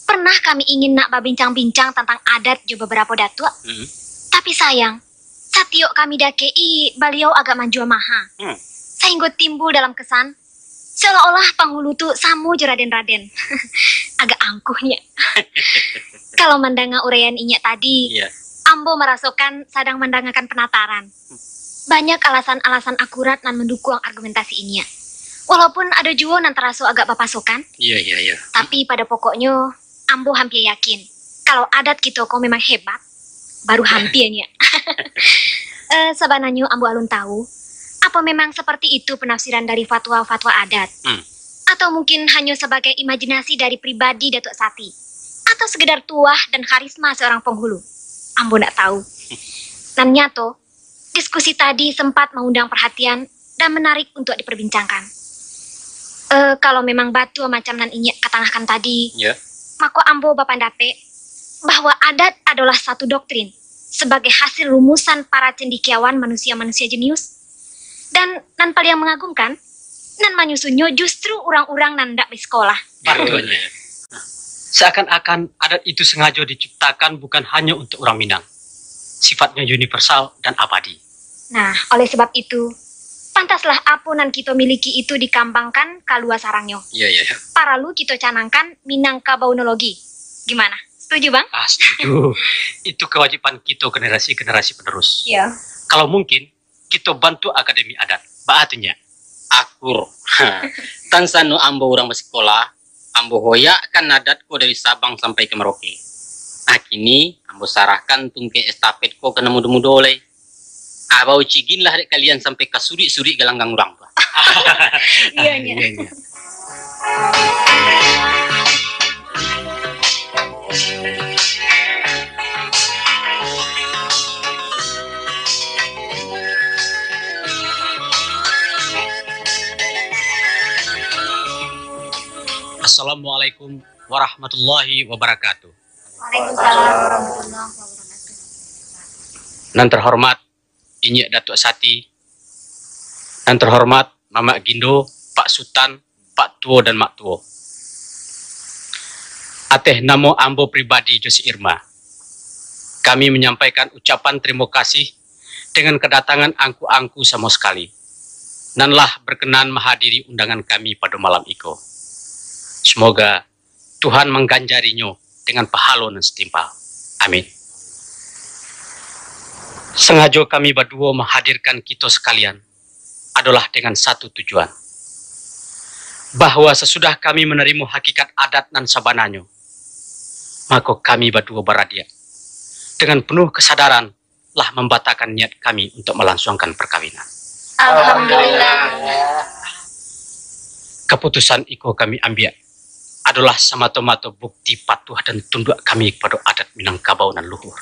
Pernah kami ingin nak babincang-bincang tantang adat jo babarapo datuak, Hmm. tapi sayang, satiok kami dakek-i, baliau agak manjua maha. Hmm. Sahinggo timbul dalam kesan, seolah-olah panghulu tu samo jo raden-raden. Agak angkuh, Nyak. Kalau mandanga uraian Inyiak tadi, Iya. ambo marasokan sadang mandangakan panataran. Banyak alasan-alasan akurat nan mandukuang argumentasi Inyiak. Walaupun ado juo nan taraso agak bapasokan, Iya, iya, iya. tapi pada pokoknyo, ambo hampia yakin, kalau adat kito ko memang hebat, baru hampia, Nyak. Eh, sabananyo ambo alun tahu, apa memang seperti itu penafsiran dari fatwa-fatwa adat? Hmm. Atau mungkin hanyo sabagai imajinasi dari pribadi Datuak Sati? Atau sekedar tuah dan karisma seorang penghulu? Ambo ndak tahu. Nan nyato, diskusi tadi sempat mengundang perhatian dan menarik untuk diperbincangkan. Eh, kalau memang batua macam nan Inyiak katangahkan tadi, Ya. mako ambo bapandapek bahwa adat adalah satu doktrin sebagai hasil rumusan para cendikiawan manusia-manusia jenius. Dan nan paliang mangagumkan, nan manyusunnyo justru urang-urang nan ndak basikolah. Batua. Seakan-akan adat itu sangajo diciptakan bukan hanyo untuak urang Minang. Sifatnyo universal dan abadi. Nah, oleh sebab itu, pantaslah apo nan kito miliki itu dikambangkan kalua sarangnyo. Iya, iya, iya. Paralu kito canangkan Minangkabaunologi. Gimana? Setuju, Bang? Ah, setuju. Itu kewajiban kito generasi-generasi penerus. Iya. Kalau mungkin, kito bantuak Akademi Adat. Baa tu, Nyak? Akur. Tan sano ambo urang basikolah, ambo hoyakkan adat ko dari Sabang sampai ka Merauke. Ah, kini ambo sarahkan tungkek estafet ko ka nan mudo-mudo lai. Ah, bauciginlah dek kalian sampai ka suduik-suduik galanggang urang tu. Iya, Nyak. Iya, Nyak. Assalamualaikum warahmatullahi wabarakatuh. Waalaikumsalam warahmatullahi wabarakatuh. Nan terhormat Inyiak Datuak Sati, nan terhormat Mamak Gindo, Pak Sutan, Pak Tuo dan Mak Tuo. Ateh namo ambo pribadi jo si Irma, kami manyampaikan ucapan tarimo kasih dengan kadatangan angku-angku samo sakali, nan lah berkenan mahadiri undangan kami pado malam iko. Semoga Tuhan mangganjarinyo dengan pahalo nan satimpal. Amin. Sangajo kami baduo mahadirkan kito sakalian adolah dengan satu tujuan, bahwa sasudah kami manarimo hakikat adat nan sabananyo, mako kami baduo baradiak dengan penuh kasadaran lah mambatakan niat kami untuak malansuangkan parkawinan. Alhamdulillah. Kaputusan iko kami ambiak adolah samato-mato bukti patuah dan tunduak kami kapado adat Minangkabau nan luhur.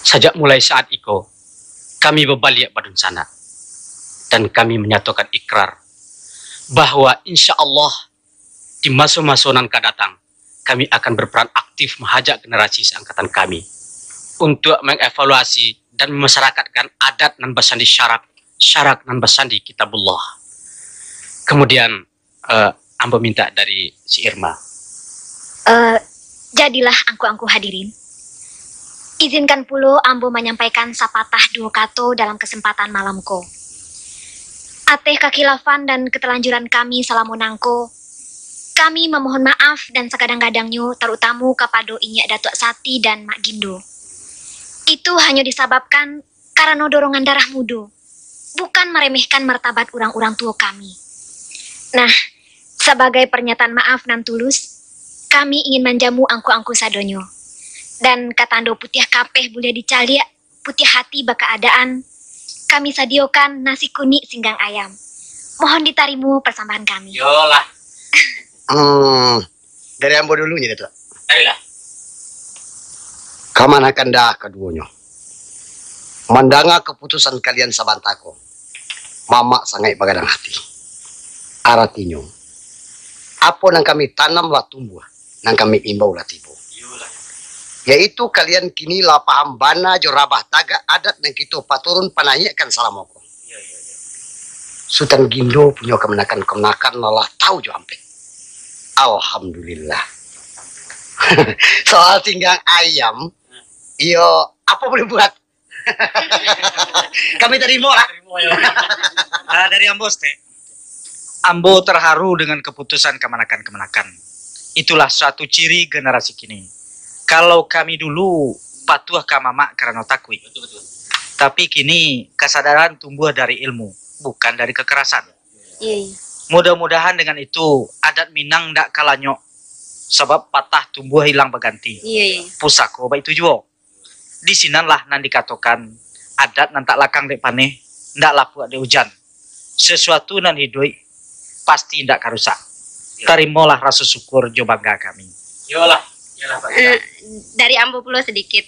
Sajak mulai saat iko, kami babaliak badunsanak, dan kami manyatokan ikrar bahwa insya Allah di maso-maso nan ka datang, kami akan berperan aktif mahajak generasi saangkatan kami untuak mengevaluasi dan mamasyarakatkan adat nan basandi syarak, syarak nan basandi Kitabullah. Kemudian, eh, ambo minta dari si Irma. Eh, jadilah angku-angku hadirin, izinkan pulo ambo manyampaikan sapatah duo kato dalam kasempatan malam ko. Ateh kakhilafan dan katalanjuran kami salamo nangko, kami mamohon maaf dan sagadang-gadangnyo, tarutamo kapado Inyiak Datuak Sati dan Mak Gindo. Itu hanyo disababkan karano dorongan darah mudo, bukan maremehkan martabat urang-urang tuo kami. Nah, sabagai parnyataan maaf nan tulus, kami ingin manjamu angku-angku sadonyo. Dan ka tando putiah kapeh buliah dicaliak, putiah hati bakaadaan, kami sadiokan nasi kunik singgang ayam. Mohon ditarimo parsambahan kami. Yolah. Hmm, dari ambo dulu nyo, Datuak. Carilah. Kamanakan dah kaduonyo. Mandanga kaputusan kalian sabanta ko, Mamak sangaik bagadang hati. Aratinyo, apo nan kami tanam lah tumbuah, nan kami imbau lah tibo. Yaitu kalian kini lah paham bana jo rabah tagak adat nan kito paturun panayiakkan salamo ko. Sutan Gindo punyo kamanakan-kamanakan lah, lah tahu jo ampek. Alhamdulillah. Soal singgang ayam, iyo, apo buliah buat? Kami tarimo lah. Tarimo, yo. Ah, dari ambo, Stek. Ambo terharu dengan keputusan kamanakan-kamanakan. Itulah suatu ciri generasi kini. Kalau kami dulu patuah ka mamak karano takuik. Betul, betul. Tapi kini kasadaran tumbuah dari ilmu, bukan dari kekerasan. Iya, iya. Mudah-mudahan dengan itu adat Minang ndak ka lanyok, sabab patah tumbuah hilang baganti. Iya, iya. Pusako baitu juo. Di sinanlah nan dikatokan, adat nan tak lakang dek paneh, ndak lapuak dek ujan. Sesuatu nan hiduik pasti ndak ka rusak. Tarimolah raso syukur jo bangga kami. Iyolah, iyolah, Pak. Eh, dari ambo pulo sedikit.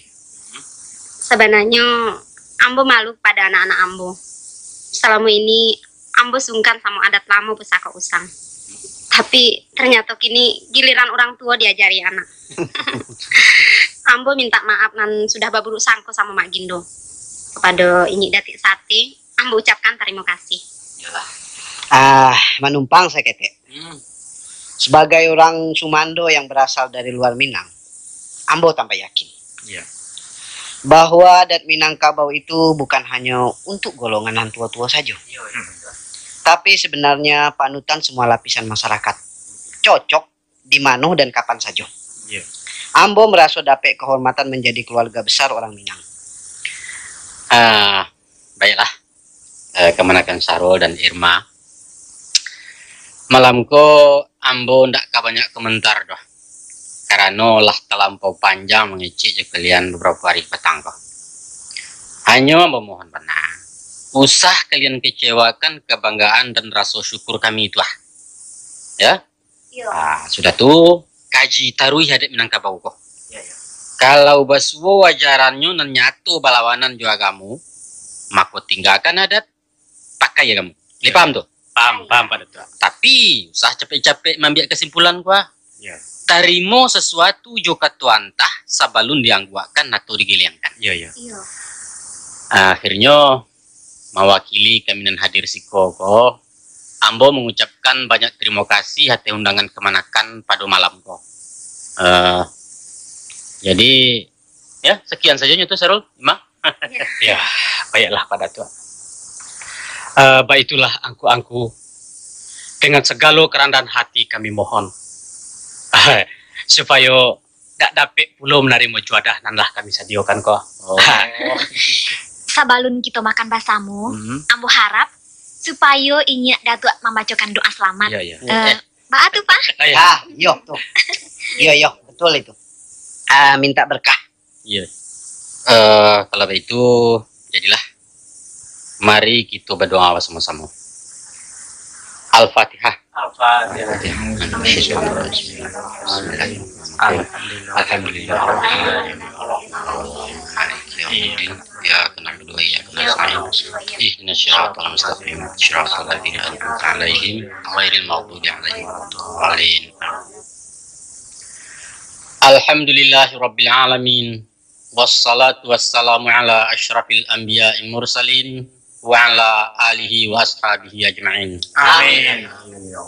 Sabananyo, ambo malu pada anak-anak ambo. Salamo ini, ambo sungkan samo adat lamo pusako usang. Tapi, ternyato kini giliran urang tuo diajari anak. Ambo minta maaf nan sudah baburuk sangko samo Mak Gindo. Kapado Inyiak Datuak Sati, ambo ucapkan tarimo kasih. Iyolah. Ah, manumpang saketek. Hmm. Sebagai urang sumando yang berasal dari luar Minang, ambo tambah yakin, iya, bahwa adat Minangkabau itu bukan hanyo untuk golongan nan tuo-tuo sajo, iya, iya, betul, tapi sebenarnya panutan semua lapisan masyarakat. Cocok di mano dan kapan sajo. Iya. Ambo meraso dapek kehormatan menjadi keluarga besar orang Minang. Ah, baiklah, eh, kamanakan Sarul dan Irma. Malam ko ambo ndak ka banyak komentar doh, karano lah talampau panjang mangecek jo kalian babarapo hari patang ko. Hanyo ambo mohon bana, usah kalian kecewakan kabanggaan dan raso syukur kami tu ah. Ya? Iyo. Ah, sudah tu, kaji taruih adat Minangkabau ko. Ya, ya. Kalau basuo ajarannyo nan nyato balawanan jo agamo, mako tinggakan adat, pakai agamo. Lai paham tu? Paham, paham, Pak Datuak. Tapi, usah capek-capek mambiak kasimpulan ko, ah. Ya. Tarimo sasuatu jo kato antah sabalun diangguakkan atau digiliangkan. Ya, ya. Iyo. Akhirnyo, mawakili kami nan hadir siko ko, ambo mangucapkan banyak tarimo kasih ateh undangan kamanakan pado malam ko. Eh, jadi, ya, sakian sajo nyo tu, Sarul, Ima. Ya, baiklah, Pak Datuak. Eh, baitulah, angku-angku, dengan sagalo karandahan hati kami mohon, supayo dak dapek pulo manarimo juadah nan lah kami sadiokan ko. Oh. Sabalun kito makan basamo, Hmm. ambo harap supayo inyiak Datuak mambacokan doa salamat. Ya, ya. Eh, Eh. baa tu, Pak? Ah, ya. Ah, iyo tu. Iyo, iyo, betul itu. Ah, minta berkah. Iya. Eh, kalau begitu, jadilah. Mari kito badoa basamo-samo. Al-Fatihah. Al-Fatihah. Alhamdulillah. Iyyaka na'budu wa iyyaka nasta'in. Ihdinas siratal mustaqim. Siratal ladzina an'amta 'alaihim, ghairil maghdubi 'alaihim waladdallin. Alhamdulillahirabbil alamin. Wassalatu wassalamu ala asyrafil anbiya'i mursalin wa ala alihi wa ashabihi ajma'in. Amin.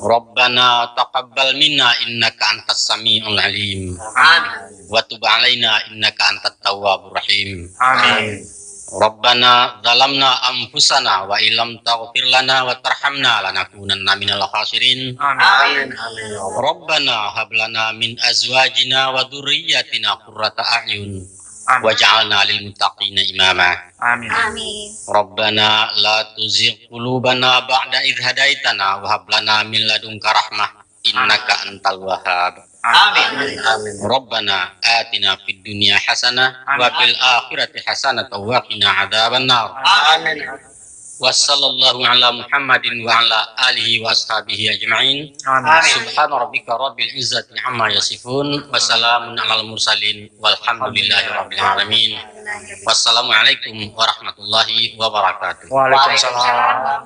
Rabbana taqabbal minna innaka antas samiul alim. Amin. Wa tub alaina innaka antat tawwabur rahim. Amin. Rabbana zalamna anfusana wa illam taghfir lana wa tarhamna lanakunanna minal khasirin. Amin. Rabbana hab lana min azwajina wa dzurriyyatina qurrata a'yun Amin. waj'alna lil muttaqina imama. Amin. Amin. Rabbana la tuzigh qulubana ba'da idh hadaitana wa hab lana min ladunka rahmah innaka antal wahhab. Amin. Amin. Rabbana atina fid dunya hasanah wa Amin. fil akhirati hasanah wa qina adzabannar. Amin. Wa sallallahu ala Muhammadin wa ala alihi wa ashabihi ajma'in. Amin. Subhana rabbika rabbil izzati amma yasifun. Wa salamun alal mursalin. Walhamdulillahi rabbil alamin. Wassalamualaikum warahmatullahi wabarakatuh. Waalaikumsalam.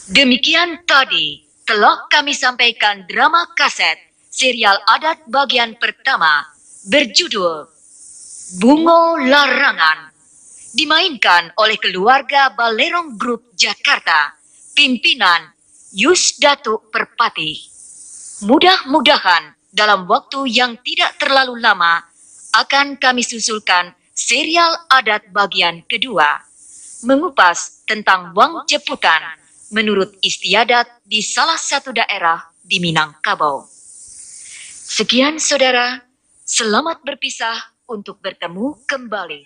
Demikian tadi telah kami sampaikan drama kaset serial adat bagian pertama berjudul Bungo Larangan, dimainkan oleh keluarga Balerong Group Jakarta, pimpinan Yus Datuk Perpatih. Mudah-mudahan dalam waktu yang tidak terlalu lama akan kami susulkan serial adat bagian kedua, mengupas tentang wang jeputan menurut istiadat di salah satu daerah di Minangkabau. Sekian, saudara. Selamat berpisah, untuk bertemu kembali.